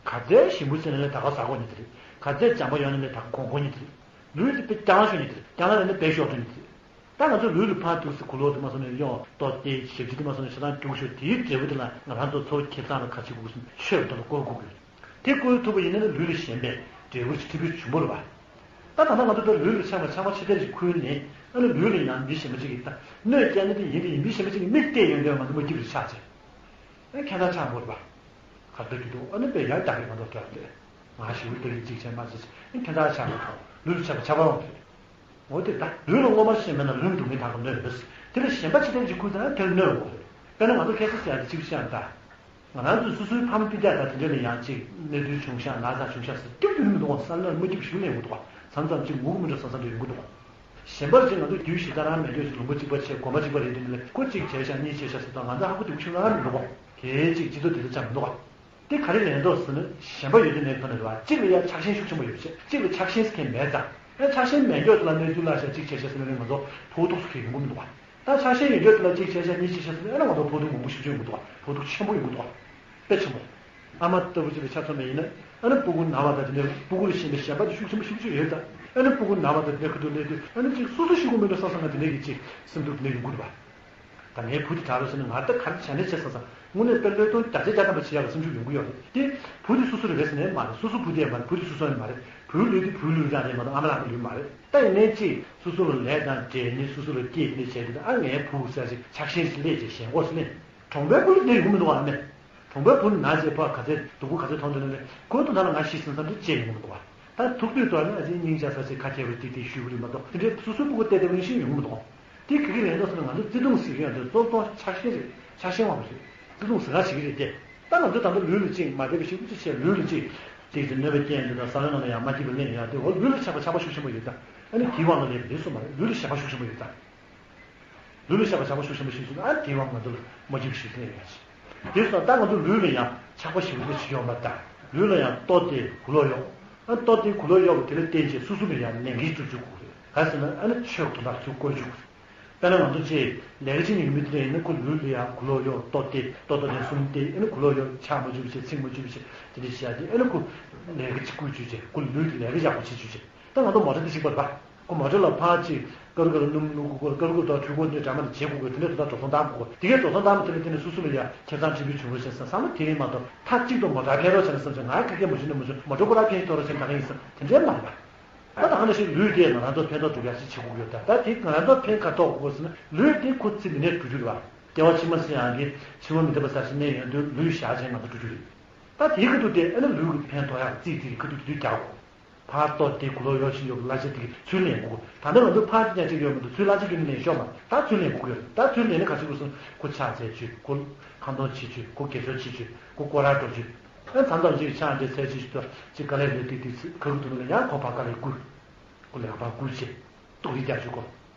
ག་ཚད་ཞིམ་པོ་བྱས་ནས་ལས་ད་ག་ཟ་དགོས་ནི་དེ་རེད། ག་ཚད་འཇམ་པོ་ཡོད་ནི་ལས་ད་ག་གོང་གོ་ནི་དེ་རེད། ལུས་དེ་དཔེ་རྐྱང་ཤོར་ནི་དེ་རེད། རྐྱང་ལ་ལས་ནི་དཔེ་ཤོར་འགྲོ་ནི་དེ་རེད། ད་ང་ཚོ་ལུས་ལ་ཕར་འདུག་སེ་གུ་ལོ་དེ་མ་སོང་ནས་གཡོག་གཏོར་ཏེ་ཞབས་ཕྱི་དེ་མ་སོང་ནས་ཤ་ཐང་རྒྱུག་ཤོར་དེའི་འབྲས་བུ་དེ་ལ་ང་རང་ཚོ་འཚོ་བ་སྐྱེལ་སྟངས་ལ་ག་ཅི་དགོས་སོང་ཆོས་དེ་ལ་བཀོལ་དགོས་ཀྱི་རེད། དེ་བཀོལ་ཐུབ་པ་ཡིན་ན་ནི་ལུས་ལ་ཞེན་པའི་འབྲས་བུ་ཆེ་ཕྲ་ཆེན་པོ་རེད་པ། ད་ད་ལྟ་ང་ཚོ་ད་ལུས་ལ་ཆགས་པ་ཆགས་པ་ཆེ་ཕྲ་ཞིག་ཁུར་ནས་ཨ་ནི་ལུས་ལ་ཡང་མི་གཞན་པ་ཅིག་གིས་ད་གནོད་སྐྱེལ་ནི་དེ་ཡིན་དེ་ཡིན་མི་གཞན་པ་ཅིག་གིས་མིག་བལྟས་ཡོང་དུས་ང་ཚོ་མ་སྐྱིད་པ་ཆགས་བྱས། ཨ་ཁྱད་མཚར་ཆགས་འགྲོ་རེད་པ། ག་འདྲ་གི་འདུག་ཨ་ནི་དཔེ་ཡང་རྒྱག་གི་མ་གཏོགས་སྐྱོ་རེད། ང་ཞེ་པོ་ལྟ་གི་གཅིག་བྱས་མ་བྱས་ཨ་ཁྱད་མཚར་ཆགས་པ་དང་ལུས་ལ་ཆགས་པ་ཆགས་པ་རང་རེད། འོ་དེ་ད་ལུས་ལ་སྔོན་མ་ཤེས་མེད་ན་ལུས་འདུག་མིན་དག་གི་གནོད་རེད། དེ་ལ་ཞེན་པ་ཆེ་ཐལ་གྱི་ཁུལ་དང་དེར་གནོད་དགོས་རེད། དཔེར་ན་ང་ཚོ་ཁ་སང་ཟེར་ཡ་དེ་གཅིག་བཤད་ཡང་ད། ང་རང་ཚོས་སོ་སོའི་ཕ་མ་སྤུན་ཀྱག་དང་དེ་འདྲ་ལ་ཡང་གཅིག་གནས་ཚུལ་བྱུང་ཤག་ན་ཚ་བྱུང་ཤག་ཟེར་སྐྱོབ་རྒྱུ་ནི་མི་འདུག་ག་ས་ནར་མ་སྐྱིད་པ་ཞིག་གླེང་གི་འདུག་ག་མཚམས་མཚམས་གཅིག་ངུ་གི་མི་འདྲ་བསམ་བསམ་འདྲ་ཡོང་གི་འདུག་ག་ཞེན་པ་ཅིག་ང་ཚོ་རྒྱུད་ཞེ་དྲག་རང་མེད་རྒྱུ་ཞིག་ལུང་པ་གཅིག་པ་བྱས་དགོན་པ་གཅིག་པ་རེད་དེ་འདྲ་ལ་ཁོ་གཅིག་བྱས་ཤག་གཉིས་བྱས་ཤག་ཟེར་དང་ང་ཚོ་ཧ་གོ་འདུག་ཆུང་རང་མི་འདུག་ག་དེའི་གཅིག་སྤྱི་ཚོགས་དེ་ཚོ་ཅང་མི་འདུག་བ། དེ་ག་རེ་ལས་འདུག་ཟེར་ན་ཞེན་པ་ཡོད་དུས་ནས་ཁོ་ན་རེད་བ། གཅིག་ལ་ཡ་ཆགས་ཞེན་ཤུགས་ཆེན་པོ་ཡོད་བྱས། གཅིག་ལ་ཆགས་ཞེན་ཟེར་མཁན་མེད་ཙང་། ཨ་ཆགས་ཞེན་མེད་མགྱོགས་དེ་ལ་གནས་ཚུལ་བརླག་ཤག་གཅིག་བྱས་ཤག་ཟེར་ན་ནི་ང་ཚོ་ཕོག་ཐུག་སུ་ཁེལ་ཡོང་གི་མི་འདུག་བ། ད་ཆགས་ཞེན་ཡོད་མགྱོགས་དེ་ལ་གཅིག་བྱས་ཤག་གཉིས་བྱས་ཤག་ཟེར་ན་ཨ་ན་ང་ཚོ་ཕོག་ཐུག་མང་པོ་ཞིག་བྱུང་ཡོང་གི་འདུག་བ། ཕོག་ཐུག་ཆེན་པོ་ཡོང་གི་འདུག་བ། དཔེ་ཆེན་པོ། ཨ་མ་ལྟ་བུ་ཅིག་ལ་ཆ་མཚོན་པ་ཡིན་ན། ཨ་ནི་སྤུ་གུ་ན་བ་དང་དེ་ནས་སྤུ་གུ་ལ་ཞེན་པའི་ཞེན་པ་དེ་ཤུགས་ཆེན་པོ་ཤུགས་ཆེ་ཡོད་ད། ཨ་ནི་སྤུ་གུ་ན་བ་དང་དེ་ནས་ཁ་ཐུག་ལས་དུས་ཨ་ནི་ཅིག་སོ་སོ་ཤི་དགོས་མེད་འགྲོ་བསམ་བསམ་ང་དེ་འདྲ་གི་ཅིག་སེམས་སྡུག་དེ་འདྲ་ཡོང་གི་འདུག་བ། ད་ངའི་བུ་དེ་དྲག་རོགས་ཟེར་ན་ང་ད་ག་རེ་བྱས་ནས་བྱས་བསམ་བསམ་དངོས་གནས་དཔེ་བློས་གཏོང་བརྒྱ་ཆ་བརྒྱ་ཐམ་པ་བྱེད་ཡག་གི་སེམས་ཤུགས་ཡོང་གི་ཡོད་རེད་དེ། བུ་དེ་སོ་སོ་རེད་པས་ཟེར་ནས་མ་རེད། སོ་སོ་བུ་དེ་ཡང་མ་རེད། བུ་དེ་སོ་སོ་ཡང་མ་རེད། བུའི་ལུས་དེ་བུའི་ལུས་རང་རེད་མ་གཏོགས་ཨ་མ་ལགས་ཀྱི་ལུས་མ་རེད། ད་ཡིན་ནའི་ཅིག་སོ་སོ་ལ་ལས་དང་འབྲས་ནི་སོ་སོ་ལ་སྐྱེས་ནས་བྱས་དུས་ཨ་ངའི་བུ་ཟེར་ཅིག་ཆགས་ཞེན་ཞིག་སླེབས་ཅིག་ཞེན་ཁོག་ཞིག་སླེབས། གྲོང་པའི་བུ་ལ་དེ་ཡོང་མི་འདུག་ཨ་ནི། གྲོང་པའི་བུ་ན་ཅེས་ཕ་ག་ཚད་སྡུག་པོ་ག་ཚད་མཐོང་དུས་ནས་ཁོའི་དུ་ད་ལ་ང་ཤི་སོང་བསམ་དུས་ཅེས་ཡོང་མི་འདུག་བ། ད་ཐུག་དུས་དོ་ནི་ཨ་ཅེ་སྙིང་རྗེ་ས་ཆེ་ཁ་ཁྱེར་བའི་ཏིག་ཏིག་ཞུ་གི་རེད་མ་གཏོགས་དེ་འདྲའི་སོ་སོའི་སྤུ་གུ་བལྟས་བལྟས་པ་ནི་ཤི་ཡོང་མི་འདུག་དེ་ག་གི་ལན་འདོགས་ཟེར་ན་ང་ཚོ་བརྩེ་དུང་ཟེར་གྱི་ཡོད་དེ་གཙོ་གཙོ་ཆགས་ཞེན་རེད། ཆགས་ཞེན་དབང་པོ་ཞིག་བརྩེ་དུང་ཟེར་ག་ཞིག་གི་རེད་དེ། ད་ང་ཚོ་ད་ལྟ་ལུས་ལ་ཅིག་མ་བདེ་བ་ཞིག་ཅིག་བྱས་ལུས་ལ་ཅིག་ཅིག་ཅིག་གནོད་པ་སྐྱེལ་འདུག་ད་ས་བོན་ནང་ལ་ཡང་མ་སྐྱིད་པ་གླེང་ཡོད་དེ་འོ་ལུས་ལ་ཆགས་པ་ཆགས་པ་ཤུགས་ཆེན་པོ་ཡོད་ད། ཨ་ནི་དེའི་དབང་ལ་ལས་པ་རེད་སོ་མ་རེད། ལུས་ལ་ཞེན་པ་ཤུགས་ཆེན་པོ་ཡོད་ད། ལུས་ལ་ཞེན་པ་ཆགས་པ་ཤུགས་ཆེན་པོ་ཞིག་བྱུང་ན་ཨ་དེའི་དབང་ང་ཚོ་ལ་མ་འཇིགས་ཤིག་ལས་ཡོད་ཅིག་དེ་སོང་ད་ང་ཚོ་ལུས་ལ་ཡང་ཆགས་པ་ཞེ་པོ་ཅིག་ཡོང་བ་དང་ལུས་ལ་ཡང་ལྟོ་སྟེ་གོས་ལོག་གཡོག་ཨ་ལྟོ་སྟེ་གོས་ལོག་གཡོག་པ་དེ་ལ་བརྟེན་བྱས་སོ་སོ་ལ་ཡང་ལས་འགན་བསྒྲུབ་བཅུག་དགོས་རེད། ག་ཟེར་ན་ཨ་ནི་ཆོས་དོན་དག་ཚུར་བཀོལ་བཅུག་དགོས་རེད། དཔེར་ན་ང་ཚོ་ཅིག་ལས་ཀ་བྱེད་མཁན་ཡོད་མི་དེ་འདྲ་ཡིན་ན་ཁོ་ལུས་ལ་ཡང་གོས་ལོག་གཡོག་ལྟོ་སྟེ་ལྟོ་ལྟོ་ནས་གསུམ་སྟེ་ཨ་ནི་གོས་ལོག་གཡོག་ཕྱག་མ་བཅུག་བྱས་ཚིགས་མ་བཅུག་བྱས་དེ་འདྲ་བྱས་ཏེ་ཨ་ནི་ཁོ་ལས་ཀ་ཅིག་བསྐུལ་བཅུག་བྱས་ཁོ་ལུས་ཀྱི་ལས་ཀ་ཡག་པོ་བྱེད་བཅུག་བྱས། ད་ང་ཚོ་མོ་ཊ་འདི་གཅིག་པ་རེད་པ། ཁོ་མོ་ཊ་ལ་ཕར་ཅིག་ཀ་རུ་ཀ་རུ་སྣུམ་བླུག་དགོས་ཀ་རུ་ཀ་རུ་དང་འཕྲུལ་འཁོར་འདི་འདྲ་མ་འདི་བྱེད་དགོས་ཀ་དེ་འདྲ་དེ་དག་འགྲོ་སོང་བཏང་དགོས་དེ་གས་འགྲོ་སོང་བཏང་མ་དེ་ལ་དེ་ནས་སོ་སོ་ལ་ཡ་ཁེ་བཟང་ཆེན་པོའི་བྱུང་རོགས་བྱས་བསམ་བསམ་བློ་དེ་རིང་མ་གཏོགས་མཐའ་གཅིག་ཏུ་མོ་ཊ་འཕེན་རོགས་བྱས་ན་བསམ་བྱས་ང་ཁ་སྐད་མ་ཞུ་ན་མ་ཞུ་མོ་ཊ་ཁོ་རང་འཕེན་ཐོག་རོགས་བྱས་ན་ད་ག་ཡིན་བསམ་དེ་འདྲའི་མ་རེད་པ། ད་ད་ག་ནང་བཞིན་ལུས་དེ་ང་རང་ཚོ་ཕན་ཐོགས་སྒྲུབ་ཡག་ཅིག་བྱེད་དགོས་ཡོད་ད་ད་དེ་ང་རང་ཚོ་ཕན་ག་ཐོགས་དགོས་ཟེར་ན་ལུས་དེ་ཁོ་ཚེ་འདི་ནས་འགྲོ་རྒྱུ་རེད་པ། སྐྱེ་བ་ཕྱི་མ་ཟེར་ཡག་གི་ཕྱི་མ་མི་འདོད་པ་ཟེར་ཞིག་གནས་ཡོང་དུས་ལུས་བཞག་བྱས་ང་ཚོ་འགྲོ་རྒྱུ་རེད། ད་དེའི་ཁ་ཐུག་དེ་ཨ་ནི་ལུས་ཀྱི་ཕན་ཐོགས་ཡག་རྩིས་དེ་ཁ་ཐུག་དེ་དུས་རྒྱག་དགོས། ཕར་ལྟོ་སྟེ་གོས་ལོག་གཡོག་བཞིན་ཡོད་པའི་གླ་ཆ་དེ་གི་ཚུར་ལེན་དགོས། ད་ལྟ་ང་ཚོ་ཕར་གཅིག་ཀྱང་གཅིག་ཡོད་མི་འདུག་ཚུར་གླ་ཆ་ཁྱོན་ནས་ལེན་ཤོག་མ་ད་ཚུར་ལེན་དགོས་ཀྱི་ཡོད། ད་ཚུར་ལེན་ནས་ག་ཚོད་དགོས་སོང་ཁོ་ཕྱག་འཚལ་བཅུག་ཁོ་ཁ་འདོན་བྱེད་བཅུག་ཁོ་དགེ་སྦྱོར་བྱེད་བཅུག་ཁོ་སྐོར་ར་འགྲོ་བཅུག་ཨ་མཚམས་མཚམས་ཅིག་ཕྱག་འདྲེ་འཚལ་བཅུག་ཅིག་དཀའ་ལས་ལས་ཏིག་ཏིག་ཚིག་ཁ་ཁུ་ཐུག་ལ་ཡང་ཁོ་ཕར་དཀའ་ལས་བསྐུལ། ཁོ་ལས་ཀ་ཕར་བསྐུལ་བྱས། ཏོག་རིགས་རྒྱག་བཅུག་གོ་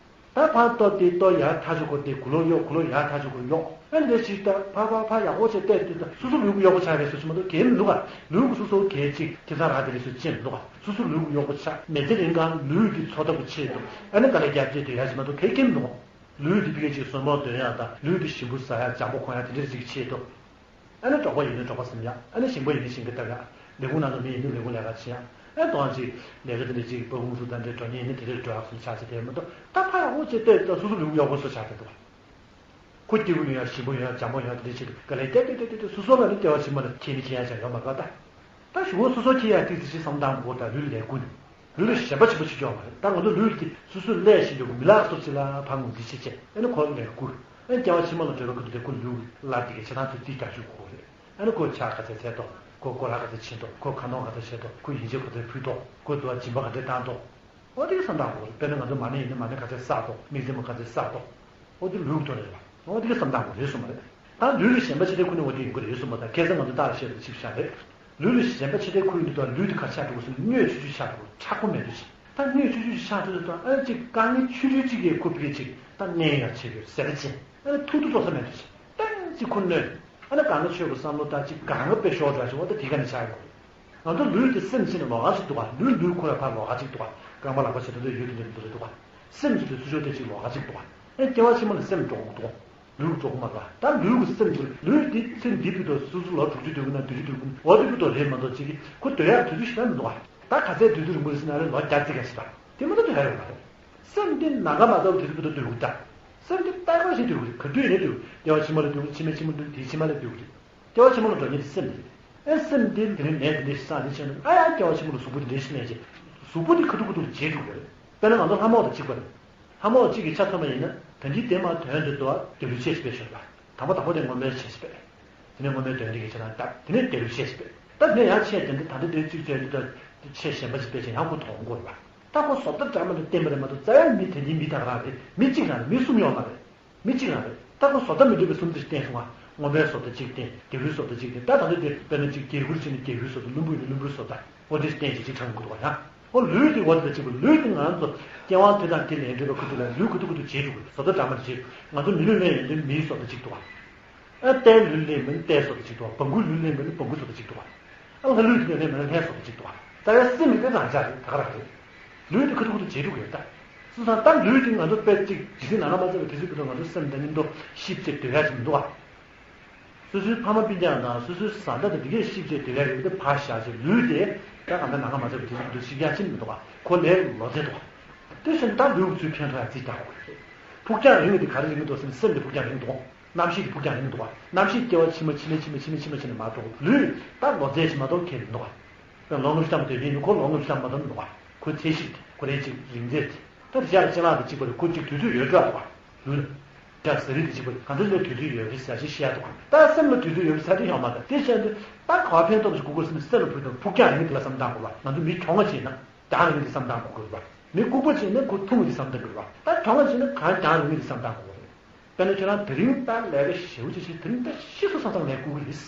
ད་ཕར་ལྟོ་སྟེ་ལྟོ་ཡར་ཐག་ཆོད་གོ་སྟེ་གོས་ལོག་གཡོག་གོས་ལོག་ཡར་ཐག་ཆོད་གོ་གཡོག་ཨ་ནི་ཞིག་ད་ཕར་ཕར་ཕར་ཡག་པོ་བྱས་བལྟས་དུས་ད་སོ་སོ་ལུས་ཀྱི་གཡོག་པོ་ཆགས་པའི་བཟོ་ཞིག་མ་གཏོགས་གལ་མི་འདུག་ག་ལུས་ཀྱི་སོ་སོ་གལ་ཅིག་ཁེ་བཟང་རག་དེ་རེད་ཟེར་ཅི་མི་འདུག་ག་སོ་སོ་ལུས་ཀྱི་གཡོག་པོ་ཆགས་མི་ཚེ་རིང་གང་ལུས་ཀྱི་འཚོ་ཐབས་ཀྱི་ཆེད་དུ་ཨ་ནི་དཀའ་ལས་རྒྱག་རྩིས་དུས་ཡག་ཞིག་མ་གཏོགས་གལ་གལ་མི་འདུག་ག་ལུས་འདི་ཕ་གི་ཅིག་གསོན་པོ་འདོན་ཡག་དང་ལུས་འདི་ཞིམ་པོ་ཟ་ཡག་འཇམ་པོ་གོན་ཡག་དེ་འདྲ་ཅིག་ཆེད་དུ། ཨ་ནི་འབྲོག་པ་ཡིན་ན་འབྲོག་པ་བསམ་ཡག་ཨ་ནི་ཞིང་པ་ཡིན་ན་ཞིང་ཁ་བཏབ་ཡག་ལས་ཁུངས་ནང་ལ་མི་ཡིན་ན་ལས་ཁུངས་ལས་ཀ་བྱེད་ཡག་ཨ་དོང་ཅིག་ལས་ཀ་དེ་འདྲ་ཅིག་ཕ་བུ་མོ་ཚོ་དང་འདྲ་འགྲོ་མཁན་ཡིན་ན་དེ་འདྲ་འགྲོ་ཡག་སོང་ཆགས་ཚེ་དེ་མ་གཏོགས་ད་ཕ་ཡག་ཨོ་ཅེ་ལྟོས་ད་སོ་སོ་ལུས་གཡོག་པོ་སོ་ཆགས་ཚེ་འདུག་ག་ཁོ་སྐྱིད་པོ་ཡོང་ཡག་ཞིམ་པོ་ཡོང་ཡག་འཇམ་པོ་ཡོང་ཡག་དེ་འདྲ་ཆེད་དུ་ག་ལེ་ལྟོས་ལྟོས་ལྟོས་ལྟོས་སོ་སོ་ལ་ནི་ལྟེ་བ་ཕྱི་མ་ལ་ཁྱེད་ནི་ཁྱེད་ཡག་ཅང་ཡོད་མ་རེད་ད། ད་གཞུག་གུ་སོ་སོ་ཁྱེད་ཡག་ཏིག་ཙི་ཞིག་བསམ་བཏང་དགོས་ད་ལུས་ལས་ཀུན། ལུས་ལ་ཞེན་པ་ཆེན་པོ་ཞིག་འཇོག་མ་རེད། ད་ང་ཚོ་ལུས་ཀྱི་སོ་སོའི་ཀླད་ཤིག་འཇོག་གི་མི་ལག་སོགས་ཅིག་ལ་ཕར་ངོས་འཛིན་བྱེད་ཆེད་ཨ་ནི་ཁོ་ལས་བསྐུར། ཨ་ནི་སྐྱེ་བ་ཕྱི་མ་ལ་འགྲོ་བའི་སྐབས་དུ་དེ་ཁོ་ལུས་ཀྱི་ཀླད་དེ་གའི་ཆ་ཚང་ཚོ་རྩིས་རྒྱག་བཅུག་དགོས་རེད། ཨ་ནི་ཁོ་ཕྱག་ག་ཚད་འཚལ་ཏོ། ཁོ་སྐོར་ར་ག་ཚད་ཕྱིན་ཏོ། ཁོ་ཁ་ནོར་ག་ཚད་བྱིན་ཏོ། ཁོ་ཡིན་གཅིག་ག་ཚད་ཕུལ་ཏོ། ཁོ་དུ་བ་སྦྱིན་པ་ག་ཚད་བཏང་ཏོ། ཨོ་དེ་ག་བསམ་བཏང་དགོས་རེད། དཔེར་ན་ང་ཚོ་མ་ཎི་ཡིན་ན་མ་ཎི་ག་ཚད་བསགས་ཏོ། དམིགས་བརྩེ་མ་ག་ཚད་བསགས་ཏོ། ཨོ་དེ་ལུས་ཀྱི་ཐོག་ནས་རེད་བ། ཨོ་དེ་ག་བསམ་བཏང་དགོས་རེད་སོ་མ་རེད། ད་ལུས་ལ་ཞེན་པ་ཆེ་ཐལ་ཁུ་ནི་འོ་དེ་ཡིན་དགོས་རེད་སོ་མ་ད་ཁ་སང་ང་ཚོ་ལྟ་ལ་བཤད་པ་ཅིག་བཞག་རེད། ལུས་ལ་ཞེན་པ་ཆེ་ཐལ་ཁུ་ཡིན་དུས་ད་ལུས་དེ་ག་ཆགས་འགྲོ་གི་སོ་མྱོས་ཆུ་ཆུ་ཆགས་འགྲོ་གི་ཁྲག་ཁུ་མེད་དུ་ཆགས། ད་མྱོས་ཆུ་ཆུ་ཆགས་འགྲོ་དུས་ད་ཨ་ཅིག་དཀའ་ངལ་ཆུང་ཆུང་ཅིག་གིས་ཁུ་ཕི་ཅིག་ད་མནན་ཡག་བྱེད་དགོས་ཟེར་ཅིང་ཨ་ནི་ཐུག་ཐུག་ཙོག་ས་མེད་དུ་ཆགས་ཏན་ཅིག་ཁུ་གནོན། ཨ་ནི་གང་ན་ཆོས་པ་བསམ་བློ་ད་ཅིག་གང་ང་དཔེ་ཤོར་འདྲ་ཞིག་འོ་ད་དེ་ག་ནས་ཆགས་ཡོང་རེད། ང་ཚོ་ལུས་དེ་སེམས་ཕྱི་ནས་ལོགས་ཀ་ཅིག་འདུག་ག་ལུས་ལུས་ཁོ་ར་ཕར་ལོགས་ཀ་ཅིག་འདུག་ག་རྐང་པ་ལག་པ་བྱེད་དུས་ལུས་ཡུལ་དུ་འདུག་འདུག་རེད་འདུག་ག་སེམས་ཀྱི་དུས་ཚོད་དེ་ཅིག་ལོགས་ཀ་ཅིག་འདུག་ག་ཨ་སྐྱེ་བ་ཕྱི་མ་ལ་སེམས་འགྲོ་འདུག་ག་ལུས་འགྲོ་གི་མ་རེད། ད་ལུས་ཀྱི་སེམས་ཀྱི་ལུས་འདི་ཚེ་འདི་བར་དུ་སོ་སོ་ལོ་དྲུག་ཅུ་སྡོད་ཀྱི་ན་བདུན་ཅུ་སྡོད་ཀྱི་ན་འོ་དེ་བར་དུ་རེད་མ་གཏོགས་ཅིག་གི་ཁོ་སྡོད་ཡག་དུས་ཚོད་ཞིག་ད་མི་འདུག་ག་ད་ག་ཚད་དུས་ཚོད་རིང་པོ་རེད་ཟེར་ན་རེ་ལོ་བརྒྱ་ཙིག་ག་ཞིག་ད་དེ་མ་གཏོགས་སྡོད་ཡག་ཡོད་མ་རེད། སེམས་འདི་ནམ་མཁའ་མ་ལྟ་བུ་དེ་ཚོ་བར་དུ་སྡོད་ཀྱི་ད། སེམས་འདི་ལྟ་བ་ཞིག་སྡོད་ཀྱི་རེད། ག་དུས་ཡིན་ན་སྡོད་ཀྱི་རེད། སྐྱེ་བ་ཕྱི་མ་ལ་སྡོད་ཀྱི་རེད། ཕྱི་མ་ཕྱི་མ་སྡོད་ཀྱི་རེད། དེའི་ཕྱི་མ་ལ་སྡོད་ཀྱི་རེད། སྐྱེ་བ་ཕྱི་མ་ལ་འགྲོ་མཁན་དེ་སེམས་རེད། ཨེ་སེམས་འདི་དེ་ནས་ནད་དེ་འདྲ་ཞིག་བསགས་ནས་ཆགས་ནས་ཨ་ཡ་སྐྱེ་བ་ཕྱི་མ་ལ་གཟུགས་པོ་དེ་འདྲ་ཞིག་ལེན་བྱས་གཟུགས་པོ་དེ་ཁ་ཐུག་ཁ་ཐུག་ལ་བརྗེ་འགྲོ་གི་རེད། དཔེར་ན་ང་ཚོ་ལྷ་མོ་དང་གཅིག་པ་རེད། ལྷ་མོ་གཅིག་གི་ཆ་མཚོན་པ་ཡིན་ན་ད་འདི་དེ་མ་དོན་དུ་དོ་བ་དེ་ལུས་ཆེ་ཞིག་པའི་ཞོར་ལ་དང་པོ་དང་པོ་དེ་ངོ་མའི་ཆེ་ཞིག་པས། དེ་ནས་ངོ་མའི་དོན་དེ་གི་ཆ་ཚང་བཏབ་དེ་ནས་དེ་ལུས་ཆེ་ཞིག་པས། ད་དེ་ནས་ཡང་ཆེ་དེ་འདྲ་ད་འདི་དེ་གཅིག་བྱས་འདི་ད་ཆེ་ཞན་པ་ཞིག་པས་ཅན་ཡང་ཁོ་དོང་དགོས་རེད་པ། ད་ཁོ་བཟོ་ལྟ་འདྲ་མ་ལ་བརྟེན་པ་རེད་མ་གཏོགས་རྩ་བའི་མི་དེ་འདི་མི་ད་ག་རང་རེད། མི་གཅིག་རང་རེད། མི་གསུམ་ཡོད་མ་རེད། མི་གཅིག་རང་རེད། ད་ཁོ་བཟོ་ལྟ་མི་འདྲ་བའི་གསུམ་དེ་ཞིག་བསྟན་སོང་ང་། སྔོན་པའི་བཟོ་ལྟ་གཅིག་བསྟན། རྒྱལ་པོའི་བཟོ་ལྟ་གཅིག་བསྟན། ད་ད་ལྟ་དེ་དཔེར་ན་གཅིག་རྒྱལ་ཁུར་བྱས་ནས་རྒྱལ་པོའི་བཟོ་ལྟ། བློན་པོ་ཡིན་ན་བློན་པོའི་བཟོ་ལྟ། འོ་དེ་བསྟན་བྱས་ཅིག་ཁྲང་གི་འདུག་ག་ཡང་། ཨོ་ལུས་དེ་འོ་དེ་ལ་གཅིག་པ་ལུས་དེ་ང་ཚོ་སྐྱེ་བ་དེ་དང་དེ་ལས་འདྲེས་པ་ཁུ་ཐུག་ལ་ལུས་ཁུ་ཐུག་ཁུ་ཐུག་བྱེད་འགྲོ་གི་བཟོ་ལྟ་འདྲ་མ་བྱེད། ང་ཚོ་མི་ལུས་ལེན་ཡོང་དུས་མིའི་བཟོ་ལྟ་གཅིག་འདུག་ག་ཨ་རྟའི་ལུས་ལེན་པ་ནི་རྟའི་བཟོ་དང་གཅིག་འདུག་བ། བང་གུའི་ལུས་ལེན་པ་ནི་བང་གུ་བཟོ་དང་གཅིག་འདུག་བ། ཨ་ལྷ་ལུས་དེ་ལེན་པ་ནི་ལྷའི་བཟོ་དང་གཅིག་འདུག་བ། ད་ཡང་སེམས་ནི་དེ་རང་ཆ་རེད། ད་ག་རང་རེད། ལུས་དེ་ཁ་ཐུག་ཁ་ཐུག་བརྗེད་འགྲོ་གི་ཡོད་ད། སོ་སོ་ད་ལུས་དེ་ང་ཚོ་དཔེ་གཅིག་ཇི་སྲིད་ནང་ན་མ་ཚར་བའི་དུས་ཚོད་ཀྱི་ཐོག་ང་ཚོ་སེམས་དང་མཉམ་དུ་གཤིབ་བྱས་སྡོད་ཡ་ཅིག་མི་འདུག་བ། སོ་སོའི་ཕ་མ་སྤུན་ཀྱག་དང་སོ་སོའི་བཟའ་ཟླ་དང་དེ་གས་གཤིབ་བྱས་སྡོད་ཡ་ཡོད་དེ་ཕར་བཞག་བྱས་ལུས་དེ་ད་གང་ལྟར་ནང་ན་མ་ཚར་བའི་དུས་ཚོད་ཀྱི་ཐོག་གཤིབ་ཡ་ཅིག་མི་འདུག་བ། ཁོ་ལས་ལོ་ཙཱའི་འདུག་བ། དེ་བཞིན་ད་ལུས་ཚུལ་ཕན་ཐོགས་ཡ་རྩིས་རྒྱག་དགོས་རེད། ཕུགས་རྒྱང་རིང་བ་དེ་ག་རེ་རིང་གི་འདུག་ཟེར་ན་སེམས་དེ་ཕུགས་རྒྱང་རིང་འདུག་བ། རྣམ་ཤེས་ཀྱི་ཕུགས་རྒྱང་རིང་འདུག་བ། རྣམ་ཤེས་སྐྱེ་བ་ཕྱི་མ་ཕྱི་མ་ཕྱི་མ་ཕྱི་མ་ཕྱི་མ་ཕྱི་མ་མ་གཏོགས་ལུས་ད་ལོ་ཙཱ་ཞིག་མ་གཏོགས་ཁེལ་མི་འདུག་བ། ལོ་ལྔ་བཅུ་ཐམ་པ་དེ་ཡིན་ནི་ཁོ་ལོ་ལྔ་བཅུ་ཐམ་པ་མ་གཏོགས་མི་འདུག་བ། ཁོའི་ཚད་གཞི་དེ་ཁོ་རེ་གཅིག་རིང་ཚད་དེ་ད་དེ་ཤར་ལ་ལྕེ་ལག་དེ་གཅིག་པ་རེད། ཁོ་གཅིག་དུས་ཚོད་ཡོད་འགྲོ་འདུག་བ། ལུས་ལ་ཤར་ཟ་རིགས་དེ་གཅིག་པ་རེད། གང་འདྲ་ལས་དུས་ཚོད་ཡོད་རེད་ཟེར་ཞིག་བཤད་འདུག་ད་སེམས་ལ་དུས་ཚོད་ཡོད་རེད་ཟེར་དེ་ཡོང་མ་ད་དེ་བཤད་དུས་ད་ག་བ་ཕན་ཐོགས་ཞིག་དགོས་དགོས་ཟེར་ན་སེམས་ལ་ཕུགས་དང་ཕུགས་རྒྱང་རིང་དེ་ལ་བསམ་བཏང་དགོས་བ། ང་ཚོ་མི་གྱོང་ང་ཅིག་ཡིན་ན། རྒྱང་རིང་གི་བསམ་བཏང་དགོས་ཀྱི་རེད་པ། མི་ལྐུགས་པ་ཅིག་ནི་ཁོ་ཐུང་བའི་བསམ་བཏང་གི་རེད་པ། ད་གྱོང་བ་ཅིག་ནི་གང་རྒྱང་རིང་བའི་བསམ་བཏང་དགོས་ཀྱི་རེད། དཔེར་ན་ཁྱོད་རང་དེ་རིང་ལྟར་ལས་ཀ་ཞེ་པོ་ཅིག་བྱེད། དེ་རིང་ད་ཤི་སོང་བསམ་བསམ་ལས་ལྐུགས་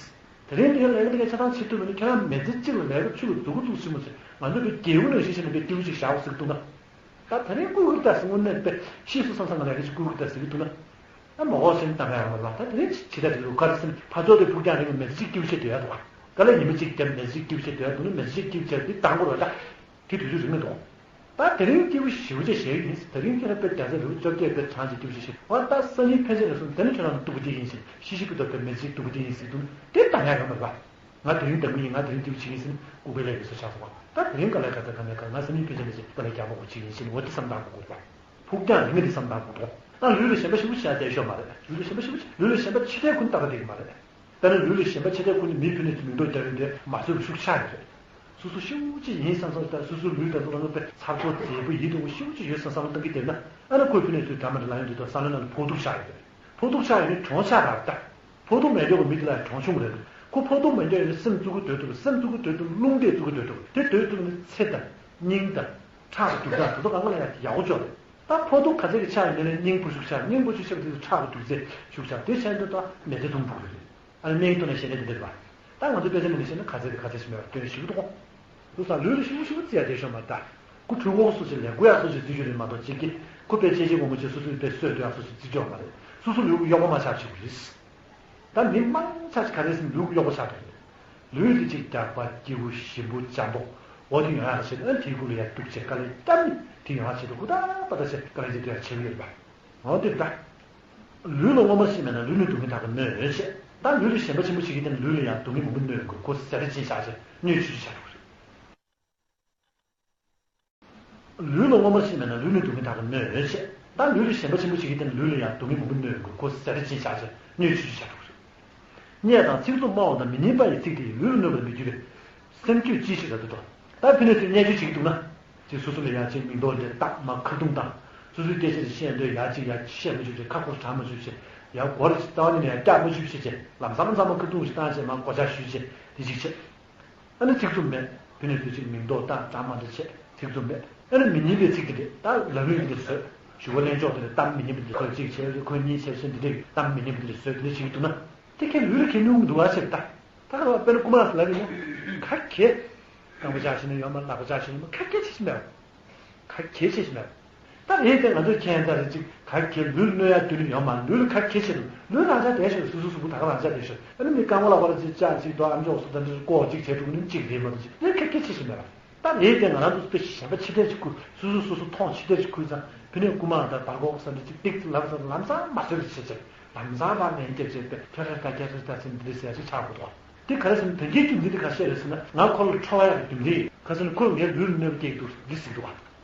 ཀྱི་རེད། དེ་རིང་འདི་ལས་ཀ་འདི་ག་ཆ་ཚང་བྱེད་ཐུབ་པ་ནི་ཁྱོད་རང་མི་ཚེ་གཅིག་ལ་ལས་ཀ་ཆུ་ལ་རྫུ་གུ་བཙུགས་ཤིག་མ་ཟེར། ང་ཚོ་བོད་རྒྱལ་པོ་ནང་བཞིན་བྱས་ནས་བོད་སྐྱིད་པོ་ཅིག་བཞག་ཟེར་གི་འདུག་ན། ད་དེ་རིང་ལྐུགས་ཀྱི་རེད་ད་ཟེར། དངོས་གནས་དཔེ་ཤི་སོང་བསམ་བསམ་ལས་ཀ་ཅིག་ལྐུགས་ཀྱི་རེད་ད་ཟེར་གི་འདུག་ན། ཨ་མ་འོ་ཟེར་ནས་གཏམ་ཡག་ཡོད་མ་རེད་པ། ད་དེ་རིང་ཇི་ལྟར་རེད་འདུག་ག་རེ་ཟེར་ན་ཕར་ཚུར་དེ་ཕུགས་རྒྱང་རིང་བའི་མི་ཚེ་གཅིག་སྐྱིད་པོ་བྱས་སྡོད་ཡག་འདུག་ག་དཀའ་ལས་ཉི་མ་གཅིག་བརྒྱབ་མི་ཚེ་གཅིག་སྐྱིད་པོ་བྱས་སྡོད་ཡག་འདུག་ན་མི་ཚེ་གཅིག་སྐྱིད་པོ་བྱས་དེ་འདང་དགོས་རེད་ད། དེ་དུས་ཚོད་རིང་མི་འདུག་ད་དེ་རིང་སྐྱིད་པོ་ཞེ་པོ་ཅིག་བྱས་ཡིན། དེ་རིང་ཁྱེད་རང་དཔེ་རྒྱ་ཚ་ལུག་བཅོ་བརྒྱད་དཔེ་གྲངས་ཀྱི་སྐྱིད་པོ་ཞིག་བྱས། འོ་ད་སང་ཉིན་ཕན་ཆད་ལ་སོང་། དེ་ནི་ཁྱོད་རང་ལ་སྡུག་པོ་ཅིག་ཡིན་ཞིང་ཤི་ཤི་སྐུ་ཐོག་དཔེ་མི་ཚེ་གཅིག་སྡུག་པོ་ཅིག་ཡིན་ཟེར་དུས་དེ་འདང་ཡག་ཡོད་མ་རེད་པ། ང་དེ་རིང་འདང་གི་ཡིན། ང་དེ་རིང་སྐྱིད་པོ་བྱེད་ཀྱི་ཡིན་ཟེར་ནས་ལྐུགས་པའི་ལས་ཀ་བཟོས་ཆགས་སོང་བ། ད་དེ་རིང་དཀའ་ལས་ག་ཚོད་ག་མེད་ག་ང་སང་ཉིན་ཕན་ཆད་ལ་ཞིག་དཀའ་ལས་རྒྱག་མ་དགོས་ཅིག་ཡིན་ཞིང་འོ་དེ་བསམ་བཏང་དགོས་དགོས་པ། ཕུགས་རྒྱང་རིང་ངེས་དེ་བསམ་བཏང་དགོས་དོ། ད་ལུས་ལ་ཞེན་པ་ཞེ་པོ་ཅིག་བྱས་བསྡད་ཤོག་མ་རེད། ལུས་ལ་ཞེན་པ་ཞེ་པོ་ཅིག་ལུས་ལ་ཞེན་པ་ཆེ་ཕྲ་ཀུན་ཏག་ཏག་བསྡད་ཀྱི་མ་རེད། དཔེར་ན་ལུས་ལ་ཞེན་པ་ཆེ་ཕྲ་ཀུན་ནི་མིའི་ཕུ་ནུ་ཚོ་མིང་འདོགས་རྒྱག་རིང་དེ་མ་བཟོད་པའི་ཤུགས་ཆག་ཡོད་རེད། སོ་སོ་ཞེ་པོ་ཅིག་ཡིན་བསམ་བསམ་ད་སོ་སོའི་ལུས་དང་དུ་རང་དཔེ་ཚ་ཚོ་མཛེས་པོ་ཡིད་དུ་འོང་ཞེ་པོ་ཅིག་ཡོད་བསམ་བསམ་བློ་བཏང་གི་བསྡད་ན། ཨ་ན་ཁོའི་ཕུ་ནུ་ཚོའི་འདྲ་མི་འདྲ་ལ་ཡོང་དུས་ད་ས་ལོ་ན་ལ་ཕོག་ཐུག་ཆག་ཡོད་རེད། ཕོག་ཐུག་ཆག་ཡོད་ནི་གྱོང་ཆག་རག་ད། ཕོག་ཐུག་མེད་འཇོག་གི་མི་དེ་ལ་ཡང་གྱོང་ཆུང་རེད། ཁོ་ཕོག་ཐུག་མེད་འཇོག་ཡོད་ན་སེམས་བཙུགས་ཀྱི་སྡོད་ཐུབ། སེམས་བཙུགས་ཀྱི་སྡོད་ཐུབ་རླུང་དེ་བཙུགས་ཀྱི་སྡོད་ཐུབ། དེ་སྡོད་ཐུབ་ན་ཚེ་དང་སྙིང་དང་ཁྲག་དང་རྒྱུ་དང་དེ་ཚོ་གང་ག་ལ་ཡང་ཡག་པོ་འཇོག་རེད། ད་ཕོག་ཐུག་ག་ཚད་ཀྱི་ཆག་ཡོད་ན་སྙིང་པོ་ཤུགས་ཆག་སྙིང་པོ་ཤུགས་ཆག་དེ་ཚོ་ཁྲག་དང་རྒྱུ་ཚད་ཤུགས་ཆག་དེ་བྱས་ན་ད་མི་ཚེ་ཐུང་ཕུག་རེད། ཨ་ནི་སྨན་གྱི་ཐོག་ནས་བཤད་ན་དེ་འདྲ་རེད་པ། ད་ང་ཚོ་དཔེ་ཆ་ནང་ནས་བཤད་ན་ག་ཚད་དེ་ག་ཚད་ཞིག་མེད་པར་སྟོན་ཞིག་འདུག་འདུག་ས་ལུས་ལ་ཞིབ་པོ་ཞིབ་པོ་བརྩི་ཡ་དེ་ཤོད་མ་ད། ཁོ་གྲུ་འགོག་སོགས་ཀྱི་ལས་འགུལ་ཡག་སོགས་ཀྱི་རྩི་རྒྱུ་རེད་མ་གཏོགས་གཅིག་གིས་ཁོ་དཔེ་ཆེ་ཆེ་སྒོར་མོ་ཆེ་སོ་སོའི་དཔེ་གསོས་སྡོད་ཡག་སོགས་ཀྱི་རྩི་རྒྱུ་མ་རེད། སོ་སོ་ལུས་པོ་གཡོག་པོ་མ་ཆགས་བྱེད་དགོས་རེད། ད་མི་མང་ཆ་ཞིག་ག་རེ་ཟེར་ན་ལུས་པོ་གཡོག་པོ་ཆགས་འདུག་ལུས་དེ་གཅིག་རྒྱགས་པ་སྐྱིད་པོ་ཞིམ་པོ་འཇམ་པོ་འོ་དེ་ཡོང་ཡག་ལ་བྱེད་དུས་ཨ་དེའི་ཁུལ་ལ་ཡར་གཏུག་བྱས་དཀའ་ལས་བརྒྱབ་ནས་དེ་ཡོང་ཡག་བྱེད་དུས་ཧུར་ཐག་ཏག་ཏག་བྱས་དཀའ་ལས་བརྒྱབ་དེ་ཡར་བྱེད་ཀྱི་ཡོད་རེད་པ། འོ་དེ་རེད་ད། ལུས་ལ་བསྔོ་སྨོན་ཞིག་མེད་ན་ལུས་ནི་སྡུག་བསྔལ་དག་གིས་གནོད་ཡོད་ཅེས། ད་ལུས་ལ་ཞེན་པ་ཆེན་པོ་བྱེད་ཀྱི་དེ་ནི་ལུས་ལ་ཡང་སྡུག་བསྔལ་མང་པོ་གནོད་ཡོང་གི། ཁོ་ཟད་རེ་ཅན་བཞག་ཅེས་སྣོད་ཆུད་ཟོས་བྱ་འགྲོ་གི་རེད། ལུས་ལ་བསྔོ་སྨོན་ཞིག་མེད་ན་ལུས་ནི་སྡུག་བསྔལ་དག་གིས་གནོད་ཡོད་ཅེས། ད་ལུས་ལ་ཞེན་པ་ཆེན་པོ་བྱེད་ཀྱི་དེ་ནི་ལུས་ལ་ཡང་སྡུག་བསྔལ་མང་པོ་གནོད་ཡོང་གི། ཁོ་ཟད་རེ་ཅན་བཞག་ཅེས་སྣོད་ཆུད་ཟོས་བྱ་འགྲོ་གི་རེད། བརྙས་དང་ཚིག་རྩུབ་སྨྲ་བ་དང་མི་སྙན་པ་ཡི་ཚིག་དེ་ཡིས་ལུས་ལ་གནོད་པར་མི་འགྱུར་བས། སེམས་རྒྱུད་ཅི་ཞིག་ར་འདུག་དོ། ད་ཕི་ནས་ཚུར་བརྙས་བཅོས་བྱེད་ཀྱི་འདུག་ན། ཅིག་སོ་སོ་ལ་ཡ་ཅིག་མིང་འདོགས་འདྲ་བཏགས་མ་ཁ་རྡུང་བཏང་། སོ་སོའི་སྐད་ཆ་ཅིག་བཤད་འདོད་ཡ་ཅིག་ཡ་བཤད་མ་བཅུག་ཅིག་ཁ་ཁོར་དྲང་མ་བཅུག་ཅིག་ཡ་སྒོར་ཅིག་རྩ་བ་ཉིད་ནས་ཡ་བཀྱག་མ་བཅུག་ཅིག་ཅིག་ལམ་སང་ལམ་སང་མ་ཁ་རྡུང་ཞིག་བཏང་ཅིག་མ་གོ་ཆ་ཞུས་ཅིག་དེ་ཅིག་བྱེད། ཨ་ནི་ཚིག་རྩུབ་མེད། ཕི་ནས་ཚུར་ཅིག་མིང་འདོགས་བཏང་དྲང་མ་འདྲ་བྱེད་ཚིག་རྩུབ་མེད། ཨ་ནི་མི་སྙན་པའི་ཚིག་དེ་འདྲས་ད་ལ་ལུས་འདི་འདྲས་བཟོས་ཞུ་བ་གླེང་ཕྱོགས་དེ་འདྲས་གཏམ་མི་སྙན་པ་འདི་འདྲས་བཟོས་ཅིག་བྱས་ཁོས་གཉིས་བྱས་བྱས་འདི་འདྲས་གཏམ་མི་སྙན་པ་འདི་འདྲས་བཟོས་དེ་འདྲས་བྱེད་ཀྱི་འདུག་ན། དེ་ཁྱེད་ལུས་ལ་ཁྱེད་སྙུང་མི་འདུག་བ་ཟེར་ད། ད་ག་རེ་བ་དཔེར་ན་རྐུ་མ་ལ་ལབ་ཡིན་ན། ག་གེ། རྐང་པ་བཅག་ཤེས་ན་ཡོད་མ་ལག་པ་བཅག་ཤེས་ན་ཡོད་མ་ག་གེ་བྱེད་ཤེས་མེད་བ། ག་གེ་བྱེད་ཤེས་མེད་བ། ད་རེད་དེ་ང་ཚོས་ཁྱེད་ཚ་རེ་ཅིག་ག་གེ་ལུས་གནོད་ཡ་དུས་ནི་ཡོད་མ་ལུས་ལ་ག་གེ་བྱེད་དུ་ལུས་རང་ཆ་དེ་ཤོད་སུ་སུ་སུ་བུ་ད་ག་རང་ཆ་དེ་ཤོད་ཨ་ནི་མི་རྐང་པ་ལག་པ་ལ་ཅིག་བཅག་ཅིག་དོ་ཨམ་ཅོག་སུ་ད་འདྲ་ལྐོག་ཅིག་བྱེད་ཐུབ་ནི་གཅིག་རེད་མ་གཏོགས་ཅིག་ལུས་ག་གེ་བྱེད་ཤེས་མེད་བ། ད་རེད་དེ་ང་རང་ཚོ་དཔེ་ཞེན་པ་ཆེ་ཐལ་ཅིག་ཁུར་སུ་སུ་སུ་སུ་མཐོང་ཆེ་ཐལ་ཅིག་ཁུར་ཙང་ཕི་ནས་རྐུ་མ་དང་བར་གོག་ས་འདྲ་ཅིག་ཏིག་ལབ་ཙང་ལམ་སང་མ་བཟོད་པ་བྱེད་ཅིག་ལམ་སང་ལ་ལན་རྒྱབ་བྱས་ཏེ་ཁྱོད་རང་ད་ཁྱེད་རང་ད་ཚེ་འདི་འདྲ་ཟེར་ཡ་ཅིག་ཆགས་དགོས་འདུག་དེ་ག་རེ་ཟེར་ན་དོན་གྱི་རྒྱུ་མཚན་དེ་ག་བཤད་རེད་ཟེར་ན་ང་ཁོ་ལ་ཁྲོ་བ་ཡག་གི་རྒྱུ་མཚན་ཡིན་ག་ཟེར་ན་ཁོས་ངའི་ལུས་ལ་གནོད་པ་སྐྱེལ་གི་འདུག་འདི་ཟེར་གི་འདུག་བ།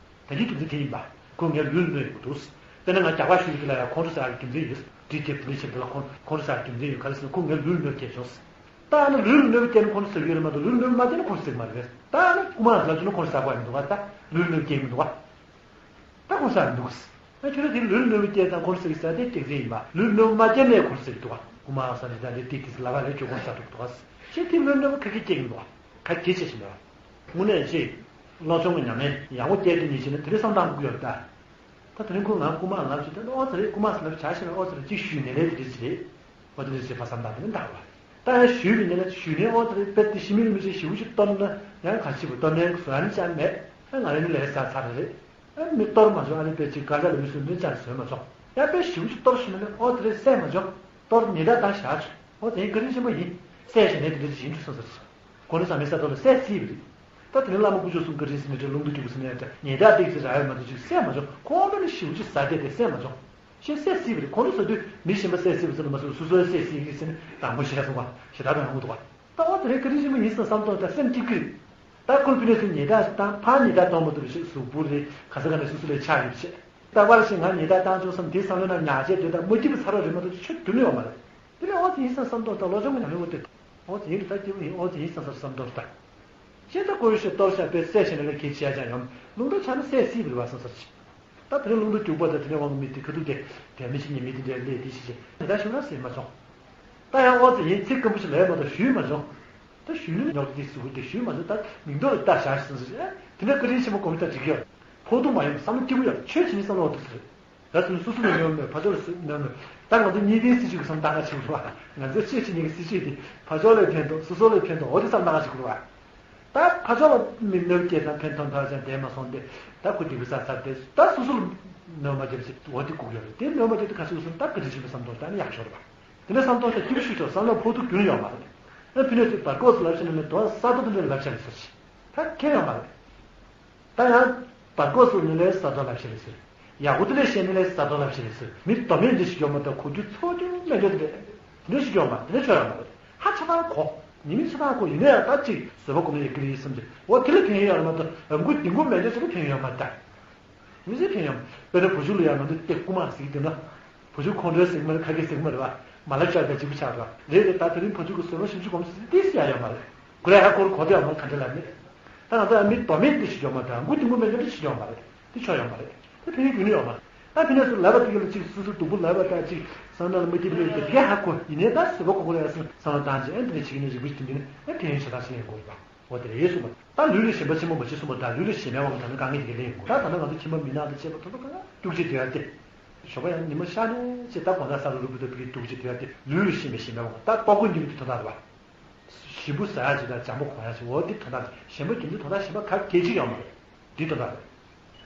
དོན་གྱི་རྒྱུ་མཚན་དེ་ཡིན་པ། ཁོས་ངའི་ལུས་ལ་གནོད་ཡོང་གི་འདུག་དཔེར་ན་ང་རྒྱག་པ་ཞུ་གི་དེ་ལ་ཡང་ཁོང་ཁྲོ་ཟ་ཡག་གི་རྒྱུ་མཚན་ཡོད། འདི་དེབ་འདི་བྱེད་འདི་ལ་ཁོང་ཁོང་ཁྲོ་ཟ་ཡག་གི་རྒྱུ་མཚན་ཡོད་ག་རེ་ཟེར་ན་ཁོས་ངའི་ལུས་ལ་གནོད་པ་སྐྱེལ་བྱུང་། ད་ཨ་ནི་ལུས་ལ་གནོད་པ་སྐྱེལ་ན་ཁོང་ཁྲོ་ཟ་གི་ཡོད་རེད་མ་གཏོགས་ལུས་ལ་གནོད་པ་མ་སྐྱེལ་ན་ཁོང་ཁྲོ་ཟ་གི་མ་རེད། ད་ཨ་ནི་རྐུ་མ་ལ་ལབ་བྱུང་ན་ཁོང་ཁྲོ་ཟ་གི་མི་འདུག་ག་ད་ལུས་ལ་གནོད་པ་སྐྱེལ་གི་མི་འདུག་ག་ད་ཁོང་ཁྲོ་ཟ་གི་འདུག་ག་ཨ་ཁྱོད་རང་དེ་ལུས་ལ་གནོད་པ་སྐྱེལ་དང་ཁོང་ཁྲོ་ཟ་གི་ཟ་དེ་སྐྱག་རྫུན་ཡིན་པ། ལུས་ལ་གནོད་པ་མ་སྐྱེལ་ནའི་ཁོང་ཁྲོ་ཟ་གི་འདུག་ག་རྐུ་མ་ཟ་ནས་ད་དེ་ཏིག་ཏིག་ལ་ག་ལས་ཁྱོད་ཁོང་ཁྲོ་ཟ་འདུག་འདུག་ག་ཞེས་དེ་ལུས་ལ་གནོད་པ་ག་གེ་སྐྱེལ་གི་མི་འདུག་ག་ག་གེ་བྱེད་བཞིན་པ། དངོས་གནས་ཅིག་བློ་སྦྱོང་གི་ཉམས་ལེན་ཡག་པོ་བསྐྱལ་དུས་ཉིན་ཞིག་ནས་དེ་རིང་བསམ་བཏང་དགོས་ཀྱི་ཡོད་རེད་ད། ད་དེ་རིང་ཁོ་ང་རྐུ་མ་ལབ་ཞིག་ད་ཨོ་ཙི་རེད་རྐུ་མ་ལབ་བྱ་ཞིག་ཨོ་ཙི་རེད་ཅིག་ཞུས་ནས་རེད་དེ་རེད་ཅི་རེད། ཨོ་དེ་རེད་ཟེར་བ་བསམ་བཏང་དེ་ནི་འདག་བ། ད་ཡང་ཞུས་པའི་ཉིན་ལ་ཞུས་ནས་ཨོ་དེ་རེད་དཔེ་དེ་ཤི་མིན་མི་ཤེས་ཞེ་པོ་ཅིག་གཏོར་ན་ཡང་ག་ཞིག་བུ་གཏོར་ནས་བཟོ་ཨ་ནི་ཅང་མེད། ཨ་ང་རེ་ནི་ལས་ས་ཚར་རེད། ཨ་མི་གཏོར་མ་བྱུང་ཨ་ནི་དཔེ་ཅིག་ག་འདྲ་ལ་མི་སུ་འདི་ཅང་བཟོས་མ་བྱུང་། ཡང་དཔེ་ཞེ་པོ་ཅིག་གཏོར་ཤི་མིན་ནི་ཨོ་དེ་རེད་སྲས་མ་བྱུང་། གཏོར་ཉེ་དག་དང་བཞག་བྱུང་། ཨོ་དེ་བཀའ་དྲིན་ཆེན་པོ་ཡིན། སྲས་གཞན་དེ་འདྲ་ཞིག་ཡིན་དུས་སོང་ཟེར། ཁོ་ནི་བཟའ་མི་ཟ་ཐོག་ལ་སྲས་བསད་པ་རེད། ད་དེ་ནས་བླ་མ་དཀོན་མཆོག་གསུམ་བཀའ་དྲིན་ཟེར་ནས་ཀླུང་རྟ་རྒྱུག་པ་ཟེར་ནས་ཉེས་དག་སྟེགས་ཀྱི་ར་ཡོད་མ་གཏོགས་ཅིག་བསད་མ་བྱུང་། ཁོང་ཁྲོ་ནི་ཞེ་པོ་ཅིག་ཟ་བསྡད་དེ་བསད་མ་བྱུང་། ཞེས་སྲས་བསད་པ་རེད། ཁོང་ཁྲོ་ཟ་དུས་མི་གཞན་པ་སྲས་བསད་པ་ཟེར་ན་མ་ཟད་སོ་སོའི་སྲས་བསད་ཀྱི་ཟེར་ནས་དང་པོ་བཤད་སོང་བ་ཞེ་དྲག་དང་ཡོང་གི་འདུག་བ། ད་འོ་དེ་རེད། བཀའ་དྲིན་ཆེན་པོ་ཡིན་ཟེར་བསམ་དོན་དང་སེམས་སྐྱིད་ཀྱི་རེད། ད་ཁོ་ཕི་ནས་སུ་ཉེས་དག་བཏང་ཕར་ཉེས་དག་གཏོང་མ་ཐུབ་པ་ཞིག་གཟུགས་པོ་རེད། ག་ས་ག་ནས་སོ་སོ་ལས་ཆགས་ཡོད་པ་ཞིག་ད་པར་ཞིག་ང་ཉེས་དག་བཏང་ཆོག་བསམ་དེ་བསམ་བློ་ན་ཉག་ཆད་དེ་དང་མ་སྐྱིད་པ་ཚ་རོགས་རེད་མ་གཏོགས་ཆོ་རྒྱུ་ནི་ཡོད་མ་རེད། དེ་ལས་ཨོ་ཙི་ཡིན་བསམ་བསམ་དོན་དང་བློ་སྦྱོང་གི་ཉམས་ལེན་འོ་དེ། ཨོ་ཙི་ཡིན་ད་སྐྱིད་པོ་ཡིན། ཨོ་ཙི་ཡིན་བསམ་བསམ་བསམ་དོན་དང་། ཤེས་ད་ཀོ་ཡོ་ཤེས་གཏོར་བཤགས་པའི་སྲས་ཞེ་ན་ལས་གལ་ཆེ་ཡ་ཅང་ཡོང་། ལུང་དྲ་ཆགས་ན་སྲས་སྲིད་པའི་བ་བསམ་ཟེར་ཅིག་ད་དེ་རིང་ལུང་དུ་རྒྱུག་པ་དང་དེ་ནས་དབང་གི་མི་དེ་ཁ་ཐུག་དེ་དེ་མི་ཞིག་ཉིད་མི་དེ་འདྲའི་ལས་དེ་ཞིག་བྱེད་ད་ཞུ་ན་ཟེར་མ་བྱུང་། ད་ཡང་ཨོ་ཙི་ཡིན་ཚིག་སྐམ་པོ་ཞིག་ལས་མ་གཏོགས་ཞུས་མ་བྱུང་། ད་ཞུས་ནི་ཉོག་དེ་ཟུག་དེ་ཞུས་མ་བྱུང་། ད་མིང་ཐོག་ལ་ལྟ་བཞག་ཞིག་བསམ་ཟེར་ཨེ་དེ་འདྲ་བཀའ་དྲིན་ཆེན་པོ་གོམས་ལྟ་འགྲིག་གི་ཡོད། ཕོག་ཐུག་མ་ཡོང་བསམ་བློ་སྐྱིད་པོ་ཡོད། ཆོས་བྱེད་ནི་བསམ་བློ་འོ་དེ་ཟེར། ད་དུང་སོ་སོ་ལ་གནོད་མེད་ཕ་ཕྱོགས་ལ་གནོད་མེད། ད་ང་ཚོ་གཉིས་ལྡན་སྲིད་བྱུས་ཀྱི་བསམ་བཏང་ན་ཆེ་བ། ང་ཚོའི་ཆོས་བྱེད་ནི་གི་སྲིད་བྱུས་དེ་ཕ་ཕྱོགས་ལ་ཕན་ཐོགས་སོ་སོ་ལ་ཕན་ཐོགས་འོ་དེ་བསམ་བཏང་ན་ཆེ་བ། ད་ཕ་ཕྱོགས་ལ་མི་གནོད་སྐྱེལ་ཙང་ཕན་ཐོགས་མཐོང་ཙང་བསྡད་མ་སོང་སྟེ། ད་ཁོ་སྡིག་པ་བསགས་ཚར་ཏེ་ད་སོ་སོ་ལ་གནོད་མ་བརྒྱབ་ཅིག་འོ་དེ་སྒུག་ཡོད་རེད། དེ་གནོད་མ་བརྒྱབ་དེ་ག་ཚོད་སོང་ད་བཀའ་དྲིན་ཆེན་པོ་བསམ་བློ་བཏང་ན་ཡག་ཤོས་རེད་པ། དེ་འདྲ་བསམ་བློ་བཏང་ས་སྐྱིད་པོ་ཞིག་ཐོག་བསམ་བློ་ཕོག་ཐུག་རྒྱུན་ཡོད་མ་རེད། ཨ་ཕི་ནས་ཚུར་བར་སྐོར་སུ་ལབ་ཤེས་ན་ནི་དོན་ས་ཐོག་དེ་འདྲ་ལབ་ཤེས་ལ་སོ་ཞིག་ད་ཁྱེད་ཡོད་མ་རེད། ད་ཡང་བར་སྐོར་སུ་ནི་ལས་ས་ཐོག་ལབ་ཤེས་ལ་སོ། ཡག་པོ་དེ་ལས་བཤད་ནི་ལས་ས་ཐོག་ལབ་ཤེས་ལ་སོ། མི་དོ་མེད་འདི་ཞིག་ཡོད་མ་ད་གོ་རྒྱུ་ཚོ་རྒྱུ་མེད་རྒྱུ་དེ་འདྲ་ཞིག་ཡོད་མ་དེ་འདྲ་ཆོ་ཡོད་མ་རེད། ཧ་ཆ་ཚང་གོ་ཉི་མི་ཆ་ཚང་གོ་ཡིན་ན་ཡང་ད་ཅིག་བཟོད་པ་སྒོམ་ཡོད་ཀི་རེད་བསམ་གྱི་འོ་དེ་ལ་ཕན་ཡོད་ཡོད་མ་ད་ཨ་མགུ་དེ་མགུ་མེད་རྒྱུ་ཞིག་ལ་ཕན་ཡོད་མ་ད། མི་ཚེ་ཕན་ཡོང་། དཔེར་ན་བུ་ཆུང་ལ་ཡང་ང་ཚོ་སྟེགས་རྐུ་མ་ཟེར་གྱི་འདུག་ན། བུ་ཆུང་ཁོང་ཁྲོའི་ཟེར་གྱི་མ་རེད། ཁ་སྐད་ཟེར་གྱི་མ་རེད་བ། མ་ལབ་ཤག་ད་གཅིག་པུ་ཆགས་འགྲོ། རེད་རེད། ད་དེ་རིང་བུ་ཆུང་གི་བཟོད་པ་ཞིབ་ཞིབ་གོམས་སོང་ཟེར་ཏིས་ཡ་ཡོད་མ་རེད། ཁོ་རང་ཧ་ཁོ་ར་གོ་དེ་ཡང་མ་ག་འདྲ་ལབ་མེད། ད་ང་ཚོ་ཡང་མི་དོ་མེད་དེ་ཞིག་ཡོད་མ་རེད། མགོ་དེ་མགོ་མེད་མཁན་དེ་ཞིག་ཡོད་མ་རེད། དེ་ཆོ་ཡོད་མ་རེད། དེ་ཕན་ཡོན་རྒྱུ་ནི་ཡོད་མ་རེད། ད་ཕན་ཡོན་སུ་ལབ་པ་དེ་ཡོད་ལ་གཅིག་སུ་སུ་སྡུག་པོ་ལབ་པ་དང་གཅིག་བསམ་ན་ལ་མི་སྐྱིད་པོ་ལབ་དེ་དེ་ཧ་གོ་ཡིན་ནའི་ད་བཟོད་པ་གོ་གོ་རེད་ཟེར་བསམ་བློ་བཏང་རྗེས་ཨེ་འདི་འདྲ་བྱེད་ཀྱི་ནི་རིག་པ་ཞིག་འདི་ནི་ཨེ་ཕན་ཡོན་ཞེ་དྲག་ཞིག་ཡིན་དགོས་རེད་པ། འོ་དེ་རེད་གསུངས་པ། ད་ལུས་ལ་ཞེན་པ་ཆེན་པོ་མ་བྱེད་གསུངས་པ་དང་ལུས་ལ་ཞེན་པའི་དབང་གིས་ད་ནི་དཀའ་ངལ་དེ་ག་ལས་ཡོང་གི་ད་ད་ནི་ང་ཚོ་ཁྱིམ་པ་མི་ནག་དང་བཅས་པ་ཐོབ་པ་གང་ལ་སྡུག་ཅིག་དེ་ཡ་དེ། ཞོགས་པ་ཡང་ཉི་མ་ཤར་ནས་ཅེས་ད་དགོང་དག་ས་རུབ་རུབ་ཏུ་བི་སྡུག་ཅིག་དེ་ཡ་དེ་ལུས་ལ་ཞེན་པའི་ཞེན་པའི་དབང་ད་ལྟོགས་པོ་ཉིན་གྱི་དོན་དག་རེད་པ། ཞིམ་པོ་ཟ་ཡ་ཅིག་དང་འཇམ་པོ་གོན་ཡ་ཅིག་འོ་དེ་དོན་དག་ཞེན་པ་རྒྱུ་འདི་དོན་དག་ཞེན་པ་ག་གེ་ཅིག་ཡོད་མ་རེད། འདི་དོན་དག་རེད།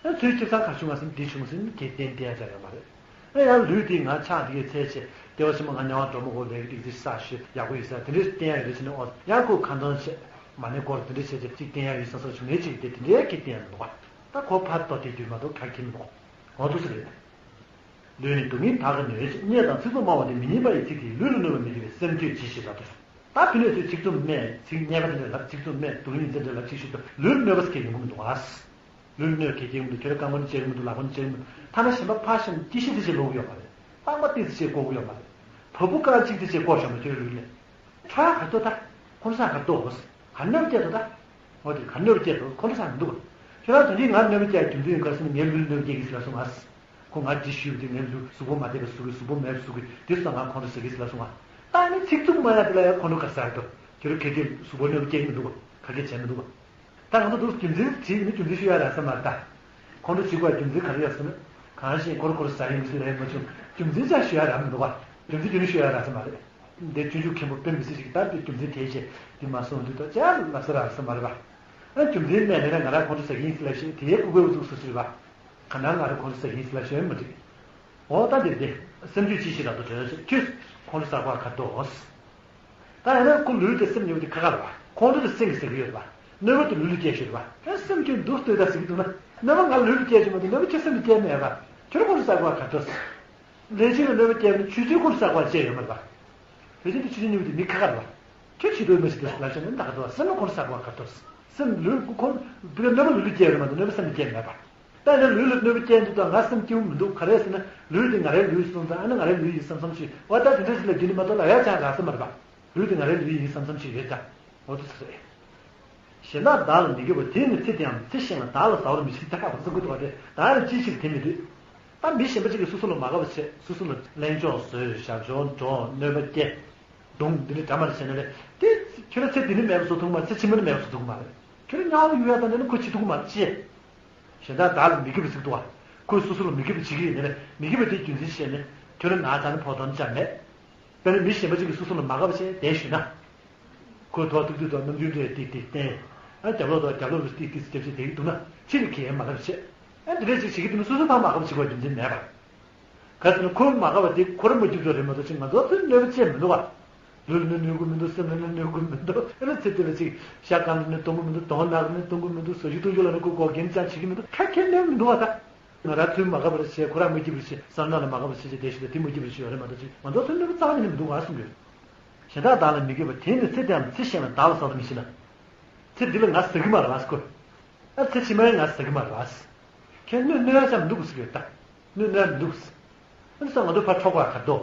ཨ་ཚུལ་ཁྱིམ་ཚང་ག་བྱུང་ང་སེམས་འདི་བྱུང་ཟིན་གྱི་རྟེན་བསྟན་ཡ་ཅག་ཡོད་མ་རེད། ཨ་ཡང་ལུས་འདི་ང་ཆགས་འདི་གའི་ཚད་ཆེ་ལྟེ་བ་ཆེན་པོ་ང་མྱ་ངན་འགྲོ་མ་གོ་ལས་ཀྱི་ཏིག་ཙི་ས་ཤོད་ཡག་པོ་ཡོད་ས་དེ་འདྲའི་བསྟན་ཡ་ཡོད་རེད་ཟེར་ནས་ཨོ་ཡང་ཁོ་ཁ་འདོན་བྱེད་མ་ནས་སྐོར་དེ་འདྲའི་བྱེད་ཅིག་ཅིག་བསྟན་ཡ་ཡོད་བསམ་བསམ་བྱུང་ངེས་ཅིག་དེ་དེ་འདྲའི་གི་བསྟན་ཡ་མི་འདུག་ག་ད་ཁོ་ཕར་ལྟོ་དེ་དུས་མ་གཏོགས་ག་གི་མི་འདུག་འོ་འདུག་ས་རེད། ལུས་ནི་སྡུག་བསྔལ་དག་གི་ནུས་ཅན། བརྙས་དང་ཚིག་རྩུབ་སྨྲ་བ་དེ། མི་སྙན་པ་ཡི་ཚིག་དེས། ལུས་ལ་གནོད་པ་མི་བྱེད་པའི། སེམས་ཁྱོད་ཅི་ཞིག་རབ་ཏུ་གྲོལ། ད་ཕི་ནས་ཚུལ་ཚིག་རྩུབ་སྨྲས་ཚིག་སྙན་པ་དེ་འདྲ་ལབ་ཚིག་རྩུབ་སྨྲས་སྡུག་ཉིན་དེ་འདྲ་ལབ་ཚིག་ཞུ་དུས་ལུས་ལ་གནོད་པ་སྐྱེལ་ཡོང་གི་མི་འདུག་ཨ། ལུས་ལ་གནོད་སྐྱེལ་གྱི་མི་འདུག་ཁྱོད་རང་རྐང་མགོ་ནས་བཅད་གི་མི་འདུག་ལག་པ་ནས་བཅད་གི་མི་འདུག་ཐ་ན་གཞན་པ་ཕར་བཞིན་ཅི་ཤེས་ཚིག་ཅེས་ལོག་གི་ཡོད་མ་རེད། རྐང་པ་ཏིག་ཙི་ཅེས་བཀོག་གི་ཡོད་མ་རེད། བ་སྤུ་རྐང་གཅིག་ཙི་ཅེས་བཀོག་བཞག་མ་ཁྱོད་རང་ལུས་ལ། ཁྲག་ག་རེ་ལྟོས་ད། ཁོང་ཁྲོ་ཟ་ག་རེ་ལྟོས། ག་རེ་གནོད་པ་སྐྱེལ་ལྟོས་ད། འོ་དེ་ག་རེ་གནོད་པ་སྐྱེལ་ལྟོས་ཁོང་ཁྲོ་ཟ་མི་འདུག་ཁྱོད་རང་དོན་གྱིས་ང་གནོད་པ་སྐྱེལ་རྒྱུ་མཚན་ཡོད་ག་རེ་ཟེར་ན་ངའི་ལུས་ལ་གནོད་པ་སྐྱེལ་གི་ཟེར་ལབ་སོང་ང་། ཁོ་ང་འདི་ཞུས་པ་དེ་ངའི་ལུས་གཟུགས་པོ་མ་བདེ་བ་བཟོ་གི་གཟུགས་པོ་མེད་པ་བཟོ་གི་དེ་སོང་ང་ཁོང་ཁྲོ་ཟ་གི་ཟེར་ལབ་སོང་ང་། ད་ནི་ཚིག་རྩུབ་སྨྲ་ཡ་དེ་ལ་ཡང་ཁོང་ཁྲོ་ག་རེ་ཟ་གི་འདུག་ཁྱོད་རང་ག་དེ་གཟུགས་པོ་གནོད་པ་སྐྱེལ་གི་མི་འདུག་ག་ག་གེ་བྱས་མི་འདུག་ག་ད་ང་ཚོ་འདུག་རྒྱུ་མཚན་བྲིས་ནི་རྒྱུ་མཚན་ཞུ་ཡ་རག་ས་མ་རེད་ད། ཁོང་ཁྲོ་བྱེད་དགོས་རྒྱུ་མཚན་ག་རེ་ཡོད་ཟེར་ན། གང་ཞིག་ཁོ་རང་ཁོ་རང་ཟ་ཡིན་ཟེར་ལབ་མ་བྱུང་རྒྱུ་མཚན་ཅང་ཞུ་ཡ་རག་མི་འདུག་བ། རྒྱུ་མཚན་རྒྱུ་ནི་ཞུ་ཡ་རག་ས་མ་རེད། འདི་སྤྱོད་འཇུག་མཁན་པོ་དཔོན་པོ་སྲིད་ཞིག་ད་འདི་རྒྱུ་མཚན་དེ་བྱས་འདི་མ་སོང་དུས་ད་ཅང་ལབ་ས་རག་ས་མ་རེད་བ། ཨ་རྒྱུ་མཚན་མེད་ནས་ང་རང་ཁོང་ཁྲོ་ཟ་གི་ཡིན་ཟེར་ལབ་ཤེས་དེ་ཡས་ལྐུགས་པའི་འུ་ཚུགས་སུ་ཟེར་བ། ག་ན་ང་རང་ཁོང་ཁྲོ་ཟ་གི་ཡིན་ཟེར་ལབ་ཤེས་མི་འགྲིག་འོ་ད་འདིར་དེ། སེམས་ཁྱོད་ཅི་ཞིག་རབ་ཏུ་གྲོལ་ཟེར་ཁྱོད་ཁོང་ཁྲོ་ཟ་དགོས་ག་འདུག་ད་ཡིན་ན་ཁོ་ལུས་དེ་སེམས་གཉིས་པོ་དེ་ཁ་ཁ་རེད་བ། ཁོང་ཁྲོ་དེ་སེམས་ཀྱིས་ཟ་གི་ཡོད་རེད་བ། གནོད་པ་དེ་ལུས་ལ་སྐྱེལ་ཞིག་རེད་བ། ཨེ་སེམས་ཁྱོད་འདུག་ལྟོས་ད་ཟེར་གི་འདུག་ན། གནོད་པ་ང་ལུས་ལ་སྐྱེལ་ཞིག་མ་གཏོགས་གནོད་པ་ཁྱོད་སེམས་ལ་སྐྱེལ་མེད་བ། ཁྱོད་ཁོང་ཁྲོ་ཟ་དགོས་ག་འདུག་ལས་བྱེད་ལ་གནོད་པ་སྐྱེལ་ན་ཆུ་ཚོད་ཁོང་ཁྲོ་ཟ་དགོས་བྱས་ཡོད་མ་རེད་བ། དེ་བཞིན་དུ་ཆུ་ཚོད་གཉིས་པོ་དེ་མི་ཁ་ཁ་རེད་བ། ཁྱོད་བྱེད་འདོད་མ་བྱེད་འདོད་ལབ་བྱས་ན་ད་ག་འདུག་བ་སེམས་ལ་ཁོང་ཁྲོ་ཟ་དགོས་ག་འདུག་སེམས་ལུས་ཁོང་གནོད་པ་ལུས་ལ་སྐྱེལ་རེད་མ་གཏོགས་གནོད་པ་སེམས་ལ་སྐྱེལ་མེད་བ། ད་ནི་ལུས་ལ་གནོད་པ་སྐྱེལ་འདུག་དང་ང་སེམས་སྐྱིད་པོ་མི་འདུག་ག་རེ་ཟེར་ན་ལུས་དེ་ང་རའི་ལུས་སོང་ཙང་ཨ་ནི་ང་རའི་ལུས་ཡིན་བསམ་བསམ་ཞིག་འོ་ད་དེ་འདྲ་ཞིག་ལ་རྒྱུ་ནི་མ་གཏོགས་ལ་ཡ་ཅང་རག་ས་མ་རེད་པ། ལུས་དེ་ང་རའི་ལུས་ཡིན་བསམ་བསམ་ཞིག་ཡོད་ཙང་འོ་དེ་ཚོ་རེད། གཞན་དག་བདག་ལ་མི་དགེ་བ་དེ་ནི་ཚེ་དེའམ་ཚེ་གཞན་ལ་བདག་ལ་ཟ་བར་མི་བྱེད་ད་ག་བ་ཚོ་ཀུ་ཏོ་བ་དེ་བདག་ལ་ཅི་ཞིག་དེ་མི་འདོད། ད་མི་གཞན་པ་ཅིག་གིས་སོ་སོ་ལ་མ་དགའ་བ་བྱེད་སོ་སོ་ལ་གླེན་ཕྱོགས་བཟོས་ཞབས་ཞུ་འགྲོ་གནོད་པ་སྐྱེལ། རྡུང་འདི་ནི་འདྲ་མ་རེད་བྱས་ན་རེད་དེ། ཁྱོད་རང་ཚེ་འདི་ནི་མེད་པ་བཟོ་ཐུབ་མ་རེད། ཚེ་ཕྱི་མ་ནི་མེད་པ་བཟོ་ཐུབ་མ་རེད། ཁྱོད་རང་དམྱལ་བ་ལ་གཡུག་ཡ་དང་འདྲ་ན་ཁོ་འཆི་ཐུབ་མ་རེད་ཅེས། གཞན་དག་བདག་ལ་མི་དགེ་བ་ཟེར་འདུག་བ། ཁོས་སོ་སོ་ལ་མི་དགེ་བ་བྱེད་ཀྱི་ཡོད་ན་མི་དགེ་བ་དེ་རྒྱུ་མཚན་བཤད་ནས་ཁྱོད་རང་ན་ཚ་ནི་ཕོག་དོན་ཅང་མེད། དཔེར་ན་མི་གཞན་པ་ཅིག་གིས་སོ་སོ་ལ་མ་དགའ་བ་བྱས་བསྡད་ཞུས་ན། ཁོས་ཐོག་ཐུག་དུས་ཐོག་རྣམ་འགྱུར་འདྲ་ཏིག་ཏིག་བསྟན། ཨ་རྒྱབ་ལོགས་དང་རྒྱབ་ལོགས་ལ་ཏིག་ཏིག་རྒྱབ་བྱས་བསྡད་ཀྱི་འདུག་ན་ཕྱི་ལ་ཁེ་ཡན་མ་ལབ་བྱས། ཨ་འདི་འདྲ་ཅིག་བྱེད་ཀྱི་འདུག་ན་སོ་སོ་ཕར་མ་དགའ་བ་བྱེད་དགོས་རྒྱུ་མཚན་མེད་པ། ག་ཟེར་ན་ཁོས་མ་དགའ་བ་དེ་ཁོ་རང་མ་སྐྱིད་པ་རེད་མ་གཏོགས་ཅིག་ང་ཚོ་ཚོས་གནོད་པ་བྱས་མི་འདུག་བ། ལུས་ལ་ནི་གནོད་ཀྱི་མི་འདུག་སེམས་ལ་ནི་གནོད་ཀྱི་མི་འདུག་ཨ་ནི་ཚེ་འདི་ལ་ཅིག་ཤ་སྐམ་ལ་ནི་གཏོང་གི་མི་འདུག་གདོང་ནག་ལ་ནི་གཏོང་གི་མི་འདུག་ཟ་ཞིག་གཏོང་རྒྱུ་ལ་ནི་ཁོ་འགོག་རྐྱེན་ཅང་བྱེད་ཀྱི་མི་འདུག་ག་གེ་གནོད་མི་འདུག་བ། ད་ང་རང་ཚུལ་མ་འགག་པར་བྱེད། ཁོ་རང་མ་སྐྱིད་པར་བྱེད། བསམ་བློ་ལ་མ་འགག་པར་བྱེད་ཅེས་དེ་ཞིག་དང་དེ་མ་སྐྱིད་པར་བྱེད་ཡོད་རེད་མ་གཏོགས་ཅིག་ང་ཚོ་ཚུལ་གནོད་པ་རྩ་བ་ནས་མི་འདུག་ག་གསུང་གི་ཡོད། གཞན་དག་བདག་ལ་མི་དགེ་བ་དེ་ནི་ཚེ་འདིའམ་ཚེ་གཞན་ལ་བདག་ལ་བཟའ་བར་མི་བྱེད་ན། ཚེ་འདི་ལ་ང་ཟ་གི་མ་རེད་བ་ཁོས། ཨ་ཚེ་ཕྱི་མ་ཡང་ང་ཟ་གི་མ་རེད་བ། ཁྱེད་གནོད་གནོད་ཡག་ཅང་མི་འདུག་ཟེར་གི་ཡོད་ད། གནོད་གནོད་ཡག་མི་འདུག་ཨ་ནི་ས་ང་ཚོ་ཕར་འཕྲོག་པར་ག་འདུག་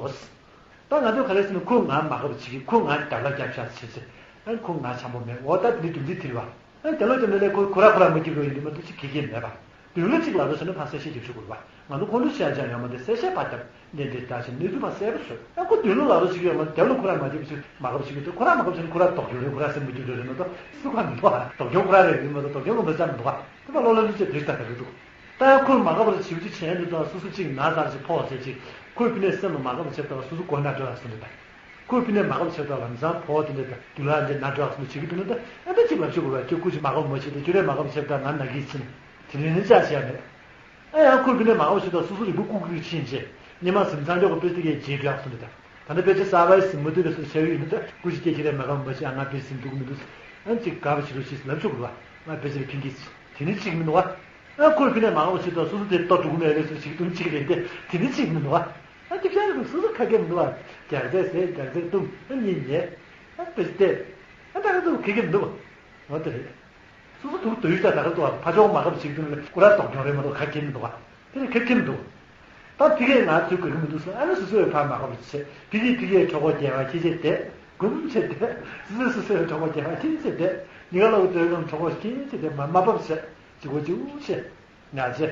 ད་ང་ཚོས་ག་རེ་ཟེར་ན་ཁོས་ང་མ་དགའ་བ་བྱེད་ཀྱི། ཁོས་ང་རྒྱབ་ལ་རྒྱབ་ཤ་བྱེད་ཟེར། ཨ་ནི་ཁོས་ང་འཆམ་པོ་མེད། འོ་ད་འདི་དུས་ཚིགས་དེ་རེད་བ། ཨ་ནི་དེ་ལོ་ཅམ་ནས་ལས་ཁོ་ཁོ་ར་ཁོ་ར་མ་སྐྱིད་པ་ཡིན་དུས་མ་གཏོགས་ཅི་གེ་གེ་མེད་པ། དུས་ལ་གཅིག་ལབ་རོགས་ཟེར་ན་ཕར་གསལ་བཤད་རྒྱབ་ཆོག་དགོས་རེད་བ། ང་ཚོ་ཁོང་ཁྲོ་བྱེད་ཡག་ཅང་ཡོད་མ་རེད། གསལ་བཤད་ཕར་རྒྱབ། འདི་འདི་ལྟ་ཞིག་གནས་ཚུལ་ཕར་གསལ་པོ་བཟོས། ཨ་ཁོ་དུས་ལ་ལབ་རོགས་བྱེད་ཀྱི་ཡོད་མ་རེད། དེ་ལོ་ཁོ་ར་མ་སྐྱིད་པ་བྱེད། མ་དགའ་བ་བྱེད་ཀྱི་འདུག་ཁོ་ར་མ་དགའ་བ་བྱེད་ན་ཁོ་ར་ལྡོག་རྒྱུ་རེད། ཁོ་ར་སེམས་མ་སྐྱིད་རེད་མ་གཏོགས་སུ་ཁ་མི་འདུག་ཨ། ལྡོག་རྒྱུ་ཁོ་ར་རེད་མ་གཏོགས་ལྡོག་རྒྱུ་ཁོ་མི་ཚང་མི་འདུག་ཨ། དེ་ཕར་ལོག་ལ་ལུས་བྱེད་དེ་ལྟ་ག་རེ་འདུག་ད་ཁོས་མ་དགའ་བར་བྱེད་རྒྱུ་བྱས་འདུག་ད་སོ་སོ་གཅིག་ན་ཚར་ཞིག་ཕོག་ཚེ་གཅིག་ཁོས་ཕི་ནས་སེམས་ལ་མ་དགའ་བ་བྱེད་པ་སོ་སོ་མགོ་ན་འགྲོ་ཡག་སོང་རེད་ད། ཁོས་ཕི་ནས་མ་དགའ་བ་བྱེད་པ་ལམ་སང་ཕོག་དེ་འདྲ་ད་དུས་ལ་འདྲ་ན་འགྲོ་ཡག་སོང་བྱེད་ཀྱི་འདུག་ན་ད་ཨ་ད་གཅིག་ལབ་ཆོག་གི་རེད། ཁྱོད་སྐུ་ཞིག་མ་དགའ་བ་མ་བྱེད་ད། ཁྱོད་རས་མ་དགའ་བ་བྱེད་པ་ད་ང་ན་གིས་ཕྱིན་དེ་རིང་ནི་ཅག་བྱས་མེད། ཨ་ཡང་ཁོས་ཕི་ནས་མ་དགའ་བ་བྱེད་པ་སོ་སོ་རིང་པོ་སྐུ་སྐུ་ཕྱིན་བྱས་ཉི་མ་ཟིན་ཚང་འཇོག་གི་དཔེ་དེ་གས་བརྗེད་འགྲོ་ཡག་སོང་རེད་ད། ད་ལྟ་དཔེ་ཆ་གསར་པ་ཞིག་མ་ཐུབ་པའི་སོ་ཆ་ཡོད་ཡིན་ན་ད་སྐུ་ཞིག་སྐད་ཁྱེད་རས་མ་དགའ་བ་མ་བྱེད། ཨ་ང་དཔེ་ཟིན་ཐུབ་ཀྱི་མི་འདུག་ཨ་གཅིག་དགའ་བ་བྱེད་རོགས་ཞེས་ལབ་ཆོག་གི་རེད་བ། ང་དཔེ་ཆ་ལ་ཕན་གྱི་དེ་ནི་གཅིག་མི་འདུག་བ། ཨ་ཁོས་ཕི་ནས་མ་དགའ་བ་བྱེད་དུས་སོ་སོ་དེ་ལྟོ་དྲུག་མེད་ལས་སུ་ཞིག་དུམ་གཅིག་རེད་དེ་དེ་ནི་གཅིག་མི་འདུག་ཨ། ཨ་ཅིག་ཤར་རུ་སོ་སོ་ཁ་སྐད་མི་འདུག་ཨ། རྒྱག་རྫས་ཟས་རྒྱག་རྫས་བཏུང་ཨ་གཉིད་ཉལ། ཨ་དཔེ་བལྟས། ཨ་ད་ག་ཚོད་ཁ་སྐད་མི་འདུག་འོ་དེ་རེད། སོ་སོ་དུ་དུ་ཡུལ་ས་ད་ག་ཚོད་ཕ་ཕྱོགས་མ་དགའ་བ་ཞིག་དུ་ནི་སྐུ་ར་དོག་གྱོང་རེད་མ་གཏོགས་ཁ་སྐད་མི་འདུག་ཨ། དེ་ནི་ཁ་སྐད་མི་འདུག་ད་ཕི་གས་ང་ཚོའི་དགོས་ཀྱི་མི་འདུག་ཟེར། ཨ་ནི་སོ་སོའི་ཕ་མ་དགའ་བ་ཞིག་ཕི་གས་ཕི་གས་གྲོགས་པོ་རྒྱལ་བ་ཁྱེད་ཆེ་དེ་དགོས་མི་ཆེ་དེ་སོ་སོ་སོ་སོའི་གྲོགས་པོ་རྒྱལ་བ་ཁྱེད་ཆེ་དེ་ཉི་ག་ལ་བུ་དོའི་གམ་གྲོགས་པོ་ཁྱེད་ཆེ་དེ་མ་མ་བབ་ཟེར། ཅི་གོ་ཅི་འུ་ཤེས། ང་རྗེ།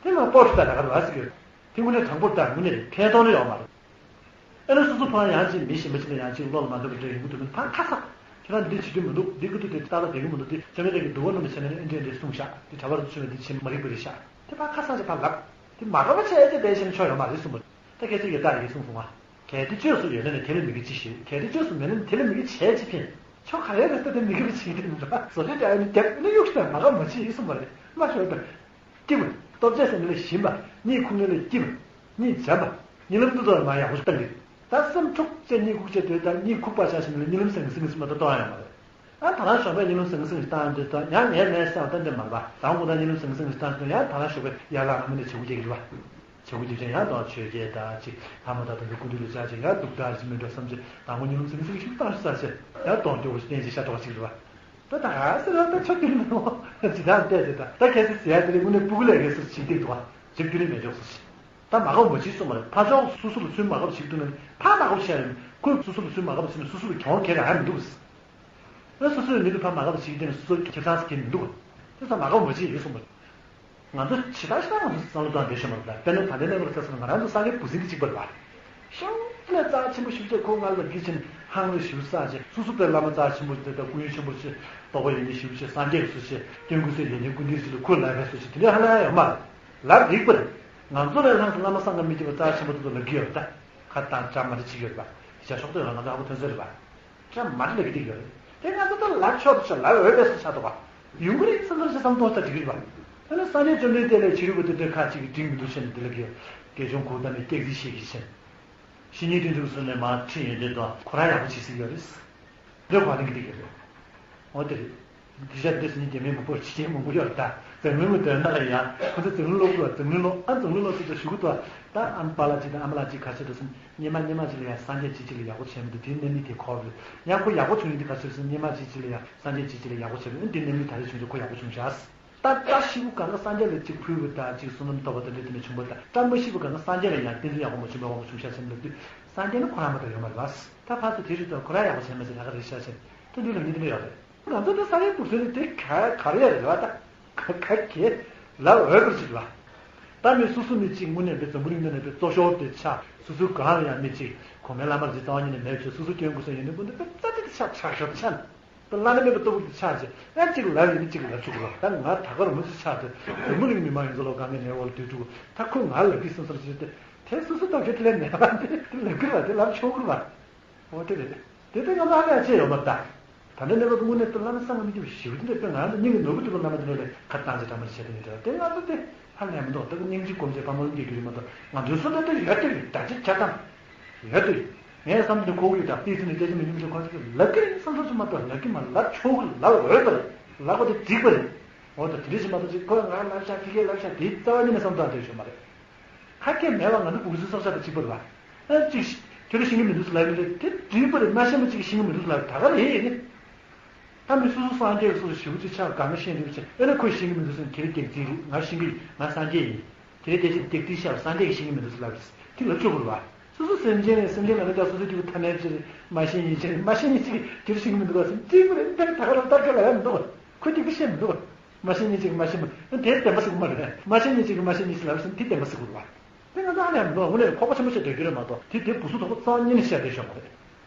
དེ་མ་སྤོར་ད་ལ་གར་བ་ཟིག་ཡོད། དེ་དངོས་གནས་དྲང་པོར་ད་དངོས་གནས་ཕན་ཐོགས་ནི་ཡོད་མ་རེད། ཨེ་ན་སོ་སོ་ཕར་ཡང་ཅིག་མི་ཞིག་མ་ཅིག་ལ་ཡང་ཅིག་བློ་ལ་མ་འདོད་པ་འདྲ་ཡོང་གི་འདུག་མིན་ཕར་ཁ་སང་། ཁྱེད་རང་འདི་བྱེད་རྒྱུ་མི་འདུག་འདི་ཀུ་ཏུ་དེ་ཏག་ཏག་བསྡད་ཀྱི་མི་འདུག་འདི་ཚོད་མེད་ལས་ཀྱི་འདུག་བ་རྣམས་བྱས་ནས་ཨེ་འདྲས་འདྲས་གསུངས་ཤག་འདི་གྲྭ་པར་ཚོས་འདི་བྱེད་མ་རིག་པ་རེད་ཤག་འདི་ཕར་ཁ་སང་ཅིག་ཕར་ལབ། འདི་མ་དགའ་བ་བྱས་ཏེ་བསྡད་བཞིན་ཆོག་ཡོད་མ་རེད་གསུངས་པ། ད་སྐད་ཆ་ཡོད་དག་ཡོད་གསུངས་སོང་ང་། གལ་ཏེ་བཅོས་སུ་ཡོད་ན་ནི་དེ་ལ་མི་དགེ་ཅི་ཞིག་གལ་ཏེ་བཅོས་སུ་མེད་ན་ནི་དེ་ལ་མི་དགེ་བྱས་ཅི་ཕན། ཆོ་ག་ཡོད་རེད་ད་དེ་མི་དགེ་བ་བྱེད་ཀྱི་འདུག་བཟོ་ལས་དྲག་ནི་རྒྱབ་ནི་གཡུག་ཤི་དང་མ་དགའ་མ་བྱེད་ཡིན་གསུངས་པ་རེད་མ་ཤོར་བས། སྐྱིད་པ། སྟོབས་ཆེ་ཟེར་ནི་ལ་ཞིམ་པ། གཉིད་ཁུག་ནི་ལ་སྐྱིད་པ། གཉིད་འཇམ་པ། གཉིད་ལམ་དུ་དོར་མ་ཡག་པོ་ཞིག་བཏང་གི། ད་སེམས་འཁྲུག་ཅེས་གཉིད་ཁུག་ཅེས་དོད་ད་གཉིད་ཁུག་པ་ཆ་ཞིག་ནི་ལ་གཉིད་ལམ་སེང་སེང་ཞིག་མ་གཏོགས་གཏོང་ཡག་མ་རེད། ཨ་ད་རང་ཞོགས་པའི་གཉིད་ལམ་སེང་སེང་ཞིག་བཏང་དུས་ད་ཡང་ངས་ངས་སེམས་ཏན་ཏན་མ་རེད་པ། དང་པོ་ད་གཉིད་ལམ་སེང་སེང་ཞིག་བཏང་དུས་ཡང་ད་རང་ཞོགས་པའི་ཡར་ལངས་ན་མི་ནས་བྱེད་སྒོ་རྒྱག་གི་རེད་པ། བྱེད་སྒོ་རྒྱབ་ཅིང་ཡང་དང་ཆོས་སྐད་དང་ཅིག་ལྷ་མོ་དང་དོན་གྱི་སྐུ་མདུན་ལ་བཅར་ཅིང་ཡང་སྡུག་ཐག་ཅིག་མི་འགྲོ་བསམ་ཅིག་དང་པོ་གཉིད་ལམ་སེང་སེང་ཞིག་བཏང་ཞིག་ས་ཆེ་ཡང་གདོང་སྐྱོ་བོ་ཞིག་བསྟན་ཅིག་ཤ་ཏོག་ཅིག་རེད་པ། ད་ད་ཟེར་ཡང་ད་ཆོ་དེ་མི་འོང་ཇི་ལྟར་བལྟས་ཏེ་ད་ད་གལ་སྲིད་ཟེར་ཡ་དེ་རིང་དངོས་གནས་སྤུ་གུ་ལས་ཀའི་སུ་ཞིག་སྟེགས་འདུག་བ་ཞིག་རྒྱུ་ནི་མེད་ཆོག་སུ་ཞིག་ད་མ་དགའ་བ་མ་བྱེད་གསུངས་པ་རེད། ཕར་ཕྱོགས་སོ་སོ་ལ་ཚུར་མ་དགའ་བ་བྱེད་འདུག་ན་ནི་ཕར་མ་དགའ་བ་བྱས་རེད། ཁོས་སོ་སོ་ལ་ཚུར་མ་དགའ་བ་བྱས་ན་སོ་སོ་ལ་གྱོང་ག་རེ་ཡང་མི་འདུག་ཨ་སོ་སོའི་མི་དུ་ཕར་མ་དགའ་བ་བྱེད་ཀྱི་དེ་ནི་སོ་སོ་ཁེ་བཟང་ཟེར་གྱི་མི་འདུག་དེ་ཚོ་མ་དགའ་བ་མ་བྱེད་ཡོད་གསུངས་པ་རེད། ང་ཚོ་ཇི་ལྟར་ཤི་ན་ང་ཚོ་བསམ་བློ་བཏང་བསྡད་ཤོག་མ་རེད། དཔེར་ན་ད་ལྟའི་གནས་བབ་ལ་ལྟ་སོང་ན་ང་རང་ཚོ་སངས་རྒྱས་འབུ་སྲིན་གྱི་གཅིག་པ་རེད་པ། ཤིང་ལས་རྩ་ཆེན་པོ་ཞེ་པོ་ཅིག་ཁོ་ང་ལ་འགྱུར་ཕྱིན་ཧང་ལས་ཞེ་པོ་ས་ཅིག་སོ་སོ་པའི་བླ་མ་རྩ་ཆེན་པོ་ཅིག་དེ་ལྟར་སྐུ་ཡོན་ཆེན་པོ་ཅིག་རྟོགས་པ་ཡོན་ཏན་ཞེ་པོ་ཅིག་སངས་རྒྱས་ཀྱི་སུ་ཞེས་སྐྱོན་ཀུན་སེལ་ཡོན་ཏན་ཀུན་ལྡན་ཞིག་ལ་ཁོ་ལབ་པའི་སུ་ཞེས་དེ་འདྲའི་ཧ་ལས་ཡོད་མ་རེད། ལབ་རིགས་པ་རེད། ང་ཚོ་ལས་ལྷག་བླ་མ་སངས་རྒྱས་མི་སྐྱེ་བ་རྩ་ཆེན་པོ་དེ་ཚོ་ལབ་ཀྱི་ཡོད་རེད་ད། ཁ་བཏང་ཅང་མ་རེད་བྱེད་ཀྱི་ཡོད་རེད་པ། ཡིག་ཆ་ཤོག་ཐོ་ཡོད་ང་ཚོ་ཧ་གོ་ཐོན་ས་རེད་པ། ཅང་མ་རེད་ལབ་ཀྱི་འདུག་ཡོད་རེད། དེ་ང་ཚོ་ད་ལབ་ཆོག་ཏུ་ཆ་ལབ་འོས་པའི་སུ་ཆགས་འདུག་པ། ཡོང་གི་རེད་བསམ་ཚུལ་ཞིག་བསམ་གཏོང་ས་འགྲིག་གི་རེད་པ། ད་ནི་སངས་རྒྱས་བཅོམ་ལྡན་འདས་ལས་ཕྱི་རོལ་པ་དེ་ཚོས་ཁ་ཅིག་གིས་འགྲིག་མི་འདུག་བཤད་ནས་འདི་ལ་གི་དགེ་སྦྱོང་གུར་དང་ནི་སྐྱག་རྫུན་བཤད་ཀྱི་བཤད། བཤེས་གཉེན་དེ་ཚོ་ནས་མར་ཁྲིད་ཡོང་དུས་དང་ཁོ་རང་ཡག་པོ་བྱེད་སྲིད་ཡོད་རེད། འདི་གོ་ལེན་གྱི་འདི་གི་རེད། འོ་དེ་རེད། འདི་ཤ་འདི་སྲིད་ཉིན་རྒྱ་མིའི་མི་པོར་ཕྱི་རྒྱལ་མང་པོ་ཡོད་རེད་ད། འཛམ་གླིང་ལ་སྡོད་ན་ལ་ཡང་ཁོ་ཚོ་འཛམ་གླིང་ལོག་དགོས་འཛམ་གླིང་ལོག་ཨ་འཛམ་གླིང་ལོག་ཚོ་ཚོ་ཞུ་གི་འདུག་ད་ཨམ་པ་ལགས་ཅིག་དང་ཨ་མ་ལགས་ཅིག་ག་ཚོད་འདུག་སེམས་སྙེ་མ་སྙེ་མ་ཅིག་ལ་ཡང་སངས་རྒྱས་ཅིག་ཅིག་ལ་ཡག་པོ་བྱས་མི་འདུག་དེའི་གནད་མིག་དེ་གོ་རེད། ཡང་ཁོ་ཡག་པོ་བྱུང་ཡིན་དུས་ག་ཚོད་སེམས་སྙེ་མ་ཅིག་ཅིག་ལ་ཡང་སངས་རྒྱས་ཅིག་ཅིག་ལ་ཡག་པོ་བྱས་རེད། འདི་གནད་མིག་ད་རེས་བྱུང་དུས་ཁོ་ཡག་པོ་བྱུང་ཤག་ད་བཀྲ་ཤིས་པོ་གང་ག་སངས་རྒྱས་ལ་གཅིག་ཕུལ་བ་དང་གཅིག་བསོད་ནམས་ཐོབ་པ་དང་འདྲ་དེ་ནས་བྱུང་བ་དང་བཀྲ་མ་ཤིས་པོ་གང་ག་སངས་རྒྱས་ལ་ཡང་བསྟན་འཛིན་ཡག་པོ་མ་བྱུང་བ་ཡག་པོ་བྱུང་ཤག་ཟེར་ལབ་དུས་སངས་རྒྱས་ནི་ཁོ་རང་མ་གཏོགས་ཡོད་མ་རེད་པ། ད་ཕར་ཚུར་དེ་རེད་དང་ཁོ་རང་ཡག་པོ་བྱས་མ་ཟེར་ད་ག་རེད་ཤག་ཟེར་ད་འདི་ལ་ངས་འདི་འདྲ་ཡོད་རེད། ང་ཚོ་འདི་སངས་རྒྱས་འབུ་སྲིན་ནི་དེ་ག་ག་རེ་ཡ་རེད་ལ་ད་ག་ག་གེ་ལབ་འོས་པར་ཅིག་ལ། ད་མི་སོ་སོ་མི་གཅིག་དངོས་གནས་པའི་འཛམ་བུ་གླིང་འདི་ནས་པའི་གཙོ་ཤོར་དེ་ཆགས་སོ་སོའི་སྒང་ལ་ཡང་མི་གཅིག་གོང་མའི་བླ་མར་ཅིག་རྩ་བ་ཉིད་ནས་མེད་ཅིག་སོ་སོ་སྐྱོན་ཀུན་ཟད་ཡོན་ཏན་ཀུན་ལྡན་པའི་རྩ་དེ་ཆགས་ཆགས་ཤོར་ཆགས། ད་བླ་ན་མེད་པའི་ལྟ་བུ་དེ་ཆགས་ཅིག་ཨ་གཅིག་ལབ་ཡིན་གཅིག་ལབ་ཆོག་གི་རེད། ད་ང་ད་གར་མི་ཚོ་ཆགས་ཏེ་འཛམ་བུ་གླིང་མི་མང་ཡོངས་རྫོགས་ལ་དཀའ་ངལ་ནས་འོག་ལ་སྡོད་འདུག་ད་ཁོས་ང་ལབ་གི་བསམ་བསམ་ཞིག་དེ་དེ་སོ་སོ་ཐབས་ཤེས་དེ་ལས་མེད་པ་དེ་དེ་ལབ་གི་རེད་པ་དེ་ལབ་ཆོག་གི་རེད་པ། འོ་དེ་རེད། དེ་ལྟར་ང་ཚོ་ཧ་ལས་ཡ་ཆེ་ཡོད་མ་རེད་ད། ད་ལྟ་གནས་བབ་དངོས་གནས་ལྟར་བླ་ན་སངས་རྒྱས་མི་འགྱུར་ཞིབ་འདི་དཔེ་ང་ཚོ་སྙིང་གི་ནོར་བུ་དེ་ལོ་བླ་མ་དེ་ལོ་ལས་ཁ་བཏང་ཚེ་དྲ་མ་བྱེད་དེ་ཡིན་འདྲ་དེ་ང་ཚོ་དེ་ཧ་ལས་མི་འདུག་ད་སྙིང་རྗེ་སྒོམ་བྱས་ཕ་མ་ལ་འགྱུར་རྒྱུ་རེད་མ་གཏོགས་ང་ཚོའི་སོ་ནས་དེ་ཡོད་དེ་ཡོད་ད་ཅི་ཆ་ཚང་ཡོད་དེ། ངས་བསམ་དུས་ཁོ་གིས་ད་ཏོག་ཙམ་ནས་སྐད་ཆ་མི་ཉུང་ཤོས་ཁོ་ཚོས་ལབ་ཀྱི་རེད་བསམ་ཚོར་ཅིག་མ་གཏོགས་ལབ་ཀྱི་མ་ལབ་ཆོག་གི་ལབ་འོས་པ་རེད། ལབ་པ་དེ་འགྲིག་པ་རེད། འོ་ད་དེ་འདྲ་ཞིག་མ་གཏོགས་ཅིག་ཁོས་ང་ལབ་ཤག་ཕ་གིས་ལབ་ཤག་དེ་རྩ་བ་ཉིད་ནས་བསམ་བཏང་བསྡད་ཡོད་མ་རེད། ཁ་སྐད་མེད་པ་ང་ཚོ་བུ་གུ་ཚོའི་བསམ་ཤེས་དང་གཅིག་པ་རེད་པ། ཨ་ཅིག་ཁྱོད་རང་ཤེས་ཀྱི་མི་འདུག་ཟེར་ལབ་ཡོད་རེད་དེ་འགྲིག་པ་རེད། མ་ཤེས་པ་ཅིག་ཤེས་ཀྱི་མི་འདུག་ཟེར་ལབ་ད་ག་རེད་ཡིན་ནི། ད་མི་སོ་སོ་སངས་རྒྱས་ཀྱི་སོ་སོ་ཞེ་པོ་ཅིག་ཆགས་གང་ག་ཤེས་འདུག་ཅེས་ཨེ་ན་ཁོས་ཤེས་ཀྱི་མི་འདུག་ཟེར་ཁྱེད་རང་སྐྱག་རྫུན་རེད། ང་ཤེས་ཀྱི་ཡིན། ང་སངས་རྒྱས་ཡིན། དེ་རིང་དེ་བཞིན་ཏིག་ཏིག་ཤར་སངས་རྒྱས་ཀྱིས་ཤེས་ཀྱི་མི་འདུག་ཟེར་ལབ་རེད། དེ་ལབ་ཆོག་གི་རེད་པ། སོ་སོ་སེམས་ཅན་རེད། སེམས་ཅན་ལ་ལ་ལྟ་སོ་སོའི་སྐྱེ་བོ་ཐ་མལ་ཅིག་རེད། མ་ཤེས་ཉེས་ཅན་རེད། མ་ཤེས་ཉེས་ཅན་གྱིས་ཁྱེད་རང་ཤེས་ཀྱི་མི་འདུག་ག་ཟེར་གཅིག་པུ་རེད། འདི་ལྟར་ད་ག་རང་ལྟར་ག་ལ་ཡང་མི་འདུག་ག་ཁོས་ཏིག་ཏིག་ཤེས་མི་འདུག་ག་མ་ཤེས་ཉེས་ཅན་གྱིས་མ་ཤེས་མི་དེ་བདེན་པ་ཟེར་གི་མ་རེད། མ་ཤེས་ཉེས་ཅན་གྱིས་མ་ཤེས་ཉེས་ཅན་ལབ་ཟེར་དེ་བདེན་པ་ཟེར་གི་རེད་པ། དེ་ང་ཚོ་ཨ་ལས་མི་འདུག་དངོས་གནས་ཁོག་པ་ཆེན་པོ་བྱས་སྡོད་རྒྱུ་རེད་མ་གཏོགས་དེ་དེ་བུ་སུ་དོག་པོ་རྩ་བ་ཉིད་ནས་བཤད་བསྡད་ཤོག་མ་རེད།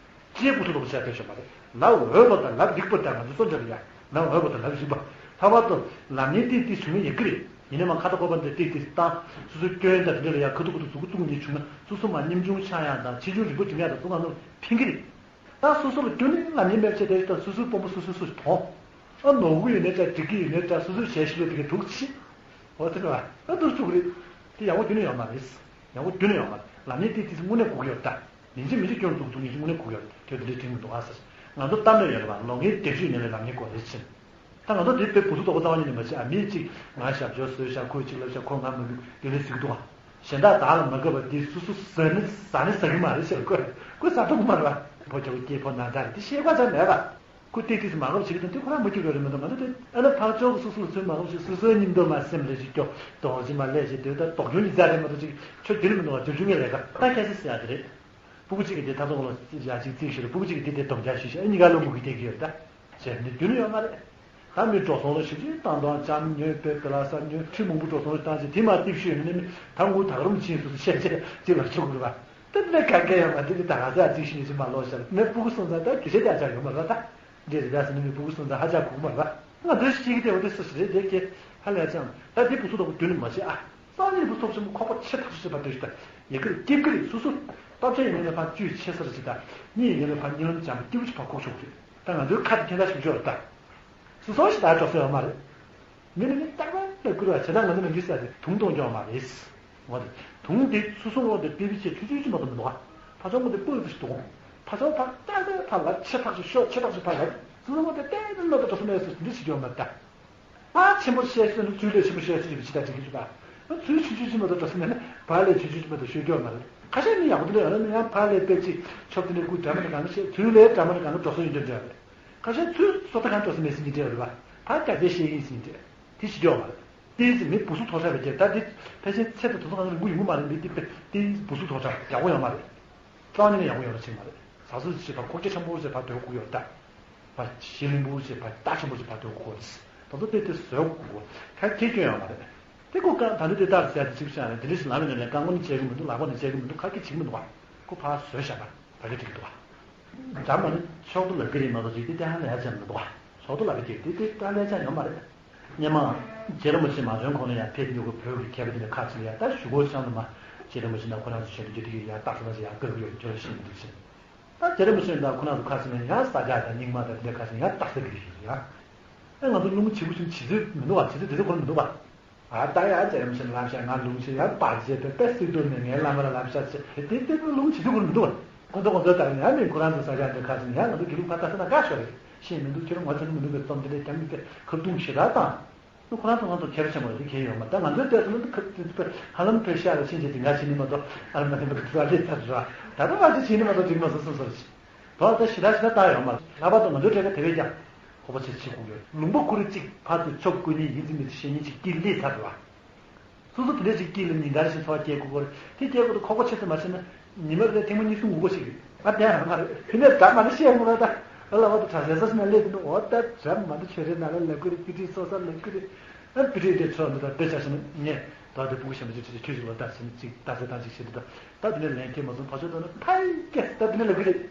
ཅིའི་བུ་སུ་དོག་པོ་བཤད་བསྡད་ཤོག་མ་རེད། ལབ་འོས་པ་དང་ལབ་འགྲིག་པ་དང་ང་ཚོ་བཙོན་འཇལ་ཡ་ལབ་འོས་པ་དང་ལབ་རིག་པ། ལྷག་པར་དུ་ལབ་མཁན་ཏིག་ཏིག་བྱུང་ན་ཡག་གི་རེད། ཡིན་ནའི་མ་ཁ་ཏ་ཀོ་པ་འདི་ཏིག་ཏིག་བཏང་། སོ་སོའི་སྐྱོན་དང་དེ་འདྲ་ལ་ཡ་ཁ་ཐུག་ཁ་ཐུག་མཛུབ་གུ་བཙུགས་ནས་བྱུང་ན་སོ་སོ་མ་སྙོམ་ཆུང་ཆགས་ཡག་དང་ཆེ་ཆུང་རིག་པ་སྒྲིམ་ཡག་དང་ཚོ་ང་ཚོ་ཕན་གི་རེད། ད་སོ་སོ་ལ་སྐྱོན་ནི་ལབ་མཁན་མེད་ཆེ་དེ་ད་སོ་སོའི་དཔོན་པོ་སོ་སོས་སོ་སོས་མཐོང་། ཨ་ནོར་གི་ཡོད་ནའི་འདྲ་འགྲིག་གི་ཡོད་ནའི་འདྲ་སོ་སོས་བྱས་ཤེས་ལོས་དེ་གའི་འདུག་ཅི། འོ་དེ་འདྲ་བ་ཨ་འདུག་ཆོག་གི་རེད། དེ་ཡག་པོ་རྒྱུན་ནས་ཡོད་མ་རེད། ཡག་པོ་རྒྱུན་ནས་ཡོད་མ་རེད། ལབ་མཁན་ཏིག་ཏིག་དངོས་གནས་དགོས་ཀྱི་ཡོད་ད། ཡིན་གཅིག་མིན་གཅིག་སྐྱོན་འཛུགས་འཛུགས་ཡིན་གཅིག་དངོས་གནས་དགོས་ཀྱི་ཡོད་རེད། དེ་འདི་འདྲའི་དྲན་གྱི་འདུག་ཨ་ཟེར། ང་ཚོ་གཏམ་ལས་ཡོད་རེད་པ། ལོ་ངའི་སྡེབ་བཅུད་ནས་ལས་ལབ་མཁན་དགོས་རེད་ཕྱིན། ད་ང་ཚོ་དེ་དཔེ་བུ་སུ་དོག་པོ་རྩ་བ་ཉིད་ནས་མ་བྱེད་ཨ། མིས་གཅིག་ང་ཞབས་ཕྱི་བཟོས་ཤག་ཁོས་གཅིག་ལབ་ཤག་ཁོ་ང་མ་གི་དེ་འདྲ་ཟེར་གི་འདུག་ཨ། གཞན་དག་བདག་ལ་མ་དགའ་བ་དེ་སོ་སོ་ཟ་ནི་ཟ་ནི་ཟ་གི་མ་རེད་ཟེར། ཁོས་ཁོས་ཟ་ཐུབ་ཀྱི་མ་རེད་པ། ཕོ་ཁྱོ་ག་སྐྱེས་ཕོ་ན་ད་རེད་དེ་ཤེས་པ་ཆ་མེད་པ། ཁོ་ཏིག་ཏིག་ཙམ་མ་དགའ་བ་བྱེད་ཀྱི་འདུག་དེ་ཁོ་རང་མ་སྐྱིད་པ་རེད་མི་འདུག་ང་ཚོ་དེ་ཨ་ན་ཕར་ཕྱོགས་ཀྱི་སོ་སོ་ལ་ཚུར་མ་དགའ་བ་བྱེད། སོ་སོའི་སྙིང་སྟོབས་མ་སེམས་ལས་ཤིག་སྐྱོ་གདོང་ཅི་མ་ལས་ཤིག་དེ་ད་དོགས་སྐྱོན་གྱི་རྩ་རེད་མ་གཏོགས་ཅིག་ཆོ་རྒྱུ་རེད་མི་འདུག་བ། རྒྱུ་རྒྱུ་ངས་ལས་ཀ་ད་ཁ་ཤས་ཟེར་ཡ་དེ་རེད། སྤུ་གུ་གཅིག་གིས་དེ་ད་ཚོ་ལ་ཡ་གཅིག་རྩིས་ཤིག་རེད། སྤུ་གུ་གཅིག་གིས་དེ་དེ་སྡོམ་རྒྱག་ཞུས་ཤིག་ཨ་གཉིས་ཀ་བླུན་པོ་གིས་དེ་གི་ཡོད་ད། བྱས་འདི་རྒྱུ་ནི་ཡོད་མ་རེད། ད་མི་འགྲོ་སོང་ལ་ཞིབ་ཅིག་བཏང་དང་ལྕམ་ཉོས་པའི་བེ་ལ་ས་ཉོས་ཁྲི་མང་པོ་འགྲོ་སོང་ལ་བཏང་ཅིག་དེ་མ་ཏིབ་ཤུ་ཡོད་ནི་མི་ད་ངུ་ད་ག་རུམ་ཕྱིན་སོ་སོ་བཤད་བྱས་ཅིག་ལ་ཆོག་གི་རེད་པ། ད་ལས་ག་གེ་ཡོད་མ་དེ་གི་ད་ག་ས་ཡ་གཅིག་ཤི་ནི་ཅིག་མ་ལོག་ཤར་ནས་སྤུ་གུ་སོང་ཙང་ད་རྒྱུ་ཆ་རྒྱག་ཆག་ཡོད་མ་རེད་ད། འདྲེ་རེ་ར་ཟེར་ནས་མི་སྤུ་གུ་སོང་ཙང་ཧ་ཅང་གོ་གི་མ་རེད་པ། ང་འདོད་ཤེས་ཀྱི་དེ་འོ་དེ་སུ་ཞིག་རེད་དེ་ཀྱེ་ཧ་ལས་ཙང་ད་དེ་བུ་སུ་དང་པོ་རྒྱུན་ནས་མ་བྱེད་ཨ། སང་ཉིན་བུ་སོགས་ཆེན་པོ་ཁོག་པ་ཆེ་ཐག་ཆོད་པ་འདོད་ཤེས་ད། ཡི་གེར་སྐྱིབ་ཀྱི་རེད་སོ་སོ། སྟོབས་ཆེ་ཡིན་ནའི་ཕར་བཅུད་ཆེ་སར་ཅིག་ད། གཉིས་ཡིན་ནའི་ཕར་གཉིད་ལམ་འཇམ་པོ་སྐྱིད་པོ་ཅིག་ཕར་ཁུག་ཆོག་གི་རེད། ད་ང་ཚོའི་ཁ་དེ་ཁྱེད་ལ་ཞིབ་ཆོག་རེད་ད། སོ་སོ་ཞིག་ད་འགྲོ་ས་ཡོད་མ་རེད། མི་ནི་མི་རྟག་པར་ལ་བསྐུར་བ་བྱས་ན་ང་ཚོ་ནང་གི་ས་དེ་དུང་གཏོང་རྒྱུ་མ་རེད། འོ་དེ། དུང་དེ་སོ་སོ་འོ་དེ་དཔེ་བི་ཆེ་ཆུ་ཆུ་ཆུ་མ་གཏོང་མི་འདུག་ག་ཕ་ཆུང་ངུ་དེ་སྤོས་ཚུལ་ཞིག་འདུག་ག་ཕ་ཆུང་ཕ་ཏག་ཏག་ཕ་ལ་ཆེ་ཐག་ཆོད་ཤོག་ཆེ་ཐག་ཆོད་ཕ་ལ། སོ་སོ་འོ་དེ་ཏན་ཏན་མ་གཏོང་འགྲོ་ས་མེད་སོ་འདི་བྱེད་རྒྱུ་མ་རེད་ད། ཕ་ཆེན་པོ་བཤད་སོ་ནི་ཚུལ་ལས་ཆེན་པོ་བཤད་སོ་ཡིན་པ་ཅི་ལྟར་འགྲིག་གི་རེད་པ། ཚུལ་ཆུ་ཆུ་ཆུ་མ་གཏོང་འགྲོ་ས་མེད་ན་ཕ་ལས་ཆུ་ཆུ་ཆུ་མ་གཏོང་ཤོད་རྒྱུ་མ་རེད། ཁ་ཤས་ནི་ཡག་པོ་འདི་འདྲ་ཡོད་ན་ཡང་ཕ་ལས་དཔེ་ཅིག་ཆོབ་དེ་འདྲ་སྐུ་འདྲ་མ་འདྲ་གང་ན་བཤད་ཚུལ་ལས་འདྲ་མ་འདྲ་གང་ན་འགྲོ་ས་ཡིན་རྒྱུ་འདྲ་རེད། ཁ་ཤས་ཚུར་སོ་ད་གང་འགྲོ་ས་མེད་ཟིན་གྱི་འདྲ་རེད་པ། ཕར་རྒྱ་ཆེ་ཤེས་ཡིན་ཟིན་འདྲ། དེ་ཞིག་ཡོད་མ་རེད། དེ་ཡིན་ཙི་མི་བུ་སུ་ཐོག་ཁྲ་བའི་རྒྱལ་ད་དེ་ཕལ་ཆེར་ཚེ་དང་དུ་སོང་གང་ལ་ལུས་ཡོང་གི་མ་རེད། མི་དེ་དཔེ་དེ་བུ་སུ་ཐོག་ཁྲ་ཡག་པོ་ཡོད་མ་རེད། རྩ་བ་ནས་ཡག་པོ་ཡོད་ར་ཅིག་མ་རེད། ཟ་སུ་ཞིག་བྱེད་པ་ཁོག་རྒྱ་ཆེན་པོ་ཞིག་བྱེད་པ་དོད་དགོས་ཡོད་ད། བ་ཞི་ལིང་པོ་ཞིག་བྱེད་པ་རྟ་ཆེན་པོ་ཞིག་བྱེད་པ་དོད་དགོས་རེད། ད་ཚོ་དཔེ་དེ་བཟོས་དགོས་ཁ་ཁྱེད་སྐྱོན་ཡོད་མ་རེད། དེ་ཁོ་གང་ད་ནི་དེ་ལྟར་ཟེར་ཏེ་ཅིག་བྱ་ནས་དེ་འདྲ་ཞིག་ལམ་ནས་ལས་རྐང་པ་ནས་བྱེད་ཀྱི་མི་འདུག་ལག་པ་ནས་བྱེད་ཀྱི་མི་འདུག་ཁ་སྐད་བྱེད་ཀྱི་མི་འདུག་བ། ཁོ་ཕར་བཟོས་བཞག་པ། ད་ག་འགྲིག་འདུག་བ། འདྲ་མ་ནི་ཕྱོགས་རྡོ་ལབ་ཀྱི་རེད་མ་གཏོགས་ཅིག་དེ་ལྟ་ཧ་ལས་ཡ་ཅམ་མི་འདུག་བ། ཕྱོགས་རྡོ་ལབ་ཀྱི་རེད་དེ་དེ་ལྟ་ལས་ཅམ་ཡོད་མ་རེད། སྔོན་མ། རྗེ་རིན་པོ་ཆེ་མ་བྱོན་གོང་ལ་ཡ་ཕེབས་མྱོང་གི་བོད་ཀྱི་མཁས་པ་དེ་འདྲ་ཁ་ཅིག་ལ་ཡ་ད་ཞུ་སྒོ་བྱང་དུ་མ། རྗེ་རིན་པོ་ཆེ་ན་ཁོ་རང་ཚོ་བྱོན་དུས་རྒྱུ་དེ་ཡ་ཡ་སྟག་ས་ན་ཅིག་ཡ་བཀག་གི་ཡོད་འདུག་ཅོ་ལ་ཤེས་མི་འདུག་ཅེས། ད་རྗེ་རིན་པོ་ཆེ་དང་ཁོ་རང་ཚོ་ཁ་ཅིག་ལ་ཡ་ས་ཆ་དང་རྙིང་མ་དང་དེ་འདྲ་ཁ་ཅིག་ཡ་སྟག་ས་གི་ཡོད་ཡ། ཨ་ང་ཚོ་སློབ་མ་བྱེད་པོ་ཆུང་བྱེད་ཚོད་མི་འདུག་བ། བྱེད་ཚོད་དེ་ཚོ་ཁོ་རང་མི་འདུག་བ། ཨ་ད་ཡ་རྗེ་རིན་པོ་ཆེ་ལབ་བཞག་ང་ལུང་ཆེ་ཡ་པར་བྱས་པའི་པད་སིག་ཏུ་ནས་ངའི་བླ་མ་ལ་ལབ་བཞག་ཅེས་དེ་དེ་ཚོ་སློབ་མ་བྱེད་ཚོད་ཁོ་རང་མི་འདུག་བ། ཁོ་ཚོ་ཁོ་ཚོའི་ལྟར་ཡང་མིན་ཁོ་རང་ཚོའི་ས་ཆ་འདི་ཁ་སང་ཡང་ང་ཚོ་དགེ་ལུགས་པ་ལྟ་ས་ན་དགའ་ཤོར་རེད། ཤེས་མི་འདུག་ཁྱོད་རང་ངོ་ཚ་གི་མི་འདུག་པའི་རྩོམ་འདི་འདྲའི་རྒྱ་མི་པའི་ཁ་རྡུང་ཞེ་དྲག་བཏང་། ཁོ་རང་ཚོ་ང་ཚོ་མཁས་པ་ཆེན་པོ་རེད་ཁྱེད་ཡོད་མ་ད་ང་ཚོའི་ལྟས་སུ་ནི་ཁ་ཚིག་པའི་ཧ་ལམ་ཕེ་ཤ་ལ་ཕྱིན་ཆད་དེ་ང་བྱེད་ནི་མ་གཏོགས་ཨ་ལ་མ་ཐེན་པ་གི་ཚོ་ལས་ཚར་ར་ད་ལྟ་ང་ཚོ་བྱེད་ནི་མ་གཏོགས་འགྲིག་མ་སོང་གསུངས་སོང་རེད། དོ་ད་ཞེ་དྲག་ཞེ་དྲག་བཏང་ཡོད་མ་རེད། ལྷག་པར་དུ་ང་ཚོའི་གྲས་ཀ་དེ་བས་ཀྱང་ཁོ་པ་ཆེ་ཆེ་དགོས་ཡོད། ལུང་པ་ཁོ་རེ་གཅིག་ཕར་ཚུར་ཆོབ་བསྐོལ་ནི་ཡིན་ཙི་མི་ཚི་ཤེས་ཉིན་གཅིག་སྐྱིད་ལས་ཚར་ར། སོ་སོ་དེ་འདྲ་ཞིག་སྐྱིད་ལ་ཉིན་ལྟར་བཞིན་འཚོ་བ་སྐྱེལ་དགོས་ཀྱི་རེད། དེ་སྐྱེལ་དགོས་དུས་ཁོག་པ་ཆེ་ཙམ་མ་བྱས་ན་ཉི་མ་རེ་ཐེངས་མ་གཉིས་གསུམ་ངུ་དགོས་ཤིག་རེད། ཨ་བདེན་རང་མ་རེད། དེ་ནས་འདྲ་མ་ནི་བཤད་ངུ་ར་ད། ཨ་ལ་བ་དུ་གྲྭ་ཟས་ས་སུ་ན་སླེབས་དུས་འོ་ད་འདྲ་མ་འདྲ་ཆོས་རེད་ན་ལ་ལབ་ཀྱི་རེད། དཔེ་ཁྲིད་སོ་སར་ལབ་ཀྱི་རེད། ཨ་དཔེ་ཁྲིད་དེ་ཚོ་འདི་ད་དཔེ་ཆ་བཞག་ན་ངས་ད་དེ་ཕྲུ་གུ་གཞན་པ་ཅིག་ཁྲིད་དེ་ཁྱོད་ཅིག་ལ་ལྟ་ཟིན་ཅིག་ལྟ་ཟེར་བཏང་ཅིག་བྱེད་དུས་ད་ད་དེ་ནས་ལན་སྐྱེལ་མ་སོང་ཕ་ཆོས་ད་ནི་ཕ་ཡི་སྐྱེས་ད་དེ་ནས་ལབ་ཀྱི་རེད།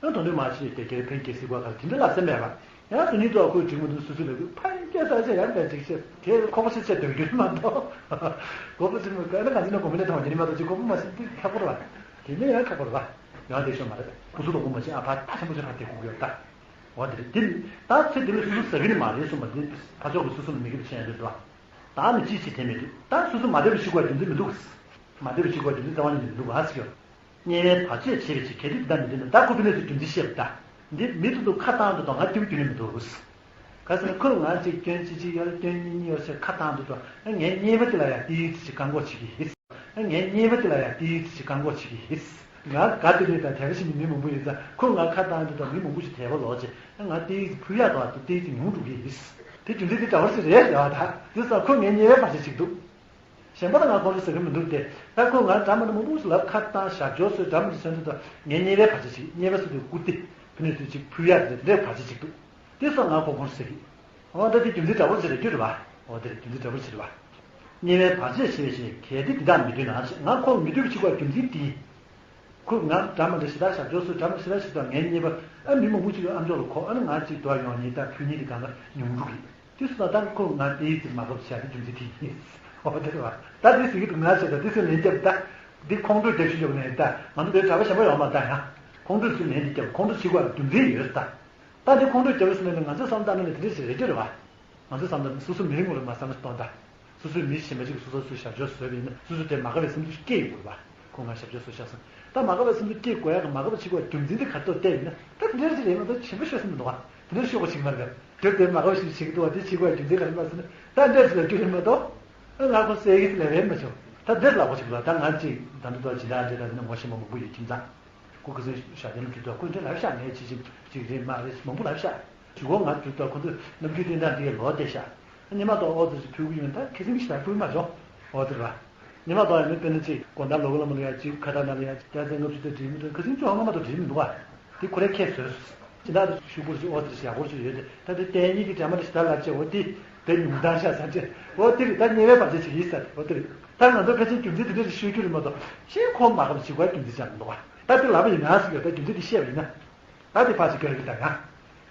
ཨ་དོན་དུ་མ་ཤེས་ཏེ་སྐྱེལ་ཕན་སྐྱེལ་སྲིད་པ་གར་དེ་འདྲ་ལ་སེམས་མེད་པ། ཡང་སུ་གཉིས་ཐོག་ཁོས་འགྲིག་མི་འདུག་སུ་སུ་ལ་ཕན་སྐྱེལ་ས་ཆེ་ཡང་ལས་འགྲིག་ཆེ་དེ་ཁོག་པ་ཆེ་ཆེ་འདོན་རྒྱུ་མ་གཏོགས། ཁོག་པ་ཆེ་མི་དགོས་ན་ག་ཚོད་ན་གོ་མི་ནས་ཐང་བ་ཉིན་མ་དང་ཅིག་ཁོག་པ་མ་ཆེ་དེ་ཁག་པོ་རེད་པ། དེ་ནས་ཡང་ཁག་པོ་རེད་པ། ཡང་དེ་ཤོད་མ་རེད། ཁོ་ཚོ་ལ་དགོངས་པ་བཞེས་ཨ་ཕ་ད་ཆེན་པོ་ཆེ་ཕ་དེ་དགོས་ཀྱི་ཡོད་ད། འོ་དེ་རེད་དེ་ནི་ད་ཚེ་འདི་ལ་སུ་སུ་ཟ་གི་ནི་མ་རེད་གསུངས་པ་འདི་ཕ་ཕྱོགས་ཀྱི་སུ་སུ་ལ་མི་དགེ་བ་བྱེད་ཡ་འདི་རེད་པ། ད་ནི་ཅིས་བྱེད་དེ་མེད་དུས་ད་སུ་སུ་མ་བདེ་བ་ཞིག་དགོས་རྒྱུ་མཚན་མི་འདུག་མ་བདེ་བ་ཞིག་དགོས་རྒྱུ་མཚན་རྩ་བ་ཉིད་ནས་མི་འདུག་ཨ་ཟེར་གྱི་ཡོད། དམྱལ་བའི་བར་ཆད་བྱེད་པའི་ཕྱིར། གལ་ཏེ་འདི་ལྟར་མི་འདོད་ན། ད་ཁོ་ཕི་ནས་སུ་རྒྱུ་མཚན་བཤད་པ་ད། འདི་མི་ཐུབ་ཐུབ་ཁ་བཏང་དུ་དང་ང་ཏིའུ་རྒྱུ་ནས་མི་འདུག་ག་ཟེར་ན་ཁོས་ང་གཅིག་སྐྱོན་གཅིག་གཅིག་ཡོད་རེད། སྐྱོན་གཉིས་གཉིས་ཡོད་ཟེར་ཁ་བཏང་དུ་དང་ངས་དམྱལ་བ་དེ་ལ་ཡང་ཏིའུ་ཙི་ཅིག་བཀག་འགོག་བྱེད་ཀྱི་ཡིན། ངས་དམྱལ་བ་དེ་ལ་ཡང་ཏིའུ་ཙི་ཅིག་བཀག་འགོག་བྱེད་ཀྱི་ཡིན། ང་དགའ་དེ་ནས་དང་དེ་ག་ཞིག་ནི་མི་མང་པོ་ཡོད་ཙང་ཁོས་ང་ཁ་བཏང་དུ་དང་མི་མང་པོ་ཞིག་དད་པ་ལོག་ཅེ་ང་ཏིའུ་ཙི་ཕུལ་ཡག་དང་ཏིའུ་ཙི་ཉུང་འགྲོ་གི་ཡིན། དེ་རྒྱུ་མཚན་དེ་འདྲ་བ་ཞིག་རེད་ལབ་པ་ད། དེ་ཙང་ཁོས་ངས་དམྱལ་བའི་བར་ཆད་བྱེད་ཀྱི་འདུག་གཞན་པ་ལ་ང་ཁོང་ཁྲོ་ཟ་གི་མི་འདུག་སྟེ། ད་ཁོས་ང་འདྲ་མི་འདྲ་མང་པོ་ཞིག་ལབ། ཁ་བཏང་ཞབས་ཀྱོག་བཟོས་འདྲ་མི་འདྲ་བཟོས་འདུག་ད་ངས་དམྱལ་བའི་བར་ཆད་ཅིག་དམྱལ་བ་སུ་དེ་བཀུར་སྟི་ཕུ་ནུ་སུ་ཅིག་ཕུལ་ཡག་དེ་འདྲའི་བར་ཆད་ཅིག་འདུག་དེ་སོགས་ང་ཁོང་ཁོང་ཟེར་གི། འོ་ད་དེ་རྒྱུ་མཚན་འདྲ་པོ་ཅིག་རེད་རྒྱུ་རེད་བ། འོ་དེ་རེད་རྒྱུ་མཚན་འདྲ་པོ་ཅིག་རེད་བ། དམྱལ་བའི་བར་ཆད་བྱེད་པའི་ཕྱིར། གལ་ཏེ་འདི་དག་མི་འདོད་ན་ཞེས། ང་ཁོང་མི་འདོད་པ་ཅིག་བ་རྒྱུ་མཚན་དེ། ཁོས་ང་འདྲ་མི་འདྲ་ཞེ་དྲག་ཞབས་ཀྱོག་བཟོས་འདྲ་མི་འདྲ་ཞེ་དྲག་ཞིག་དང་ངའི་དམྱལ་བ་ཨ་མི་མང་པོ་ཅིག་གི་ཨ་མཆོག་ལ་གོ་ཨ་ནི་ང་ཅིག་འདོར་ཡོང་ཉིན་ད་ཕུལ་ཉིན་དེ་གང་ག་ཉུང་འགྲོ་གི། དེ་སོང་ཙང་ད་ཁོ་ང་དེའི་ཚེ་མ་འགབ་བྱ་དེ་རྒྱུ་མཚན་དེ་ཡིན། འོ་དེ་རེད་བ། ད་དེ་ཟེར་གྱི་འདུག་ང་བྱས་ད་དེ་ཚེ་ལན་རྒྱབ་ད། འདི་ཁོང་ཁྲོ་རྒྱབ་ཤི་རྒྱབ་ནས་ད་ང་ཚོ་དེ་གྲྭ་པ་གཞན་པ་ཡོང་མ་ད་ཡང་ཁོང་ཁྲོ་ཚུལ་ལན་དེ་རྒྱབ་ཁོང་ཁྲོ་བྱེད་དགོས་རྒྱུ་མཚན་ཡོད་ད། ད་དེ་ཁོང་ཁྲོ་རྒྱབ་ཡོད་སོང་ནས་ང་ཚོའི་བསམ་སྟངས་ནི་དེ་འདྲ་ཞིག་རེད་རྒྱུ་རེད་བ། ང་ཚོའི་བསམ་སྟངས་སོ་སོ་མིའི་ངོ་ལ་མ་བསམ་ན་གཏོང་ད། སོ་སོའི་མི་གཞན་པ་ཅིག་གིས་སོ་སོ་སོའི་ཞབས་ཀྱོག་བཟོས་པ་ཡིན་ན་སོ་སོ་དེ་མ་དགའ་བའི་སེམས་ཚོར་སྐྱེ་ཡོང་དགོས་པ། ཁོ་ང་ཞབས་ཀྱོག་བཟོས་ཤག་ཟེར། ད་མ་དགའ་བའི་སེམས་ཚོར་སྐྱེ་དགོས་ཡག་གི་མ་དགའ་བ་བྱེད་དགོས་རྒྱུ་མཚན་དེ་ག་རེ་འདུག་བལྟས་ཡིན་ན་ད་དེ་འདྲ་ཞིག་རེད་ང་ཚོ་ཆེན་པོ་ཤོད་སེམས་མི་འདུག་བ། དེ་འདྲ་ཤོད་དགོས་བྱེད་ཀྱི་མ་རེད། དེར་དེ་མ་དགའ་བ་ཞིག་བྱེད་ཀྱི་འདུག་བ། དེ་བྱེད་དགོས་རྒྱུ་མཚན་ག་རེ་མ་ཟེར་ན་ད་འདྲ་ཞིག་ལ་རྒྱུ་རེད་མ་གཏོགས། ང་ཁོ་སེ་གི་ལ་རེད་མ་བྱུང་། ད་འདྲ་ལབ་དགོས་བྱེད་ཀྱི་འདུག་ད་ང་ཅིག་ད་འདི་ཐོག་ཇི་འདྲ་འདྲ་ད་ནི་ངོ་ཤེས་པ་མང་པོ་ཡོད་ཁྱིམ་ཚང་། ཁོ་ཁ་སང་ཞྭ་ལྡན་ལ་འགྲོ་དུས་ཁོས་འདྲ་ལབ་ཤག་ངས་ཅི་ཅི་ཅིག་རེད་མ་རེད་མང་པོ་ལབ་ཤག་ཞུ་གོ་ང་འགྲོ་དུས་ཁོ་ཚོས་ནམ་རྒྱུན་བསྟན་སྟངས་འདི་གའི་ལོག་བསྡད་ཤག་ཉི་མ་ཐོག་ཨོ་ཙི་ཞིག་ཕུལ་གི་ཡོད་ད་ཁ་སང་ཞིག་ད་ཕུལ་མ་བྱུང་། ཨོ་ཙི་ར། ཉི་མ་ཐོག་ཡང་མི་དཔེར་ན་ཅིག་དགོང་དག་ལོ་གོ་ལ་མ་ལ་ཡ་ཅིག་ཁ་ད་ན་ལ་ཡ་ཅིག་ད་ཚེ་ལྔ་བཅུ་ད་འགྲིག་མི་འདུག་ཁ་སང་ཅུང་ཧང་མ་ཐོག་འགྲིག་མི་འདུག་བ། དེ་ཁོ་རའི་ཁྱད་བཟོས། ཅི་འདྲ་ཞུ་དགོས་ཞིག་ཨོ་ཙི་ཞིག་ཡག་པོ་ཞིག་ཡོད་དེ་ད་དེ་ལྟས་ངན་གྱི་འདྲ་མ་འདྲ་ཞིག་ད་ལབ་ཅེ་ཨོ་དེ་དེ་ཉུང་མཐའ་ཤ་ཟ་ཅེ་ཨོ་དེ་རེད། ད་དམྱལ་བའི་བར་ཆད་ཅིག་ཡིན་ས་ཨོ་དེ་རེད། ད་ང་ཚོ་ཕལ་ཆེར་རྒྱུ་མཚན་དེ་འདྲ་ཞིག་ཤོད་རྒྱུ་རེད་མ་གཏོགས་ཤེས་ཁོ་མ་དགའ་བ་བྱེད་དགོས་རྒྱུ་མཚན་ཅང་མི་འདུག་བ། ད་དེ་ལབ་པ་ཡིན་ན་ཟེར་གྱི་ད་རྒྱུ་མཚན་དེ་བཤད་པ་ཡིན་ན། ད་དེ་ཕར་ཞིག་སྐྱོར་གྱི་ད་ཡང་།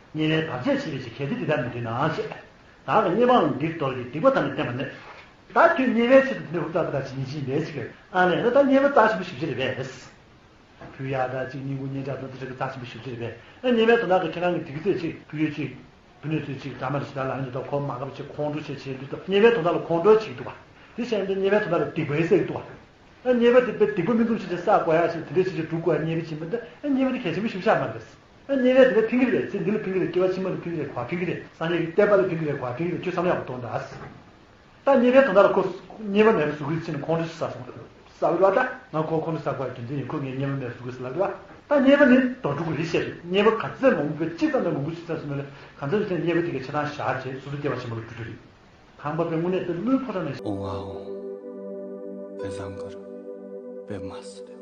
དམྱལ་བའི་བར་ཆད་བྱེད་པའི་ཕྱིར། གལ་ཏེ་འདི་ལྟར་མི་འདོད་ན་ཞེས། བདག་གིས་དམྱལ་བའང་འདིར་དོར་གྱིས། སྡིག་པ་དག་ནི་བསྟན་པ་ནི། ད་ཁྱོད་དམྱལ་བའི་ཆེད་དུ་འདི་འདྲ་ཧུར་ཐག་ཐག་བྱེད་ཉིན་ཤིང་ལས་ཤིག་ཨ་ནས་ད་དམྱལ་བ་རྩ་ཆེན་པོ་ཞེ་པོ་ཅིག་རེད་པས། ཕུལ་ཡག་ད་ཅིག་སྙིང་པོ་སྙན་གྲགས་དང་དེ་འདྲ་གི་རྩ་ཆེན་པོ་ཞེ་པོ་ཅིག་རེད་པས། ཨ་དམྱལ་བའི་དོན་དག་གི་ཁྱེད་རང་གི་སྡིག་ཚད་ཅིག་ཕུལ་ཡུལ་ཅིག་ཕུལ་ནུས་ཚོད་ཅིག་ད་མ་རེ་ཞིག་ད་ལ་ཨ་ནི་ད་ཁོ་མ་དགའ་བ་ཅིག་ཁོང་ཁྲོ་བྱེད་བྱེད་འདུག་ད་དམྱལ་བའི་དོན་དག་ལ་ཁོང་ཁྲོ་བྱེད་འདུག་བ། དེ་བྱས་ན་དམྱལ་བའི་དོན་དག་ལ་སྡིག་པའི་སེལ་འདུག་བ། ཨ་དམྱལ་བ་དེ་དཔེ་སྡིག་པ་མིག་འཛུམ་ཞིག་ཅིག་བསགས་དགོས་ཡག་ཞིག་དེ་འདྲ་ཞིག་སྒྲུབ་དགོས་ཡག་དམྱལ་བ་ཕྱིན་པ་འདི་ཨ་དམྱལ་བ་དེ་གལ་ཆེན་པོ་ཞིག་ཆགས་མ་རེད། ཨ་དམྱལ་བ་དེ་འདྲ་ཕན་གྱི་རེད། ཚེ་འདི་ལ་ཕན་གྱི་རེད། སྐྱེ་བ་ཕྱི་མ་ལ་ཕན་གྱི་རེད། ག་པར་ཕན་གྱི་རེད། སངས་རྒྱས་ཀྱི་བསྟན་པ་ལ་ཕན་གྱི་རེད། ག་པར་ཕན་གྱི་རེད། ཁྱོད་བསམ་ཡག་པོ་གཏོང་དང་། ད་དམྱལ་བའི་དོན་དག་ལ་ཁོ་དམྱལ་བ་མེད་པ་བཟོ་དགོས་ཕྱིན་ཁོང་ཁྲོ་ཞིག་ཟ་སོང་། ཟ་བའི་རོ་ད་ང་ཁོ་ཁོང་ཁྲོ་ཟ་དགོས་ཡག་རྒྱུ་མཚན་ཡིན། ཁོ་ངས་དམྱལ་བ་མེད་པ་བཟོ་དགོས་ཟེར་ལབ་རེད་བ། ད་དམྱལ་བ་ནི་དོར་འགྲོ་དགོས་རེད་བཤད་རེད། དམྱལ་བ་ག་ཚོད་མང་པོ་བས་གཅིག་ཙམ་ལས་མང་པོ་ཞིག་ཚར་སོང་ན་ལས་ག་ཚོད་ཅིག་དམྱལ་བ་དེ་གའི་ཆ་ཚང་བཞག་བྱས་སོ་སོ་སྐྱེ་བ་ཕྱི་མ་ལ་འགྲོ་རྒྱུ་རེད། ཁང་པ་པའི་དངོས་གནས་དཔེ་རླུང་ཕོ་བྲང་ནས། ཨོ་ཨོ། པེ་ཟང་གར་པེ་མ་སི་རེ།